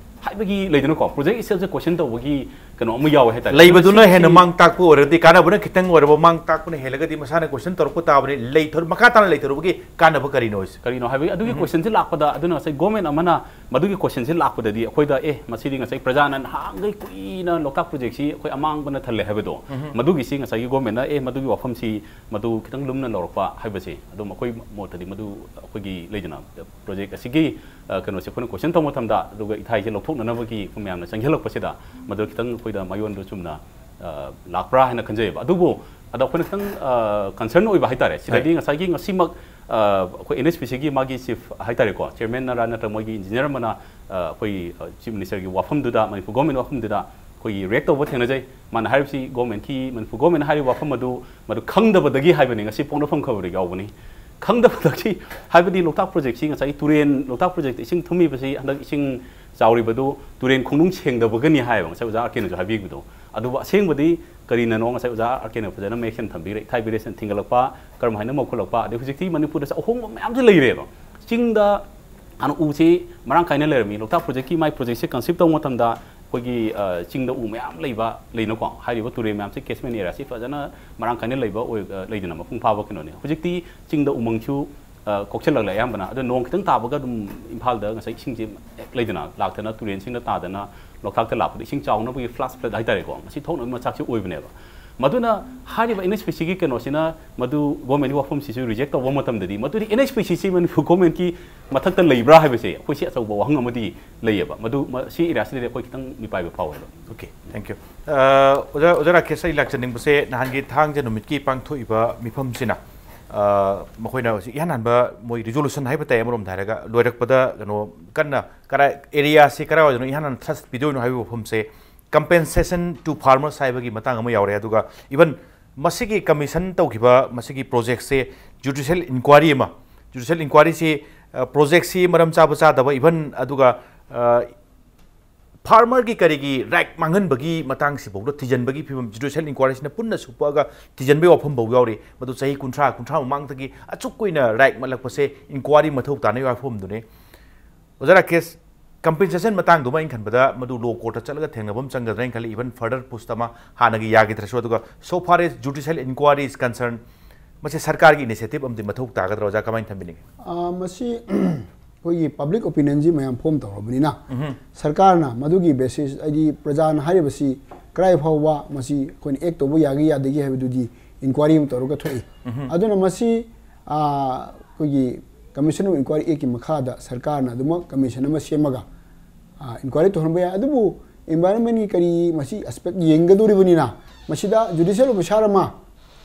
ꯍꯥꯏꯕꯒꯤ, ꯂꯩꯗꯅꯀꯣ, ꯄ꯭ꯔꯣꯖꯦꯛ ꯏꯠꯁꯦꯜꯐꯁꯦ ꯀꯣꯏꯁꯟ ꯇꯧꯕꯒꯤ ꯀꯩꯅꯣ ꯑꯃ ꯌꯥꯎꯋꯦ ꯍꯥꯏꯇꯥꯔꯦ꯫ ꯂꯩꯕꯗꯨꯅ ꯁꯤ- ꯍꯦꯟꯅ ꯁꯤ- ꯃꯥꯡ ꯇꯥꯛꯄ ꯑꯣꯏꯔꯒꯗꯤ, ꯀꯥꯟꯅꯕꯅ ꯈꯤꯇꯪ ꯑꯣꯏꯔꯕ ꯃꯥꯡ ꯇꯥꯛꯄꯅ ꯍꯦꯜꯂꯒꯗꯤ ꯃꯁꯥꯅ ꯀꯣꯏꯁꯟ ꯇꯧꯔꯛꯄ ꯇꯥꯕꯅꯤ꯫ ꯂꯩꯊꯔ-, ꯃꯈꯥ ꯇꯥꯅ ꯂꯩꯊꯔꯨꯕꯒꯤ ꯀꯥꯟꯅꯕ ꯀꯔꯤꯅꯣ ꯍꯥꯏꯁꯦ? ꯀꯔꯤꯅꯣ ꯍꯥꯏꯕꯒꯤ ꯑꯗꯨꯒꯤ ꯀꯣꯏꯁꯟꯁꯦ ꯂꯥꯛꯄꯗ, ꯑꯗꯨꯅ ꯉꯁꯥꯏ ꯒꯣꯔꯃꯦꯟ ꯑꯃꯅ ꯃꯗꯨꯒꯤ ꯀꯣꯏꯁꯟꯁꯦ ꯂꯥꯛꯄꯗꯗꯤ ꯑꯩꯈꯣꯏꯗ, ꯑꯦ, ꯃꯁꯤꯗꯤ ꯉꯁꯥꯏ ꯄ꯭ꯔꯖꯥꯅ ꯅꯍꯥꯟꯈꯩ ꯀꯨꯏꯅ ꯂꯣꯛꯇꯥꯛ ꯄ꯭ꯔꯣꯖꯦꯛꯁꯤ ꯑꯩꯈꯣꯏ ꯑꯃꯥꯡꯕꯅ ꯊꯜꯂꯦ ꯍꯥꯏꯕꯗꯣ, ꯃꯗꯨꯒꯤꯁꯤ ꯉꯁꯥꯏꯒꯤ ꯒꯣꯔꯃꯦꯟꯅ, ꯑꯦ, ꯃꯗꯨꯒꯤ ꯋꯥꯐꯝꯁꯤ ꯃꯗꯨ ꯈꯤꯇꯪ ꯂꯨꯝꯅ ꯂꯧꯔꯛꯄ ꯍꯥꯏꯕꯁꯦ, ꯑꯗꯨꯝ ꯑꯩꯈꯣꯏ ꯃꯣꯠꯇꯗꯤ ꯃꯗꯨ ꯑꯩꯈꯣꯏꯒꯤ, ꯂꯩꯗꯅ, ꯄ꯭ꯔꯣꯖꯦꯛ ꯑꯁꯤꯒꯤ, ꯑ, ꯀꯩꯅꯣꯁꯦ ꯑꯩꯈꯣꯏꯅ ꯀꯣꯏꯁꯟ ꯇꯧꯕ ꯃꯇꯝꯗ, ꯑꯗꯨꯒ ꯏꯊꯥꯏꯁꯦ ꯂꯧꯊꯣꯛꯅꯅꯕꯒꯤ ꯑꯩꯈꯣꯏ ꯃꯌꯥꯝꯅ ꯆꯪꯁꯤꯜꯂꯛꯄꯁꯤꯗ ꯃꯗꯨ ꯈꯤꯇꯪ ꯑꯩꯈꯣꯏꯗ ꯃꯌꯣꯟꯗꯣ ꯆꯨꯝꯅ, ꯑ, ꯂꯥꯛꯄ꯭ꯔꯥ ꯍꯥꯏꯅ ꯈꯟꯖꯩꯌꯦꯕ꯫ ꯑꯗꯨꯕꯨ ꯑꯗ ꯑꯩꯈꯣꯏꯅ ꯈꯤꯇꯪ, ꯑ, ꯀꯟꯁꯔꯟ ꯑꯣꯏꯕ ꯍꯥꯏꯇꯥꯔꯦ꯫ ꯁꯤꯗꯗꯤ ꯉꯁꯥꯏꯒꯤ ꯉꯁꯤꯃꯛ, ꯑ, ꯑꯩꯈꯣꯏ ꯑꯦꯟ ꯑꯩꯆ ꯄꯤ ꯁꯤꯒꯤ ꯃꯥꯒꯤ ꯆꯤꯐ ꯍꯥꯏꯇꯥꯔꯦꯀꯣ, ꯆꯤꯌꯔꯃꯦꯟꯅꯔ ꯅꯠꯇ꯭ꯔꯒ ꯃꯣꯏꯒꯤ ꯏꯟꯖꯤꯅꯤꯌꯔ ꯑꯃꯅ, ꯑ, ꯑꯩꯈꯣꯏ, ꯑ, ꯆꯤꯐ ꯃꯤꯅꯤꯁꯇꯔꯒꯤ ꯋꯥꯐꯝꯗꯨꯗ, ꯃꯅꯤꯄꯨꯔ ꯒꯣꯔꯃꯦꯟ ꯋꯥꯐꯝꯗꯨꯗ ꯑꯩꯈꯣꯏꯒꯤ ꯔꯤꯌꯦꯛ ꯇꯧꯕ ꯊꯦꯡꯅꯖꯩ꯫ ꯃꯥꯅ ꯍꯥꯏꯔꯤꯕꯁꯤ ꯒꯣꯔꯃꯦꯟꯒꯤ, ꯃꯅꯤꯄꯨꯔ ꯒꯣꯔꯃꯦꯟꯅ ꯍꯥꯏꯔꯤꯕ ꯋꯥꯐꯝ ꯑꯗꯨ ꯃꯗꯨ ꯈꯪꯗꯕꯗꯒꯤ ꯍꯥꯏꯕꯅꯤ꯫ ꯉꯁꯤ ꯄꯣꯛꯅꯐꯝ ꯈꯕꯔꯗ ꯌꯥꯎꯕꯅꯤ꯫ ꯈꯪꯗꯕꯗꯒꯤ ꯍꯥꯏꯕꯗꯤ ꯂꯣꯛꯇꯥꯛ ꯄ꯭ꯔꯣꯖꯦꯛꯁꯤ ꯉꯁꯥꯏꯒꯤ ꯇꯨꯔꯦꯟ, ꯂꯣꯛꯇꯥꯛ ꯄ꯭ꯔꯣꯖꯦꯛꯇ ꯏꯁꯤꯡ ꯊꯨꯝꯃꯤꯕꯁꯤ, ꯍꯟꯗꯛ ꯏꯁꯤꯡ ꯆꯥꯎꯔꯤꯕꯗꯨ ꯇꯨꯔꯦꯟ ꯈꯣꯡꯅꯨꯡ ꯁꯦꯡꯗꯕꯒꯅꯤ ꯍꯥꯏꯌꯦꯕ ꯉꯁꯥꯏ ꯑꯣꯖꯥ ꯑꯥꯔ ꯀꯦꯅꯁꯨ ꯍꯥꯏꯕꯤꯕꯗꯣ꯫ ꯑꯗꯨꯕꯨ ꯑꯁꯦꯡꯕꯗꯤ ꯀꯔꯤꯅꯅꯣ? ꯉꯁꯥꯏ ꯑꯣꯖꯥ ꯑꯥꯔ ꯀꯦꯅ ꯐꯖꯅ ꯃꯌꯦꯛ ꯁꯦꯡꯅ ꯊꯝꯕꯤꯈ꯭ꯔꯦ꯫ ꯏꯊꯥꯏ ꯕꯤꯔꯦꯁꯅ ꯊꯤꯡꯒꯠꯂꯛꯄ, ꯀꯔꯝ ꯍꯥꯏꯅ ꯃꯧꯈꯠꯂꯛꯄ, ꯑꯗꯩ ꯍꯧꯖꯤꯛꯇꯤ ꯃꯅꯤꯄꯨꯔꯗꯁꯨ ꯑꯍꯣꯡꯕ ꯃꯌꯥꯝꯁꯨ ꯂꯩꯔꯦꯕ꯫ ꯆꯤꯡꯗ ꯍꯥꯟꯅ ꯎꯁꯤ ꯃꯔꯥꯡ ꯀꯥꯏꯅ ꯂꯩꯔꯝꯃꯤ꯫ ꯂꯣꯛꯇꯥꯛ ꯄ꯭ꯔꯣꯖꯦꯛꯀꯤ, ꯃꯥꯏ ꯄ꯭ꯔꯣꯖꯦꯛꯁꯦ ꯀꯟꯁꯤꯞ ꯇꯧꯕ ꯃꯇꯝꯗ ꯑꯩꯈꯣꯏꯒꯤ, ꯑ, ꯆꯤꯡꯗ ꯎ ꯃꯌꯥꯝ ꯂꯩꯕ, ꯂꯩꯅꯀꯣ, ꯍꯥꯏꯔꯤꯕ ꯇꯨꯔꯦꯜ ꯃꯌꯥꯝꯁꯦ ꯀꯦꯆꯃꯦꯟ ꯑꯦꯔꯤꯌꯥꯁꯤ ꯐꯖꯅ ꯃꯔꯥꯡ ꯀꯥꯏꯅ ꯂꯩꯕ ꯑꯣꯏ-, ꯑ, ꯂꯩꯗꯅ, ꯃꯄꯨꯡ ꯐꯥꯕ ꯀꯩꯅꯣꯅꯤ꯫ ꯍꯧꯖꯤꯛꯇꯤ ꯆꯤꯡꯗ ꯎꯃꯪꯁꯨ, ꯑ, ꯀꯣꯛꯁꯤꯜꯂꯛꯂꯦ ꯑꯌꯥꯝꯕꯅ꯫ ꯑꯗꯣ ꯅꯣꯡ ꯈꯤꯇꯪ ꯇꯥꯕꯒ ꯑꯗꯨꯝ ꯏꯝꯐꯥꯜꯗ ꯉꯁꯥꯏ ꯏꯁꯤꯡꯁꯦ ꯂꯩꯗꯅ, ꯂꯥꯛꯇꯅ, ꯇꯨꯔꯦꯟꯁꯤꯡꯗ ꯇꯥꯗꯅ ꯂꯣꯛꯇꯥꯛꯇ ꯂꯥꯛꯄꯗ ꯏꯁꯤꯡ ꯆꯥꯎꯅꯕꯒꯤ ꯐ꯭ꯂꯥꯁ ꯐ꯭ꯂꯠ ꯍꯥꯏꯇꯥꯔꯦꯀꯣ, ꯃꯁꯤ ꯊꯣꯛꯅꯕꯒꯤ ꯃꯆꯥꯛꯁꯦ ꯑꯣꯏꯕꯅꯦꯕ꯫ ꯃꯗꯨꯅ ꯍꯥꯏꯔꯤꯕ ꯑꯦꯟ ꯑꯩꯆ ꯄꯤ ꯁꯤꯒꯤ ꯀꯩꯅꯣꯁꯤꯅ ꯃꯗꯨ ꯒꯣꯔꯃꯦꯟꯒꯤ ꯋꯥꯐꯝꯁꯤꯁꯨ ꯔꯤꯖꯦꯛ ꯇꯧꯕ ꯃꯇꯝꯗꯗꯤ, ꯃꯗꯨꯗꯤ ꯑꯦꯟ ꯑꯩꯆ ꯄꯤ ꯁꯤꯁꯤ ꯃꯅꯤꯄꯨꯔ ꯒꯣꯔꯃꯦꯟꯒꯤ ꯃꯊꯛꯇ ꯂꯩꯕ꯭ꯔꯥ ꯍꯥꯏꯕꯁꯦ ꯑꯩꯈꯣꯏꯁꯤ ꯑꯆꯧꯕ ꯋꯥꯍꯪ ꯑꯃꯗꯤ ꯂꯩꯌꯦꯕ꯫ ꯃꯗꯨ, ꯃꯁꯤ ꯑꯦꯔꯤꯌꯥꯁꯤꯗꯗꯤ ꯑꯩꯈꯣꯏ ꯈꯤꯇꯪ ꯃꯤꯄꯥꯏꯕ ꯐꯥꯎꯋꯦꯕ꯫ Okay, thank you. ꯑ, ꯑꯣꯖꯥ, ꯑꯣꯖꯥ ꯔꯥꯀꯦꯁ, ꯑꯩ ꯂꯥꯛꯆꯅꯤꯡꯕꯁꯦ ꯅꯍꯥꯟꯒꯤ ꯊꯥꯡꯖ ꯅꯨꯃꯤꯠꯀꯤ ꯄꯥꯡꯊꯣꯛꯏꯕ ꯃꯤꯐꯝꯁꯤꯅ, ꯑ, ꯃꯈꯣꯏꯅ ꯍꯧꯖꯤꯛ ꯏꯍꯥꯟ ꯍꯥꯟꯕ ꯃꯣꯏ ꯔꯤꯖꯣꯂꯨꯁꯟ ꯍꯥꯏꯕ ꯇꯥꯏ, ꯑꯃꯔꯣꯝꯗ ꯍꯥꯏꯔꯒ ꯂꯣꯏꯔꯛꯄꯗ ꯀꯩꯅꯣ ꯀꯟꯅ ꯀꯗꯥꯏ ꯑꯦꯔꯤꯌꯥꯁꯤ ꯀꯗꯥꯏꯋꯥꯏꯗꯅꯣ ꯏꯍꯥꯟ ꯍꯥꯟꯅ ꯊ꯭ꯔꯁ ꯄꯤꯗꯣꯏꯅꯣ ꯍꯥꯏꯕꯒꯤ ꯋꯥꯐꯝꯁꯦ, compensation to farmers ꯍꯥꯏꯕꯒꯤ ꯃꯇꯥꯡ ꯑꯃ ꯌꯥꯎꯔꯦ꯫ ꯑꯗꯨꯒ even ꯃꯁꯤꯒꯤ ꯀꯃꯤꯁꯟ ꯇꯧꯈꯤꯕ ꯃꯁꯤꯒꯤ ꯄ꯭ꯔꯣꯖꯦꯛꯁꯦ ꯖꯨꯗꯤꯁꯤꯌꯦꯜ ꯏꯟꯀ꯭ꯋꯥꯏꯔꯤ ꯑꯃ, ꯖꯨꯗꯤꯁꯤꯌꯦꯜ ꯏꯟꯀ꯭ꯋꯥꯏꯔꯤꯁꯤ ꯄ꯭ꯔꯣꯖꯦꯛꯁꯤ ꯃꯔꯝ ꯆꯥꯕ ꯆꯥꯗꯕ, even ꯑꯗꯨꯒ ꯐꯥꯔꯃꯔꯒꯤ ꯀꯔꯤꯒꯤ ꯔꯥꯏꯠ ꯃꯥꯡꯍꯟꯕꯒꯤ ꯃꯇꯥꯡꯁꯤꯐꯥꯎꯗ ꯊꯤꯖꯤꯟꯕꯒꯤ ꯐꯤꯕꯝ, ꯖꯨꯗꯤꯁꯤꯌꯦꯜ ꯏꯟꯀ꯭ꯋꯥꯏꯔꯤꯁꯤꯅ ꯄꯨꯟꯅ ꯁꯨꯞꯄꯛꯑꯒ ꯊꯤꯖꯤꯟꯕꯒꯤ ꯋꯥꯐꯝꯐꯥꯎ ꯌꯥꯎꯔꯤ꯫ ꯃꯗꯨ ꯆꯍꯤ ꯀꯨꯟꯊ꯭ꯔꯥ, ꯀꯨꯟꯊ꯭ꯔꯥ ꯃꯃꯥꯡꯗꯒꯤ ꯑꯆꯨꯛ ꯀꯨꯏꯅ ꯔꯥꯏꯠ ꯃꯠꯂꯛꯄꯁꯦ ꯏꯟꯀ꯭ꯋꯥꯏꯔꯤ ꯃꯊꯧ ꯇꯥꯅ ꯋꯥꯐꯝꯗꯨꯅꯤ꯫ ꯑꯣꯖꯥ ꯔꯥꯀꯦꯁ, ꯀꯝꯄꯦꯟꯁꯦꯁꯟ ꯃꯇꯥꯡꯗꯨꯃ ꯑꯩꯅ ꯈꯟꯕꯗ ꯃꯗꯨ ꯂꯣ ꯀꯣꯔꯠꯇ ꯆꯠꯂꯒ ꯊꯦꯡꯅꯕ ꯑꯃ ꯆꯪꯒꯗ꯭ꯔꯥ ꯍꯥꯏꯅ ꯈꯜꯂꯤ, even further push ꯑꯃ ꯍꯥꯟꯅꯒꯤ ꯌꯥꯈꯤꯗ꯭ꯔꯁꯨ꯫ ꯑꯗꯨꯒ so far as judicial inquiry is concerned, ꯃꯁꯤ ꯁꯔꯀꯥꯔꯒꯤ ꯏꯅꯤꯁꯤꯌꯦꯇꯤꯚ ꯑꯃꯗꯤ ꯃꯊꯧ ꯇꯥꯒꯗ꯭ꯔꯥ, ꯑꯣꯖꯥ, ꯀꯃꯥꯏꯅ ꯊꯝꯕꯤꯅꯤꯡꯉꯤ? ꯑ, ꯃꯁꯤ ꯑꯩꯈꯣꯏꯒꯤ ꯄꯕ꯭ꯂꯤꯛ ꯑꯣꯄꯤꯅꯤꯌꯟꯁꯤ ꯃꯌꯥꯝ ꯐꯣꯝ ꯇꯧꯔꯕꯅꯤꯅ, ꯁꯔꯀꯥꯔꯅ ꯃꯗꯨꯒꯤ ꯕꯦꯁꯤꯁ, ꯍꯥꯏꯗꯤ ꯄ꯭ꯔꯖꯥꯅ ꯍꯥꯏꯔꯤꯕꯁꯤ ꯀꯗꯥꯏ ꯐꯥꯎꯕ ꯃꯁꯤ ꯑꯩꯈꯣꯏꯅ ꯑꯦꯛ ꯇꯧꯕ ꯌꯥꯒꯦ ꯌꯥꯗꯒꯦ ꯍꯥꯏꯕꯗꯨꯗꯤ ꯏꯟꯀ꯭ꯋꯥꯏꯔꯤ ꯑꯃ ꯇꯧꯔꯒ ꯊꯣꯛꯏ꯫ ꯑꯗꯨꯅ ꯃꯁꯤ, ꯑ, ꯑꯩꯈꯣꯏꯒꯤ Commission of Inquiry Act ꯀꯤ ꯃꯈꯥꯗ ꯁꯔꯀꯥꯔꯅ ꯑꯗꯨꯃꯛ ꯀꯃꯤꯁꯟ ꯑꯃ ꯁꯦꯝꯃꯒ, ꯑ, ꯏꯟꯀ꯭ꯋꯥꯏꯔꯤ ꯇꯧꯍꯟꯕ ꯌꯥꯏ꯫ ꯑꯗꯨꯕꯨ ꯏꯟꯚꯥꯏꯔꯣꯟꯃꯦꯟꯒꯤ ꯀꯔꯤ ꯃꯁꯤ ꯑꯦꯁꯄꯦꯛ ꯌꯦꯡꯒꯗꯧꯔꯤꯕꯅꯤꯅ, ꯃꯁꯤꯗ ꯖꯨꯗꯤꯁꯤꯌꯦꯜ ꯑꯣꯐꯤꯁꯥꯔ ꯑꯃ,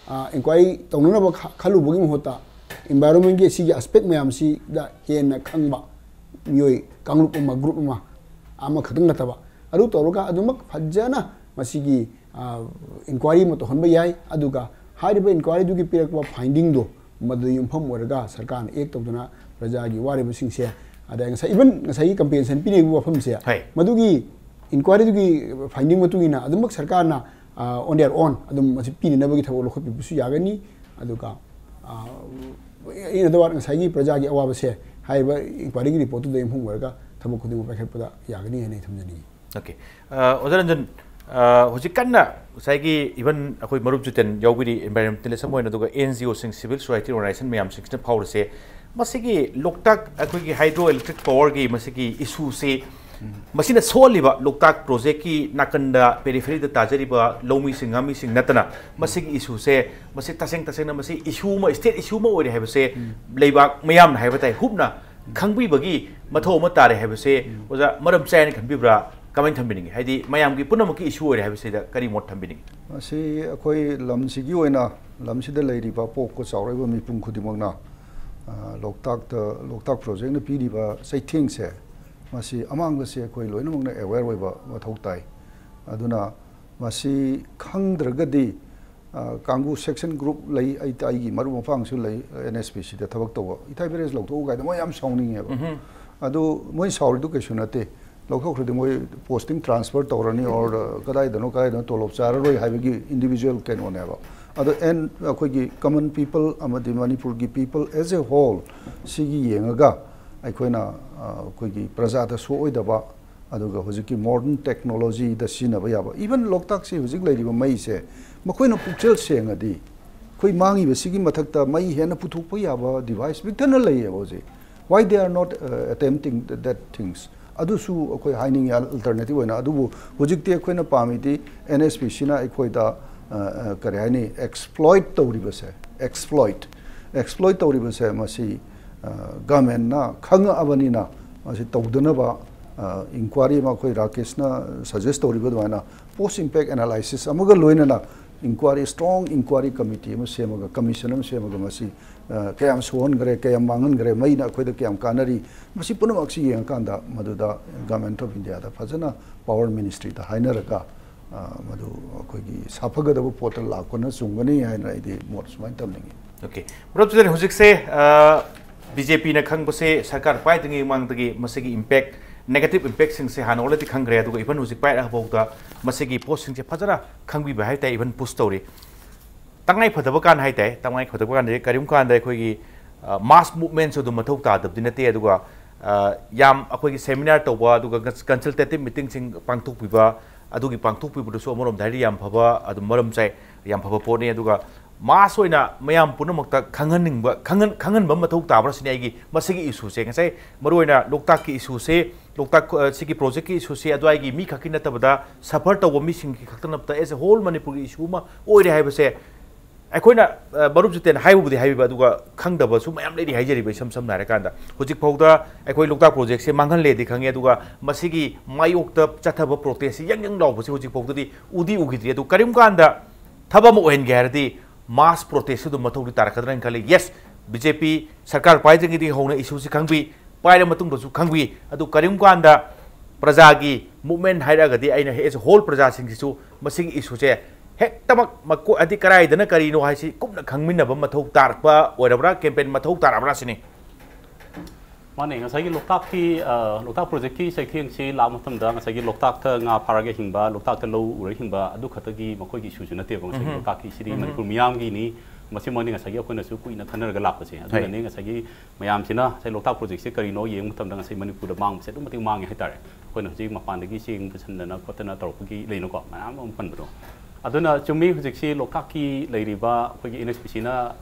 ꯑ, ꯏꯟꯀ꯭ꯋꯥꯏꯔꯤ ꯇꯧꯅꯅꯕ ꯈ-, ꯈꯜꯂꯨꯕꯒꯤ ꯃꯍꯨꯠꯇ ꯏꯟꯚꯥꯏꯔꯣꯟꯃꯦꯟꯒꯤ ꯁꯤꯒꯤ ꯑꯦꯁꯄꯦꯛ ꯃꯌꯥꯝꯁꯤꯗ ꯍꯦꯟꯅ ꯈꯪꯕ ꯃꯤꯑꯣꯏ ꯀꯥꯡꯂꯨꯞ ꯑꯃ, ꯒ꯭ꯔꯨꯞ ꯑꯃ, ꯑꯃꯈꯛꯇꯪ ꯅꯠꯇꯕ, ꯑꯗꯨ ꯇꯧꯔꯒ ꯑꯗꯨꯃꯛ ꯐꯖꯅ ꯃꯁꯤꯒꯤ, ꯑ, ꯏꯟꯀ꯭ꯋꯥꯏꯔꯤ ꯑꯃ ꯇꯧꯍꯟꯕ ꯌꯥꯏ꯫ ꯑꯗꯨꯒ ꯍꯥꯏꯔꯤꯕ ꯏꯟꯀ꯭ꯋꯥꯏꯔꯤꯗꯨꯒꯤ ꯄꯤꯔꯛꯄ ꯐꯥꯏꯟꯗꯤꯡꯗꯣ, ꯃꯗꯨꯗ ꯌꯨꯝꯐꯝ ꯑꯣꯏꯔꯒ ꯁꯔꯀꯥꯔꯅ ꯑꯦꯛ ꯇꯧꯗꯨꯅ ꯄ꯭ꯔꯖꯥꯒꯤ ꯋꯥꯔꯤꯕꯁꯤꯡꯁꯦ, ꯑꯗ ꯉꯁꯥꯏ, even ꯉꯁꯥꯏꯒꯤ ꯀꯝꯄꯦꯟꯁꯦꯁꯟ ꯄꯤꯔꯤꯕ ꯋꯥꯐꯝꯁꯦ, ꯍꯣꯏ꯫ ꯃꯗꯨꯒꯤ ꯏꯟꯀ꯭ꯋꯥꯏꯔꯤꯗꯨꯒꯤ ꯐꯥꯏꯟꯗꯤꯡ ꯃꯇꯨꯡ ꯏꯟꯅ ꯑꯗꯨꯃꯛ ꯁꯔꯀꯥꯔꯅ, ꯑ, on their own ꯑꯗꯨꯝ ꯃꯁꯤ ꯄꯤꯅꯅꯕꯒꯤ ꯊꯕꯛ ꯂꯧꯈꯠꯄꯤꯕꯁꯨ ꯌꯥꯒꯅꯤ꯫ ꯑꯗꯨꯒ, ꯑ, in other words, ꯉꯁꯥꯏꯒꯤ ꯄ꯭ꯔꯖꯥꯒꯤ ꯑꯋꯥꯕꯁꯦ ꯍꯥꯏꯔꯤꯕ ꯏꯟꯀ꯭ꯋꯥꯏꯔꯤꯒꯤ ꯔꯤꯄꯣꯔꯠꯇꯨꯗ ꯌꯨꯝꯐꯝ ꯑꯣꯏꯔꯒ ꯊꯕꯛ ꯈꯨꯗꯤꯡꯃꯛ ꯄꯥꯏꯈꯠꯄꯗ ꯌꯥꯒꯅꯤ ꯍꯥꯏꯅ ꯑꯩ ꯊꯝꯖꯅꯤꯡꯉꯤ꯫ ꯑꯣꯀꯦ꯫ ꯑ, ꯑꯣꯖꯥ ꯔꯟꯖꯟ, ꯑ, ꯍꯧꯖꯤꯛ ꯀꯟꯅ ꯉꯁꯥꯏꯒꯤ even ꯑꯩꯈꯣꯏ ꯃꯔꯨꯞ ꯖꯤꯇꯦꯟ ꯌꯥꯎꯕꯤꯔꯤ, environmentalist ꯑꯃ ꯑꯣꯏꯅ, ꯑꯗꯨꯒ NGO ꯁꯤꯡ, civil society organization ꯃꯌꯥꯝꯁꯤꯡꯁꯤꯅ ꯐꯥꯎꯔꯤꯁꯦ, ꯃꯁꯤꯒꯤ ꯂꯣꯛꯇꯥꯛ ꯑꯩꯈꯣꯏꯒꯤ ꯍꯥꯏꯗ꯭ꯔꯣ ꯏꯂꯦꯛꯇ꯭ꯔꯤꯛ ꯄꯥꯋꯔꯒꯤ ꯃꯁꯤꯒꯤ ꯏꯁꯨꯁꯤ, ꯃꯁꯤꯅ ꯁꯣꯛꯍꯜꯂꯤꯕ ꯂꯣꯛꯇꯥꯛ ꯄ꯭ꯔꯣꯖꯦꯛꯀꯤ ꯅꯥꯀꯟꯗ ꯄꯦꯔꯤꯐꯦꯔꯤꯗ ꯇꯥꯖꯔꯤꯕ ꯂꯧꯃꯤꯁꯤꯡ, ꯉꯥꯃꯤꯁꯤꯡ ꯅꯠꯇꯅ ꯃꯁꯤꯒꯤ ꯏꯁꯨꯁꯦ, ꯃꯁꯤ ꯇꯁꯦꯡ ꯇꯁꯦꯡꯅ ꯃꯁꯤ ꯏꯁꯨ ꯑꯃ, ꯁ꯭ꯇꯦꯠ ꯏꯁꯨ ꯑꯃ ꯑꯣꯏꯔꯦ ꯍꯥꯏꯕꯁꯦ ꯂꯩꯕꯥꯛ ꯃꯌꯥꯝꯅ ꯍꯥꯏꯕ ꯇꯥꯏ, ꯍꯨꯞꯅ ꯈꯪꯕꯤꯕꯒꯤ ꯃꯊꯧ ꯑꯃ ꯇꯥꯔꯦ ꯍꯥꯏꯕꯁꯦ ꯑꯣꯖꯥ ꯃꯔꯝ ꯆꯥꯏ ꯍꯥꯏꯅ ꯈꯟꯕꯤꯕ꯭ꯔꯥ? ꯀꯃꯥꯏꯅ ꯊꯝꯕꯤꯅꯤꯡꯉꯤ? ꯍꯥꯏꯗꯤ ꯃꯌꯥꯝꯒꯤ ꯄꯨꯝꯅꯃꯛꯀꯤ issue ꯑꯣꯏꯔꯦ ꯍꯥꯏꯕꯁꯤꯗ ꯀꯔꯤ ꯃꯣꯠ ꯊꯝꯕꯤꯅꯤꯡꯉꯤ? ꯃꯁꯤ ꯑꯩꯈꯣꯏ ꯂꯝꯁꯤꯒꯤ ꯑꯣꯏꯅ, ꯂꯝꯁꯤꯗ ꯂꯩꯔꯤꯕ ꯄꯣꯛꯄ ꯆꯥꯎꯔꯛꯏꯕ ꯃꯤꯄꯨꯝ ꯈꯨꯗꯤꯡꯃꯛꯅ, ꯑ, ꯂꯣꯛꯇꯥꯛꯇ, ꯂꯣꯛꯇꯥꯛ ꯄ꯭ꯔꯣꯖꯦꯛꯅ ꯄꯤꯔꯤꯕ ꯆꯩꯊꯦꯡꯁꯦ, ꯃꯁꯤ ꯑꯃꯥꯡꯕꯁꯦ ꯑꯩꯈꯣꯏ ꯂꯣꯏꯅꯃꯛꯅ aware ꯑꯣꯏꯕ ꯃꯊꯧ ꯇꯥꯏ꯫ ꯑꯗꯨꯅ ꯃꯁꯤ ꯈꯪꯗ꯭ꯔꯒꯗꯤ, ꯑ, ꯀꯥꯡꯕꯨ section group ꯂꯩ, ꯑꯩ, ꯑꯩꯒꯤ ꯃꯔꯨꯞ ꯃꯄꯥꯡꯁꯨ ꯂꯩ, NHPCꯗ ꯊꯕꯛ ꯇꯧꯕ, "ꯏꯊꯥꯏ village ꯂꯧꯊꯣꯛꯎ" ꯀꯥꯏꯗ ꯃꯣꯏ ꯌꯥꯝ ꯁꯥꯎꯅꯤꯡꯉꯦꯕ꯫ ꯑꯗꯨ ꯃꯣꯏ ꯁꯥꯎꯔꯤꯗꯨ ꯀꯩꯁꯨ ꯅꯠꯇꯦ, ꯂꯧꯊꯣꯛꯈ꯭ꯔꯗꯤ ꯃꯣꯏ posting transfer ꯇꯧꯔꯅꯤ, or, ꯑ, ꯀꯗꯥꯏꯗꯅꯣ ꯀꯗꯥꯏꯗꯅꯣ ꯇꯣꯂꯣꯞ ꯆꯥꯔꯔꯣꯏ ꯍꯥꯏꯕꯒꯤ individual ꯀꯩꯅꯣꯅꯦꯕ꯫ ꯑꯗꯣ ꯑꯦꯟ ꯑꯩꯈꯣꯏꯒꯤ common people ꯑꯃꯗꯤ ꯃꯅꯤꯄꯨꯔꯒꯤ people as a whole ꯁꯤꯒꯤ ꯌꯦꯡꯉꯒ ꯑꯩꯈꯣꯏꯅ, ꯑ, ꯑꯩꯈꯣꯏꯒꯤ ꯄ꯭ꯔꯖꯥꯗ ꯁꯣꯛꯑꯣꯏꯗꯕ, ꯑꯗꯨꯒ ꯍꯧꯖꯤꯛꯀꯤ modern technologyꯗ ꯁꯤꯖꯤꯟꯅꯕ ꯌꯥꯕ, even ꯂꯣꯛꯇꯥꯛꯁꯤ ꯍꯧꯖꯤꯛ ꯂꯩꯔꯤꯕ ꯃꯩꯁꯦ ꯃꯈꯣꯏꯅ ꯄꯨꯛꯆꯦꯜ ꯁꯦꯡꯉꯗꯤ ꯑꯩꯈꯣꯏ ꯃꯥꯡꯉꯤꯕꯁꯤꯒꯤ ꯃꯊꯛꯇ ꯃꯩ ꯍꯦꯟꯅ ꯄꯨꯊꯣꯛꯄ ꯌꯥꯕ device ꯄꯤꯛꯊꯟꯅ ꯂꯩꯌꯦꯕ ꯍꯧꯖꯤꯛ꯫ Why they are not, uh, attempting th-, that things? ꯑꯗꯨꯁꯨ ꯑꯩꯈꯣꯏ ꯍꯥꯏꯅꯤꯡꯉꯤ, alternative ꯑꯣꯏꯅ꯫ ꯑꯗꯨꯕꯨ ꯍꯧꯖꯤꯛꯇꯤ ꯑꯩꯈꯣꯏꯅ ꯄꯥꯝꯃꯤꯗꯤ NHPCꯅ ꯑꯩꯈꯣꯏꯗ, ꯑ, ꯑ, ꯀꯔꯤ ꯍꯥꯏꯅꯤ, exploit ꯇꯧꯔꯤꯕꯁꯦ, exploit, exploit ꯇꯧꯔꯤꯕꯁꯦ ꯃꯁꯤ, ꯑ, governmentꯅ ꯈꯪꯉꯛꯑꯕꯅꯤꯅ ꯃꯁꯤ ꯇꯧꯗꯅꯕ, ꯑ, inquiry ꯑꯃ ꯑꯩꯈꯣꯏ ꯔꯥꯀꯦꯁꯅ suggest ꯇꯧꯔꯤꯕ ꯑꯗꯨꯃꯥꯏꯅ post impact analysis ꯑꯃꯒ ꯂꯣꯏꯅꯅ inquiry, strong inquiry committee ꯑꯃ ꯁꯦꯝꯃꯒ, commission ꯑꯃ ꯁꯦꯝꯃꯒ ꯃꯁꯤ, ꯑ, ꯀꯌꯥꯝ ꯁꯣꯛꯍꯟꯈ꯭ꯔꯦ, ꯀꯌꯥꯝ ꯃꯥꯡꯍꯟꯈ꯭ꯔꯦ, ꯃꯩꯅ ꯑꯩꯈꯣꯏꯗ ꯀꯌꯥꯝ ꯀꯥꯟꯅꯔꯤ, ꯃꯁꯤ ꯄꯨꯝꯅꯃꯛꯁꯤ ꯌꯦꯡꯉꯀꯥꯟꯗ ꯃꯗꯨꯗ Government of Indiaꯗ ꯐꯖꯅ Power Ministryꯗ ꯍꯥꯏꯅꯔꯒ, ꯑ, ꯃꯗꯨ ꯑꯩꯈꯣꯏꯒꯤ ꯁꯥꯐꯒꯗꯕ ꯄꯣꯠꯇ ꯂꯥꯛꯄꯅ ꯆꯨꯝꯒꯅꯤ ꯍꯥꯏꯅ ꯑꯩꯗꯤ ꯃꯣꯠ ꯁꯨꯃꯥꯏꯅ ꯊꯝꯅꯤꯡꯉꯤ꯫ Okay, ꯃꯔꯨꯞ ꯆꯤꯇꯟ, ꯍꯧꯖꯤꯛꯁꯦ, ꯑ, BJPꯅ ꯈꯪꯕꯁꯦ, ꯁꯔꯀꯥꯔ ꯄꯥꯏꯗ꯭ꯔꯤꯉꯩ ꯃꯃꯥꯡꯗꯒꯤ ꯃꯁꯤꯒꯤ impact, negative impactꯁꯤꯡꯁꯦ ꯍꯥꯟꯅ already ꯈꯪꯈ꯭ꯔꯦ, ꯑꯗꯨꯒ even ꯍꯧꯖꯤꯛ ꯄꯥꯏꯔꯛꯑꯐꯥꯎꯗ ꯃꯁꯤꯒꯤ ꯄꯣꯠꯁꯤꯡꯁꯦ ꯐꯖꯅ ꯈꯪꯕꯤꯕ ꯍꯥꯏ ꯇꯥꯔꯦ, even push ꯇꯧꯔꯤ꯫ ꯇꯉꯥꯏ ꯐꯗꯕ ꯀꯥꯟ ꯍꯥꯏ ꯇꯥꯏ, ꯇꯉꯥꯏ ꯐꯗꯕ ꯀꯥꯟꯗꯗꯤ ꯀꯔꯤꯒꯨꯝꯕ ꯀꯥꯟꯗ ꯑꯩꯈꯣꯏꯒꯤ, ꯑ, mass movementꯁꯨ ꯑꯗꯨꯝ ꯃꯊꯧ ꯇꯥꯗꯕꯗꯤ ꯅꯠꯇꯦ, ꯑꯗꯨꯒ, ꯑ, ꯌꯥꯝ ꯑꯩꯈꯣꯏꯒꯤ seminar ꯇꯧꯕ, ꯑꯗꯨꯒ consultative meetingꯁꯤꯡ ꯄꯥꯡꯊꯣꯛꯄꯤꯕ, ꯑꯗꯨꯒꯤ ꯄꯥꯡꯊꯣꯛꯄꯤꯕꯗꯨꯁꯨ ꯑꯃꯔꯣꯝꯗ ꯍꯥꯏꯗꯤ ꯌꯥꯝ ꯐꯕ, ꯑꯗꯨꯝ ꯃꯔꯝ ꯆꯥꯏ, ꯌꯥꯝ ꯐꯕ ꯄꯣꯠꯅꯤ꯫ ꯑꯗꯨꯒ mass ꯑꯣꯏꯅ ꯃꯌꯥꯝ ꯄꯨꯝꯅꯃꯛꯇ ꯈꯪꯍꯟꯅꯤꯡꯕ, ꯈꯪꯍꯟ-, ꯈꯪꯍꯟꯕ ꯑꯃ ꯃꯊꯧ ꯇꯥꯕ꯭ꯔꯥ ꯁꯤꯅꯤ ꯑꯩꯒꯤ ꯃꯁꯤꯒꯤ issueꯁꯦ꯫ ꯉꯁꯥꯏ ꯃꯔꯨꯑꯣꯏꯅ ꯂꯣꯛꯇꯥꯛꯀꯤ issueꯁꯦ, ꯂꯣꯛꯇꯥꯛ, ꯑ, ꯁꯤꯒꯤ projectꯀꯤ issueꯁꯦ ꯑꯗꯨꯋꯥꯏꯒꯤ ꯃꯤ ꯈꯛꯀꯤ ꯅꯠꯇꯕꯗ, suffer ꯇꯧꯕ ꯃꯤꯁꯤꯡꯒꯤ ꯈꯛꯇ ꯅꯠꯇꯕꯗ, as a whole ꯃꯅꯤꯄꯨꯔꯒꯤ issue ꯑꯃ ꯑꯣꯏꯔꯦ ꯍꯥꯏꯕꯁꯦ ꯑꯩꯈꯣꯏꯅ ꯑ, ꯃꯔꯨꯞ ꯖꯤꯇꯦꯟ ꯍꯥꯏꯕꯕꯨꯗꯤ ꯍꯥꯏꯕꯤꯕ, ꯑꯗꯨꯒ ꯈꯪꯗꯕꯁꯨ ꯃꯌꯥꯝ ꯂꯩꯔꯤ꯫ ꯍꯥꯏꯖꯔꯤꯕ, ꯏꯁꯝ ꯁꯝꯅ ꯍꯥꯏꯔꯀꯥꯟꯗ, ꯍꯧꯖꯤꯛ ꯐꯥꯎꯗ ꯑꯩꯈꯣꯏ ꯂꯣꯛꯇꯥꯛ ꯄ꯭ꯔꯣꯖꯦꯛꯁꯦ ꯃꯥꯡꯍꯜꯂꯦꯗꯤ ꯈꯪꯉꯦ, ꯑꯗꯨꯒ ꯃꯁꯤꯒꯤ ꯃꯥꯌꯣꯛꯇ ꯆꯠꯊꯕ ꯄ꯭ꯔꯣꯇꯦꯁꯁꯤ ꯌꯪ ꯌꯪ ꯂꯥꯎꯕꯁꯤ ꯍꯧꯖꯤꯛ ꯐꯥꯎꯗꯗꯤ ꯎꯗꯤ ꯎꯈꯤꯗ꯭ꯔꯤ꯫ ꯑꯗꯨ ꯀꯔꯤꯒꯨꯝꯕ ꯀꯥꯟꯗ ꯊꯕꯛ ꯑꯃ ꯑꯣꯏꯍꯟꯒꯦ ꯍꯥꯏꯔꯗꯤ ꯃꯥꯁ ꯄ꯭ꯔꯣꯇꯦꯁꯁꯨ ꯑꯗꯨꯝ ꯃꯊꯧꯗꯤ ꯇꯥꯔꯛꯀꯗ꯭ꯔꯥꯅ ꯈꯜꯂꯤ꯫ ꯌꯦꯁ, ꯕꯤ ꯖꯦ ꯄꯤ ꯁꯔꯀꯥꯔ ꯄꯥꯏꯗ꯭ꯔꯤꯉꯩꯗꯒꯤ ꯍꯧꯅ ꯏꯁꯨꯁꯤ ꯈꯪꯕꯤ, ꯄꯥꯏꯔ ꯃꯇꯨꯡꯗꯁꯨ ꯈꯪꯕꯤ꯫ ꯑꯗꯨ ꯀꯔꯤꯒꯨꯝꯕ ꯀꯥꯟꯗ ꯄ꯭ꯔꯖꯥꯒꯤ ꯃꯨꯞꯃꯦꯟ ꯍꯥꯏꯔꯒꯗꯤ ꯑꯩꯅ ꯑꯦꯁ ꯍꯣꯜ ꯄ꯭ꯔꯖꯥꯁꯤꯡꯁꯤꯁꯨ ꯃꯁꯤꯒꯤ ꯏꯁꯨꯁꯦ ꯍꯦꯛꯇꯃꯛ ꯃꯀꯣ-, ꯍꯥꯏꯗꯤ ꯀꯗꯥꯏꯗꯅ ꯀꯔꯤꯅꯣ ꯍꯥꯏꯁꯤ ꯀꯨꯞꯅ ꯈꯪꯃꯤꯟꯅꯕ ꯃꯊꯧ ꯇꯥꯔꯛꯄ ꯑꯣꯏꯔꯕ꯭ꯔꯥ, ꯀꯦꯝꯄꯦꯟ ꯃꯊꯧ ꯇꯥꯔꯛꯑꯕ꯭ꯔꯥ ꯁꯤꯅꯤ꯫ ꯃꯥꯅꯦ, ꯉꯁꯥꯏꯒꯤ ꯂꯣꯛꯇꯥꯛꯀꯤ ꯑ, ꯂꯣꯛꯇꯥꯛ ꯄ꯭ꯔꯣꯖꯦꯛꯀꯤ ꯆꯩꯊꯦꯡꯁꯤ ꯂꯥꯛꯄ ꯃꯇꯝꯗ ꯉꯁꯥꯏꯒꯤ ꯂꯣꯛꯇꯥꯛꯇ ꯉꯥ ꯐꯥꯔꯒ ꯍꯤꯡꯕ, ꯂꯣꯛꯇꯥꯛꯇ ꯂꯧ ꯎꯔꯒ ꯍꯤꯡꯕ ꯑꯗꯨ ꯈꯛꯇꯒꯤ ꯃꯈꯣꯏꯒꯤ ꯏꯁꯨꯁꯨ ꯅꯠꯇꯦꯕ꯫ ꯉꯁꯥꯏꯒꯤ ꯂꯣꯛꯇꯥꯛꯀꯤ ꯁꯤꯗꯤ ꯃꯅꯤꯄꯨꯔ ꯃꯤꯌꯥꯝꯒꯤꯅꯤ꯫ ꯃꯁꯤꯃꯛꯅꯤ ꯉꯁꯥꯏꯒꯤ ꯑꯩꯈꯣꯏꯅꯁꯨ ꯀꯨꯏꯅ ꯈꯟꯅꯔꯒ ꯂꯥꯛꯄꯁꯦ꯫ ꯑꯗꯨꯅꯅꯦ ꯉꯁꯥꯏꯒꯤ ꯃꯌꯥꯝꯁꯤꯅ ꯉꯁꯥꯏ ꯂꯣꯛꯇꯥꯛ ꯄ꯭ꯔꯣꯖꯦꯛꯁꯦ ꯀꯔꯤꯅꯣ ꯌꯦꯡꯕ ꯃꯇꯝꯗ ꯉꯁꯥꯏ ꯃꯅꯤꯄꯨꯔꯗ ꯃꯥꯡꯕꯁꯦ ꯑꯗꯨꯛ ꯃꯇꯤꯛ ꯃꯥꯡꯉꯦ ꯍꯥꯏꯇꯥꯔꯦ꯫ ꯑꯩꯈꯣꯏꯅ ꯍꯧꯖꯤꯛ ꯃꯄꯥꯟꯗꯒꯤ ꯆꯦꯡ ꯄꯨꯁꯟꯗꯅ ꯈꯣꯠꯇꯅ ꯇꯧꯔꯛꯄꯒꯤ ꯂꯩꯅꯀꯣ, ꯃꯌꯥꯝ ꯑꯃ ꯄꯟꯕꯗꯣ꯫ ꯑꯗꯨꯅ ꯆꯨꯝꯃꯤ, ꯍꯧꯖꯤꯛꯁꯤ ꯂꯣꯛꯇꯥꯛꯀꯤ ꯂꯩꯔꯤꯕ ꯑꯩꯈꯣꯏꯒꯤ ꯑꯦꯟ ꯑꯦꯁ ꯄꯤ ꯁꯤꯅ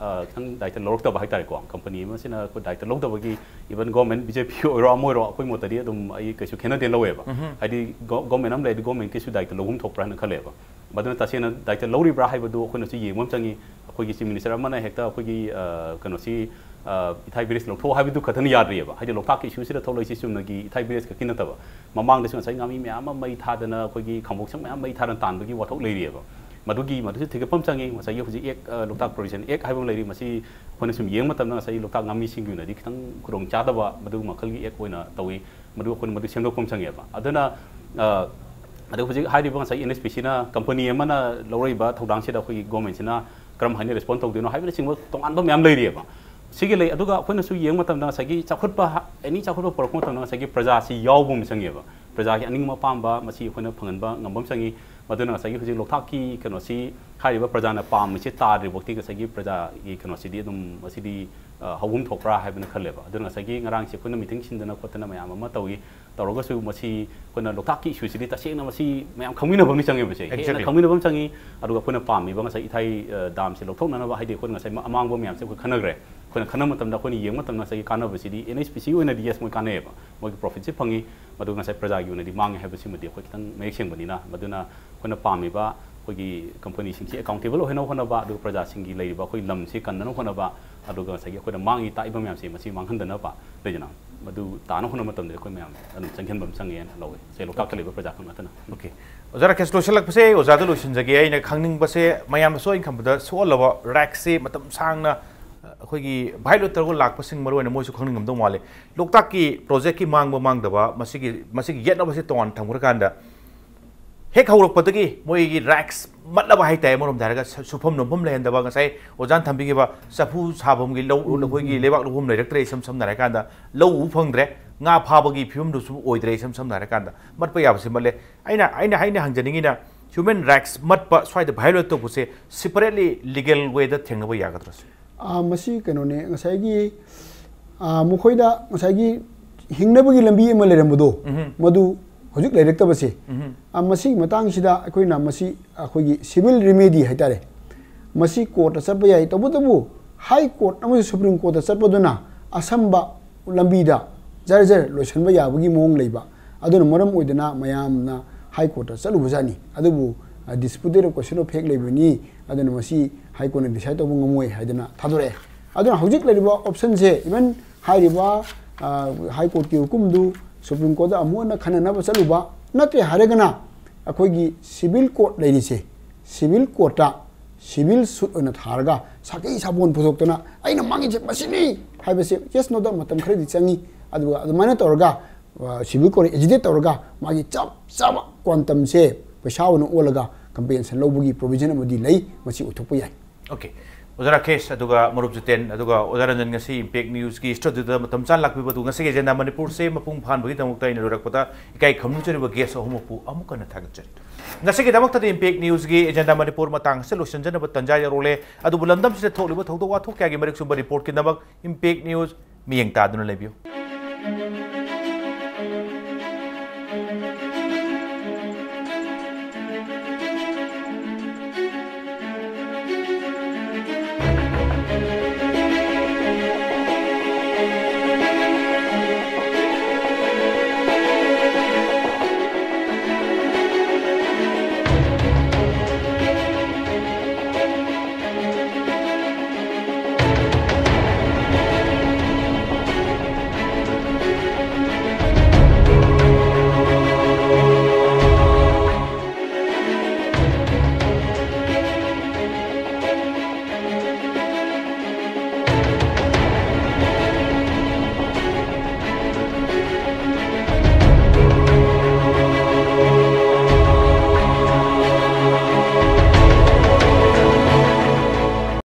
ꯈꯤꯇꯪ ꯗꯥꯏꯇ ꯂꯧꯔꯛꯇꯕ ꯍꯥꯏꯇꯥꯔꯦꯀꯣ, ꯀꯝꯄꯅꯤ ꯑꯃꯁꯤꯅ ꯑꯩꯈꯣꯏ ꯗꯥꯏꯇ ꯂꯧꯗꯕꯒꯤ, ꯏꯚꯟ ꯒꯣꯔꯃꯦꯟ ꯕꯤ ꯖꯦ ꯄꯤ ꯑꯣꯏꯔꯣ ꯑꯃ ꯑꯣꯏꯔꯣ, ꯑꯩꯈꯣꯏ ꯃꯣꯠꯇꯗꯤ ꯑꯗꯨꯝ ꯑꯩ ꯀꯩꯁꯨ ꯈꯦꯠꯅꯗꯦ ꯂꯧꯋꯦꯕ꯫ ꯍꯥꯏꯗꯤ ꯒꯣꯔꯃꯦꯟ ꯑꯃ ꯂꯩꯔꯗꯤ ꯒꯣꯔꯃꯦꯟꯒꯤꯁꯨ ꯗꯥꯏꯇ ꯂꯧꯐꯝ ꯊꯣꯛꯄ꯭ꯔꯥ ꯍꯥꯏꯅ ꯈꯜꯂꯦꯕ꯫ ꯃꯗꯨꯅ ꯇꯁꯦꯡꯅ ꯗꯥꯏꯇ ꯂꯧꯔꯤꯕ꯭ꯔꯥ ꯍꯥꯏꯕꯗꯨ ꯑꯩꯈꯣꯏꯅꯁꯨ ꯌꯦꯡꯕ ꯑꯃ ꯆꯪꯉꯤ꯫ ꯑꯩꯈꯣꯏꯒꯤ ꯆꯤꯐ ꯃꯤꯅꯤꯁꯇꯔ ꯑꯃꯅ ꯍꯦꯛꯇ ꯑꯩꯈꯣꯏꯒꯤ ꯑ, ꯀꯩꯅꯣꯁꯤ, ꯑ, ꯏꯊꯥꯏ ꯚꯤꯂꯦꯖ ꯂꯧꯊꯣꯛꯑꯣ ꯍꯥꯏꯕꯗꯨ ꯈꯛꯇꯅ ꯌꯥꯗ꯭ꯔꯤꯑꯕ꯫ ꯍꯥꯏꯗꯤ ꯂꯣꯛꯇꯥꯛꯀꯤ ꯏꯁꯨꯁꯤꯗ ꯊꯣꯛꯂꯛꯏꯁꯤ ꯆꯨꯝꯅꯒꯤ ꯏꯊꯥꯏ ꯚꯤꯂꯦꯖ ꯈꯛꯀꯤ ꯅꯠꯇꯕ, ꯃꯃꯥꯡꯗꯁꯨ ꯉꯁꯥꯏ ꯉꯥꯃꯤ ꯃꯌꯥꯝ ꯑꯃ ꯃꯩ ꯊꯥꯗꯅ, ꯑꯩꯈꯣꯏꯒꯤ ꯈꯥꯡꯄꯣꯛꯁꯪ ꯃꯌꯥꯝ ꯃꯩ ꯊꯥꯗꯅ ꯇꯥꯟꯕꯒꯤ ꯋꯥꯊꯣꯛ ꯂꯩꯔꯤꯑꯕ꯫ ꯃꯗꯨꯒꯤ, ꯃꯗꯨꯁꯨ ꯊꯤꯒꯠꯄ ꯑꯃ ꯆꯪꯉꯤ꯫ ꯉꯁꯥꯏꯒꯤ ꯍꯧꯖꯤꯛ ꯑꯦꯛ, ꯑ, ꯂꯣꯛꯇꯥꯛ ꯄ꯭ꯔꯣꯚꯤꯖꯟ ꯑꯦꯛ ꯍꯥꯏꯕ ꯑꯃ ꯂꯩꯔꯤ꯫ ꯃꯁꯤ ꯑꯩꯈꯣꯏꯅ ꯁꯨꯝ ꯌꯦꯡꯕ ꯃꯇꯝꯗ ꯉꯁꯥꯏꯒꯤ ꯂꯣꯛꯇꯥꯛ ꯉꯥꯃꯤꯁꯤꯡꯒꯤ ꯑꯣꯏꯅꯗꯤ ꯈꯤꯇꯪ ꯈꯨꯗꯣꯡ ꯆꯥꯗꯕ ꯃꯗꯨ ꯃꯈꯜꯒꯤ ꯑꯦꯛ ꯑꯣꯏꯅ ꯇꯧꯏ꯫ ꯃꯗꯨ ꯑꯩꯈꯣꯏꯅ ꯃꯗꯨ ꯁꯦꯝꯗꯣꯛꯄ ꯑꯃ ꯆꯪꯉꯦꯕ꯫ ꯑꯗꯨꯅ, ꯑ, ꯑꯗ ꯍꯧꯖꯤꯛ ꯍꯥꯏꯔꯤꯕ ꯉꯁꯥꯏ ꯑꯦꯟ ꯑꯦꯁ ꯄꯤ ꯁꯤꯅ ꯀꯝꯄꯅꯤ ꯑꯃꯅ ꯂꯧꯔꯛꯏꯕ ꯊꯧꯗꯥꯡꯁꯤꯗ ꯑꯩꯈꯣꯏꯒꯤ ꯒꯣꯔꯃꯦꯟꯁꯤꯅ ꯀꯔꯝ ꯍꯥꯏꯅ ꯔꯦꯁꯄꯣꯟ ꯇꯧꯗꯣꯏꯅꯣ ꯍꯥꯏꯕꯅꯆꯤꯡꯕ ꯇꯣꯉꯥꯟꯕ ꯃꯌꯥꯝ ꯂꯩꯔꯤꯑꯕ꯫ ꯁꯤꯒꯤ ꯂꯩ꯫ ꯑꯗꯨꯒ ꯑꯩꯈꯣꯏꯅꯁꯨ ꯌꯦꯡꯕ ꯃꯇꯝꯗ ꯉꯁꯥꯏꯒꯤ ꯆꯥꯎꯈꯠꯄ, ꯑꯦꯅꯤ ꯆꯥꯎꯈꯠꯄ ꯄꯨꯔꯛꯄ ꯃꯇꯝꯗ ꯉꯁꯥꯏꯒꯤ ꯄ꯭ꯔꯖꯥꯁꯤ ꯌꯥꯎꯕ ꯑꯃ ꯆꯪꯉꯦꯕ꯫ ꯄ꯭ꯔꯖꯥꯒꯤ ꯑꯅꯤꯡꯕ ꯑꯄꯥꯝꯕ ꯃꯁꯤ ꯑꯩꯈꯣꯏꯅ ꯐꯪꯍꯟꯕ ꯉꯝꯕ ꯑꯃ ꯆꯪꯉꯤ꯫ ꯃꯗꯨꯅ ꯉꯁꯥꯏꯒꯤ ꯍꯧꯖꯤꯛ ꯂꯣꯛꯇꯥꯛꯀꯤ ꯀꯩꯅꯣꯁꯤ ꯍꯥꯏꯔꯤꯕ ꯄ꯭ꯔꯖꯥꯅ ꯄꯥꯝꯃꯤꯁꯦ ꯇꯥꯗ꯭ꯔꯤꯐꯥꯎꯗꯤ ꯉꯁꯥꯏꯒꯤ ꯄ꯭ꯔꯖꯥꯒꯤ ꯀꯩꯅꯣꯁꯤꯗꯤ ꯑꯗꯨꯝ ꯃꯁꯤꯗꯤ, ꯑ, ꯍꯧꯐꯝ ꯊꯣꯛꯄ꯭ꯔꯥ ꯍꯥꯏꯕꯅ ꯈꯜꯂꯦꯕ꯫ ꯑꯗꯨꯅ ꯉꯁꯥꯏꯒꯤ ꯉꯔꯥꯡꯁꯦ ꯑꯩꯈꯣꯏꯅ ꯃꯤꯇꯤꯡ ꯁꯤꯟꯗꯅ ꯈꯣꯠꯇꯅ ꯃꯌꯥꯝ ꯑꯃ ꯇꯧꯏ꯫ ꯇꯧꯔꯒꯁꯨ ꯃꯁꯤ ꯑꯩꯈꯣꯏꯅ ꯂꯣꯛꯇꯥꯛꯀꯤ ꯏꯁꯨꯁꯤꯗꯤ ꯇꯁꯦꯡꯅ ꯃꯁꯤ ꯃꯌꯥꯝ ꯈꯪꯃꯤꯟꯅꯕ ꯑꯃ ꯆꯪꯉꯦꯕꯁꯦ꯫ ꯍꯦꯟꯅ Exactly. ꯈꯪꯃꯤꯟꯅꯕ ꯑꯃ ꯆꯪꯉꯤ꯫ ꯑꯗꯨꯒ ꯑꯩꯈꯣꯏꯅ ꯄꯥꯝꯃꯤꯕ ꯉꯁꯥꯏ ꯏꯊꯥꯏ, ꯑ, ꯗꯥꯝꯁꯦ ꯂꯧꯊꯣꯛꯅꯅꯕ ꯍꯥꯏꯗꯤ ꯑꯩꯈꯣꯏꯅ ꯉꯁꯥꯏ ꯑꯃꯥꯡꯕ ꯃꯌꯥꯝꯁꯦ ꯑꯩꯈꯣꯏ ꯈꯟꯅꯈ꯭ꯔꯦ꯫ ꯑꯩꯈꯣꯏꯅ ꯈꯟꯅꯕ ꯃꯇꯝꯗ ꯑꯩꯈꯣꯏꯅ ꯌꯦꯡꯕ ꯃꯇꯝꯗ ꯉꯁꯥꯏꯒꯤ ꯀꯥꯟꯅꯕꯁꯤꯗꯤ ꯑꯦꯟ ꯑꯦꯁ ꯄꯤ ꯁꯤ ꯑꯣꯏꯅꯗꯤ ꯌꯦꯁ ꯃꯣꯏ ꯀꯥꯟꯅꯩꯌꯦꯕ꯫ ꯃꯣꯏꯒꯤ ꯄ꯭ꯔꯣꯐꯤꯠꯁꯤ ꯐꯪꯉꯤ꯫ ꯃꯗꯨ ꯉꯁꯥꯏ ꯄ꯭ꯔꯖꯥꯒꯤ ꯑꯣꯏꯅꯗꯤ ꯃꯥꯡꯉꯦ ꯍꯥꯏꯕꯁꯤꯃꯗꯤ ꯑꯩꯈꯣꯏ ꯈꯤꯇꯪ ꯃꯌꯦꯛ ꯁꯦꯡꯕꯅꯤꯅ꯫ ꯃꯗꯨꯅ ꯑꯩꯈꯣꯏꯅ ꯄꯥꯝꯃꯤꯕ ꯑꯩꯈꯣꯏꯒꯤ ꯀꯝꯄꯅꯤꯁꯤꯡꯁꯤ ꯑꯦꯀꯥꯎꯟꯇꯦꯕꯜ ꯑꯣꯏꯍꯟꯅꯕ ꯍꯣꯠꯅꯕ, ꯑꯗꯨꯒ ꯄ꯭ꯔꯖꯥꯁꯤꯡꯒꯤ ꯂꯩꯔꯤꯕ ꯑꯩꯈꯣꯏ ꯂꯝꯁꯤ ꯀꯟꯅꯅꯕ ꯍꯣꯠꯅꯕ, ꯑꯗꯨꯒ ꯉꯁꯥꯏꯒꯤ ꯑꯩꯈꯣꯏꯅ ꯃꯥꯡꯉꯤ ꯇꯥꯛꯏꯕ ꯃꯌꯥꯝꯁꯦ ꯃꯁꯤ ꯃꯥꯡꯍꯟꯗꯅꯕ ꯂꯩꯗꯅ, ꯃꯗꯨ ꯇꯥꯅ ꯍꯣꯠꯅꯕ ꯃꯇꯝꯗ ꯑꯩꯈꯣꯏ ꯃꯌꯥꯝ ꯑꯗꯨꯝ ꯆꯪꯁꯤꯟꯕ ꯑꯃ ꯆꯪꯉꯦꯅ ꯂꯧꯋꯦ, ꯉꯁꯥꯏ ꯂꯣꯛꯇꯥꯛꯇ ꯂꯩꯕ ꯄ꯭ꯔꯖꯥ ꯈꯛ ꯅꯠꯇꯅ꯫ ꯑꯣꯀꯦ, ꯑꯣꯖꯥ ꯔꯥꯀꯦꯁ, ꯂꯣꯏꯁꯤꯜꯂꯛꯄꯁꯦ ꯑꯣꯖꯥꯗ ꯂꯣꯏꯁꯤꯟꯖꯒꯦ꯫ ꯑꯩꯅ ꯈꯪꯅꯤꯡꯕꯁꯦ, ꯃꯌꯥꯝꯅꯁꯨ ꯑꯩꯅ ꯈꯟꯕꯗ ꯁꯣꯛꯍꯜꯂꯕ ꯔꯦꯛꯁꯦ ꯃꯇꯝ ꯁꯥꯡꯅ ꯑꯩꯈꯣꯏꯒꯤ ꯚꯥꯏꯑꯣꯂꯦꯠ ꯇꯧꯔꯒ ꯂꯥꯛꯄꯁꯤꯡ ꯃꯔꯨ ꯑꯣꯏꯅ ꯃꯣꯏꯁꯨ ꯈꯪꯅꯤꯡꯉꯝꯗꯧ ꯃꯥꯜꯂꯤ꯫ ꯂꯣꯛꯇꯥꯛꯀꯤ ꯄ꯭ꯔꯣꯖꯦꯛꯀꯤ ꯃꯥꯡꯕ ꯃꯥꯡꯗꯕ, ꯃꯁꯤꯒꯤ ꯃꯁꯤꯒꯤ ꯌꯦꯠꯅꯕꯁꯦ ꯇꯣꯉꯥꯟꯅ ꯊꯝꯈ꯭ꯔꯀꯥꯟꯗ, ꯍꯦꯛ ꯍꯧꯔꯛꯄꯗꯒꯤ ꯃꯣꯏꯒꯤ ꯔꯦꯛꯁ ꯃꯠꯂꯕ ꯍꯥꯏꯇꯥꯔꯦ, ꯑꯃꯔꯣꯝꯗ ꯍꯥꯏꯔꯒ ꯁ- ꯁꯨꯐꯝ ꯅꯣꯝꯐꯝ ꯂꯩꯍꯟꯗꯕ, ꯉꯁꯥꯏ ꯑꯣꯖꯥꯅ ꯊꯝꯕꯤꯈꯤꯕ ꯆꯐꯨ ꯁꯥꯐꯝꯒꯤ ꯂꯧ, ꯑꯩꯈꯣꯏꯒꯤ ꯂꯩꯕꯥꯛ ꯂꯧꯐꯝ ꯂꯩꯔꯛꯇ꯭ꯔꯦ, ꯏꯁꯝ ꯁꯝꯅ ꯍꯥꯏꯔꯀꯥꯟꯗ ꯂꯧ ꯎꯕ ꯐꯪꯗ꯭ꯔꯦ, ꯉꯥ ꯐꯥꯕꯒꯤ ꯐꯤꯕꯝꯗꯨꯁꯨ ꯑꯣꯏꯗ꯭ꯔꯦ, ꯏꯁꯝ ꯁꯝꯅ ꯍꯥꯏꯔꯀꯥꯟꯗ ꯃꯠꯄ ꯌꯥꯕꯁꯤ ꯃꯠꯂꯦ꯫ ꯑꯩꯅ ꯑꯩꯅ ꯑꯩꯅ ꯍꯪꯖꯅꯤꯡꯉꯤꯅ, ꯍ꯭ꯌꯨꯃꯦꯟ ꯔꯥꯏꯠꯁ ꯃꯠꯄ, ꯁ꯭ꯋꯥꯏꯗ ꯚꯥꯏꯑꯣꯂꯦꯠ ꯇꯧꯕꯁꯦ ꯁꯤꯄꯔꯦꯠꯂꯤ ꯂꯤꯒꯦꯜ ꯋꯦꯗ ꯊꯦꯡꯅꯕ ꯌꯥꯒꯗ꯭ꯔꯥ ꯁꯤ? ꯑꯥ, ꯃꯁꯤ ꯀꯩꯅꯣꯅꯦ, ꯉꯁꯥꯏꯒꯤ ꯑꯥ, ꯃꯈꯣꯏꯗ ꯉꯁꯥꯏꯒꯤ ꯍꯤꯡꯅꯕꯒꯤ ꯂꯝꯕꯤ ꯑꯃ ꯂꯩꯔꯝꯕꯗꯣ, ꯎꯝꯍꯨꯝ꯫ ꯃꯗꯨ ꯍꯧꯖꯤꯛ ꯂꯩꯔꯛꯇꯕꯁꯦ, ꯎꯝꯍꯨꯝ꯫ ꯑꯥ, ꯃꯁꯤꯒꯤ ꯃꯇꯥꯡꯁꯤꯗ ꯑꯩꯈꯣꯏꯅ ꯃꯁꯤ ꯑꯩꯈꯣꯏꯒꯤ ꯁꯤꯚꯤꯜ ꯔꯤꯃꯦꯗꯤ ꯍꯥꯏꯇꯥꯔꯦ, ꯃꯁꯤ ꯀꯣꯔꯠꯇ ꯆꯠꯄ ꯌꯥꯏ꯫ ꯇꯧꯕꯇꯕꯨ ꯍꯥꯏ ꯀꯣꯔꯠ ꯑꯃꯁꯨꯡ ꯁꯨꯄ꯭ꯔꯤꯝ ꯀꯣꯔꯠꯇ ꯆꯠꯄꯗꯨꯅ ꯑꯁꯝꯕ ꯂꯝꯕꯤꯗ ꯖꯔ ꯖꯔ ꯂꯣꯏꯁꯤꯟꯕ ꯌꯥꯕꯒꯤ ꯃꯑꯣꯡ ꯂꯩꯕ, ꯑꯗꯨꯅ ꯃꯔꯝ ꯑꯣꯏꯗꯅ ꯃꯌꯥꯝꯅ ꯍꯥꯏ ꯀꯣꯔꯠꯇ ꯆꯠꯂꯨꯕꯖꯥꯠꯅꯤ꯫ ꯑꯗꯨꯕꯨ ꯗꯤꯁꯄ꯭ꯌꯨꯇꯦꯠ ꯑꯣꯐ ꯀ꯭ꯋꯦꯁꯟ ꯑꯣꯐ ꯐꯦꯛ ꯂꯩꯕꯅꯤ, ꯑꯗꯨꯅ ꯃꯁꯤ ꯍꯥꯏ ꯀꯣꯔꯠꯅ ꯗꯤꯁꯥꯏꯠ ꯇꯧꯕ ꯉꯝꯃꯣꯏ ꯍꯥꯏꯗꯅ ꯊꯥꯗꯣꯔꯛꯑꯦ꯫ ꯑꯗꯨꯅ ꯍꯧꯖꯤꯛ ꯂꯩꯔꯤꯕ ꯑꯣꯞꯁꯟꯁꯦ, ꯏꯚꯟ ꯍꯥꯏꯔꯤꯕ ꯍꯥꯏ ꯀꯣꯔꯠꯀꯤ ꯍꯨꯀꯨꯝꯗꯨ ꯁꯨꯄ꯭ꯔꯤꯝ ꯀꯣꯔꯠꯇ ꯑꯃꯨꯛ ꯍꯟꯅ ꯈꯟꯅꯅꯕ ꯆꯠꯂꯨꯕ, ꯅꯠꯇ꯭ꯔꯦ ꯍꯥꯏꯔꯒꯅ ꯑꯩꯈꯣꯏꯒꯤ ꯁꯤꯚꯤꯜ ꯀꯣꯔꯠ ꯂꯩꯔꯤꯁꯦ, ꯁꯤꯚꯤꯜ ꯀꯣꯔꯠꯇ ꯁꯤꯚꯤꯜ ꯁꯨꯠ ꯑꯣꯏꯅ ꯊꯥꯔꯒ ꯁꯥꯈꯩ ꯁꯥꯄꯣꯟ ꯄꯨꯊꯣꯛꯇꯅ ꯑꯩꯅ ꯃꯥꯡꯉꯤꯁꯦ ꯃꯁꯤꯅꯤ ꯍꯥꯏꯕꯁꯦ, ꯌꯦꯁ ꯅꯣꯗ ꯃꯇꯝ ꯈꯔꯗꯤ ꯆꯪꯉꯤ꯫ ꯑꯗꯨꯒ ꯑꯗꯨꯃꯥꯏꯅ ꯇꯧꯔꯒ ꯁꯤꯚꯤꯜ ꯀꯣꯔꯠ ꯑꯦꯖꯤꯇꯦꯠ ꯇꯧꯔꯒ ꯃꯥꯒꯤ ꯆꯞ ꯆꯥꯕ ꯀ꯭ꯋꯥꯟꯇꯝꯁꯦ ꯄꯩꯁꯥ ꯑꯣꯏꯅ ꯑꯣꯜꯂꯒ ꯀꯝꯄꯦꯟꯁꯦꯁꯟ ꯂꯧꯕꯒꯤ ꯄ꯭ꯔꯣꯚꯤꯖꯟ ꯑꯃꯗꯤ ꯂꯩ, ꯃꯁꯤ ꯑꯣꯏꯊꯣꯛꯄ ꯌꯥꯏ꯫ ꯑꯣꯀꯦ, ꯑꯣꯖꯥ ꯔꯥꯀꯦꯁ ꯑꯗꯨꯒ ꯃꯔꯨꯞ ꯖꯤꯇꯦꯟ ꯑꯗꯨꯒ ꯑꯣꯖꯥ ꯔꯟꯖꯟ, ꯉꯁꯤ ꯏꯝꯄꯦꯛ ꯅ꯭ꯌꯨꯁꯀꯤ ꯁ꯭ꯇꯨꯗꯤꯑꯣꯗ ꯃꯇꯝ ꯆꯥꯅ ꯂꯥꯛꯄꯤꯕꯗꯨ, ꯉꯁꯤꯒꯤ ꯑꯦꯖꯦꯟꯗꯥ ꯃꯅꯤꯄꯨꯔꯁꯦ ꯃꯄꯨꯡ ꯐꯥꯍꯟꯕꯒꯤꯗꯃꯛꯇ ꯑꯩꯅ ꯂꯣꯏꯔꯛꯄꯗ ꯏꯀꯥꯏ ꯈꯨꯝꯅꯖꯔꯤꯕ ꯒꯦꯁ ꯑꯍꯨꯝꯃꯛꯄꯨ ꯑꯃꯨꯛ ꯍꯟꯅ ꯊꯥꯒꯠꯆꯔꯤ꯫ ꯉꯁꯤꯒꯤꯗꯃꯛꯇꯗꯤ ꯏꯝꯄꯦꯛ ꯅ꯭ꯌꯨꯁꯀꯤ ꯑꯦꯖꯦꯟꯗꯥ ꯃꯅꯤꯄꯨꯔ ꯃꯇꯥꯡ ꯑꯁꯤ ꯂꯣꯏꯁꯤꯟꯖꯅꯕ ꯇꯟꯖꯥ ꯌꯧꯔꯛꯂꯦ꯫ ꯑꯗꯨꯕꯨ ꯂꯝꯗꯝꯁꯤꯗ ꯊꯣꯛꯂꯤꯕ ꯊꯧꯗꯣꯛ ꯋꯥꯊꯣꯛ ꯀꯌꯥꯒꯤ ꯃꯔꯤꯛ ꯆꯨꯝꯕ ꯔꯤꯄꯣꯔꯠꯀꯤꯗꯃꯛ ꯏꯝꯄꯦꯛ ꯅ꯭ꯌꯨꯁ ꯃꯤꯠꯌꯦꯡ ꯇꯥꯗꯨꯅ ꯂꯩꯕꯤꯌꯨ꯫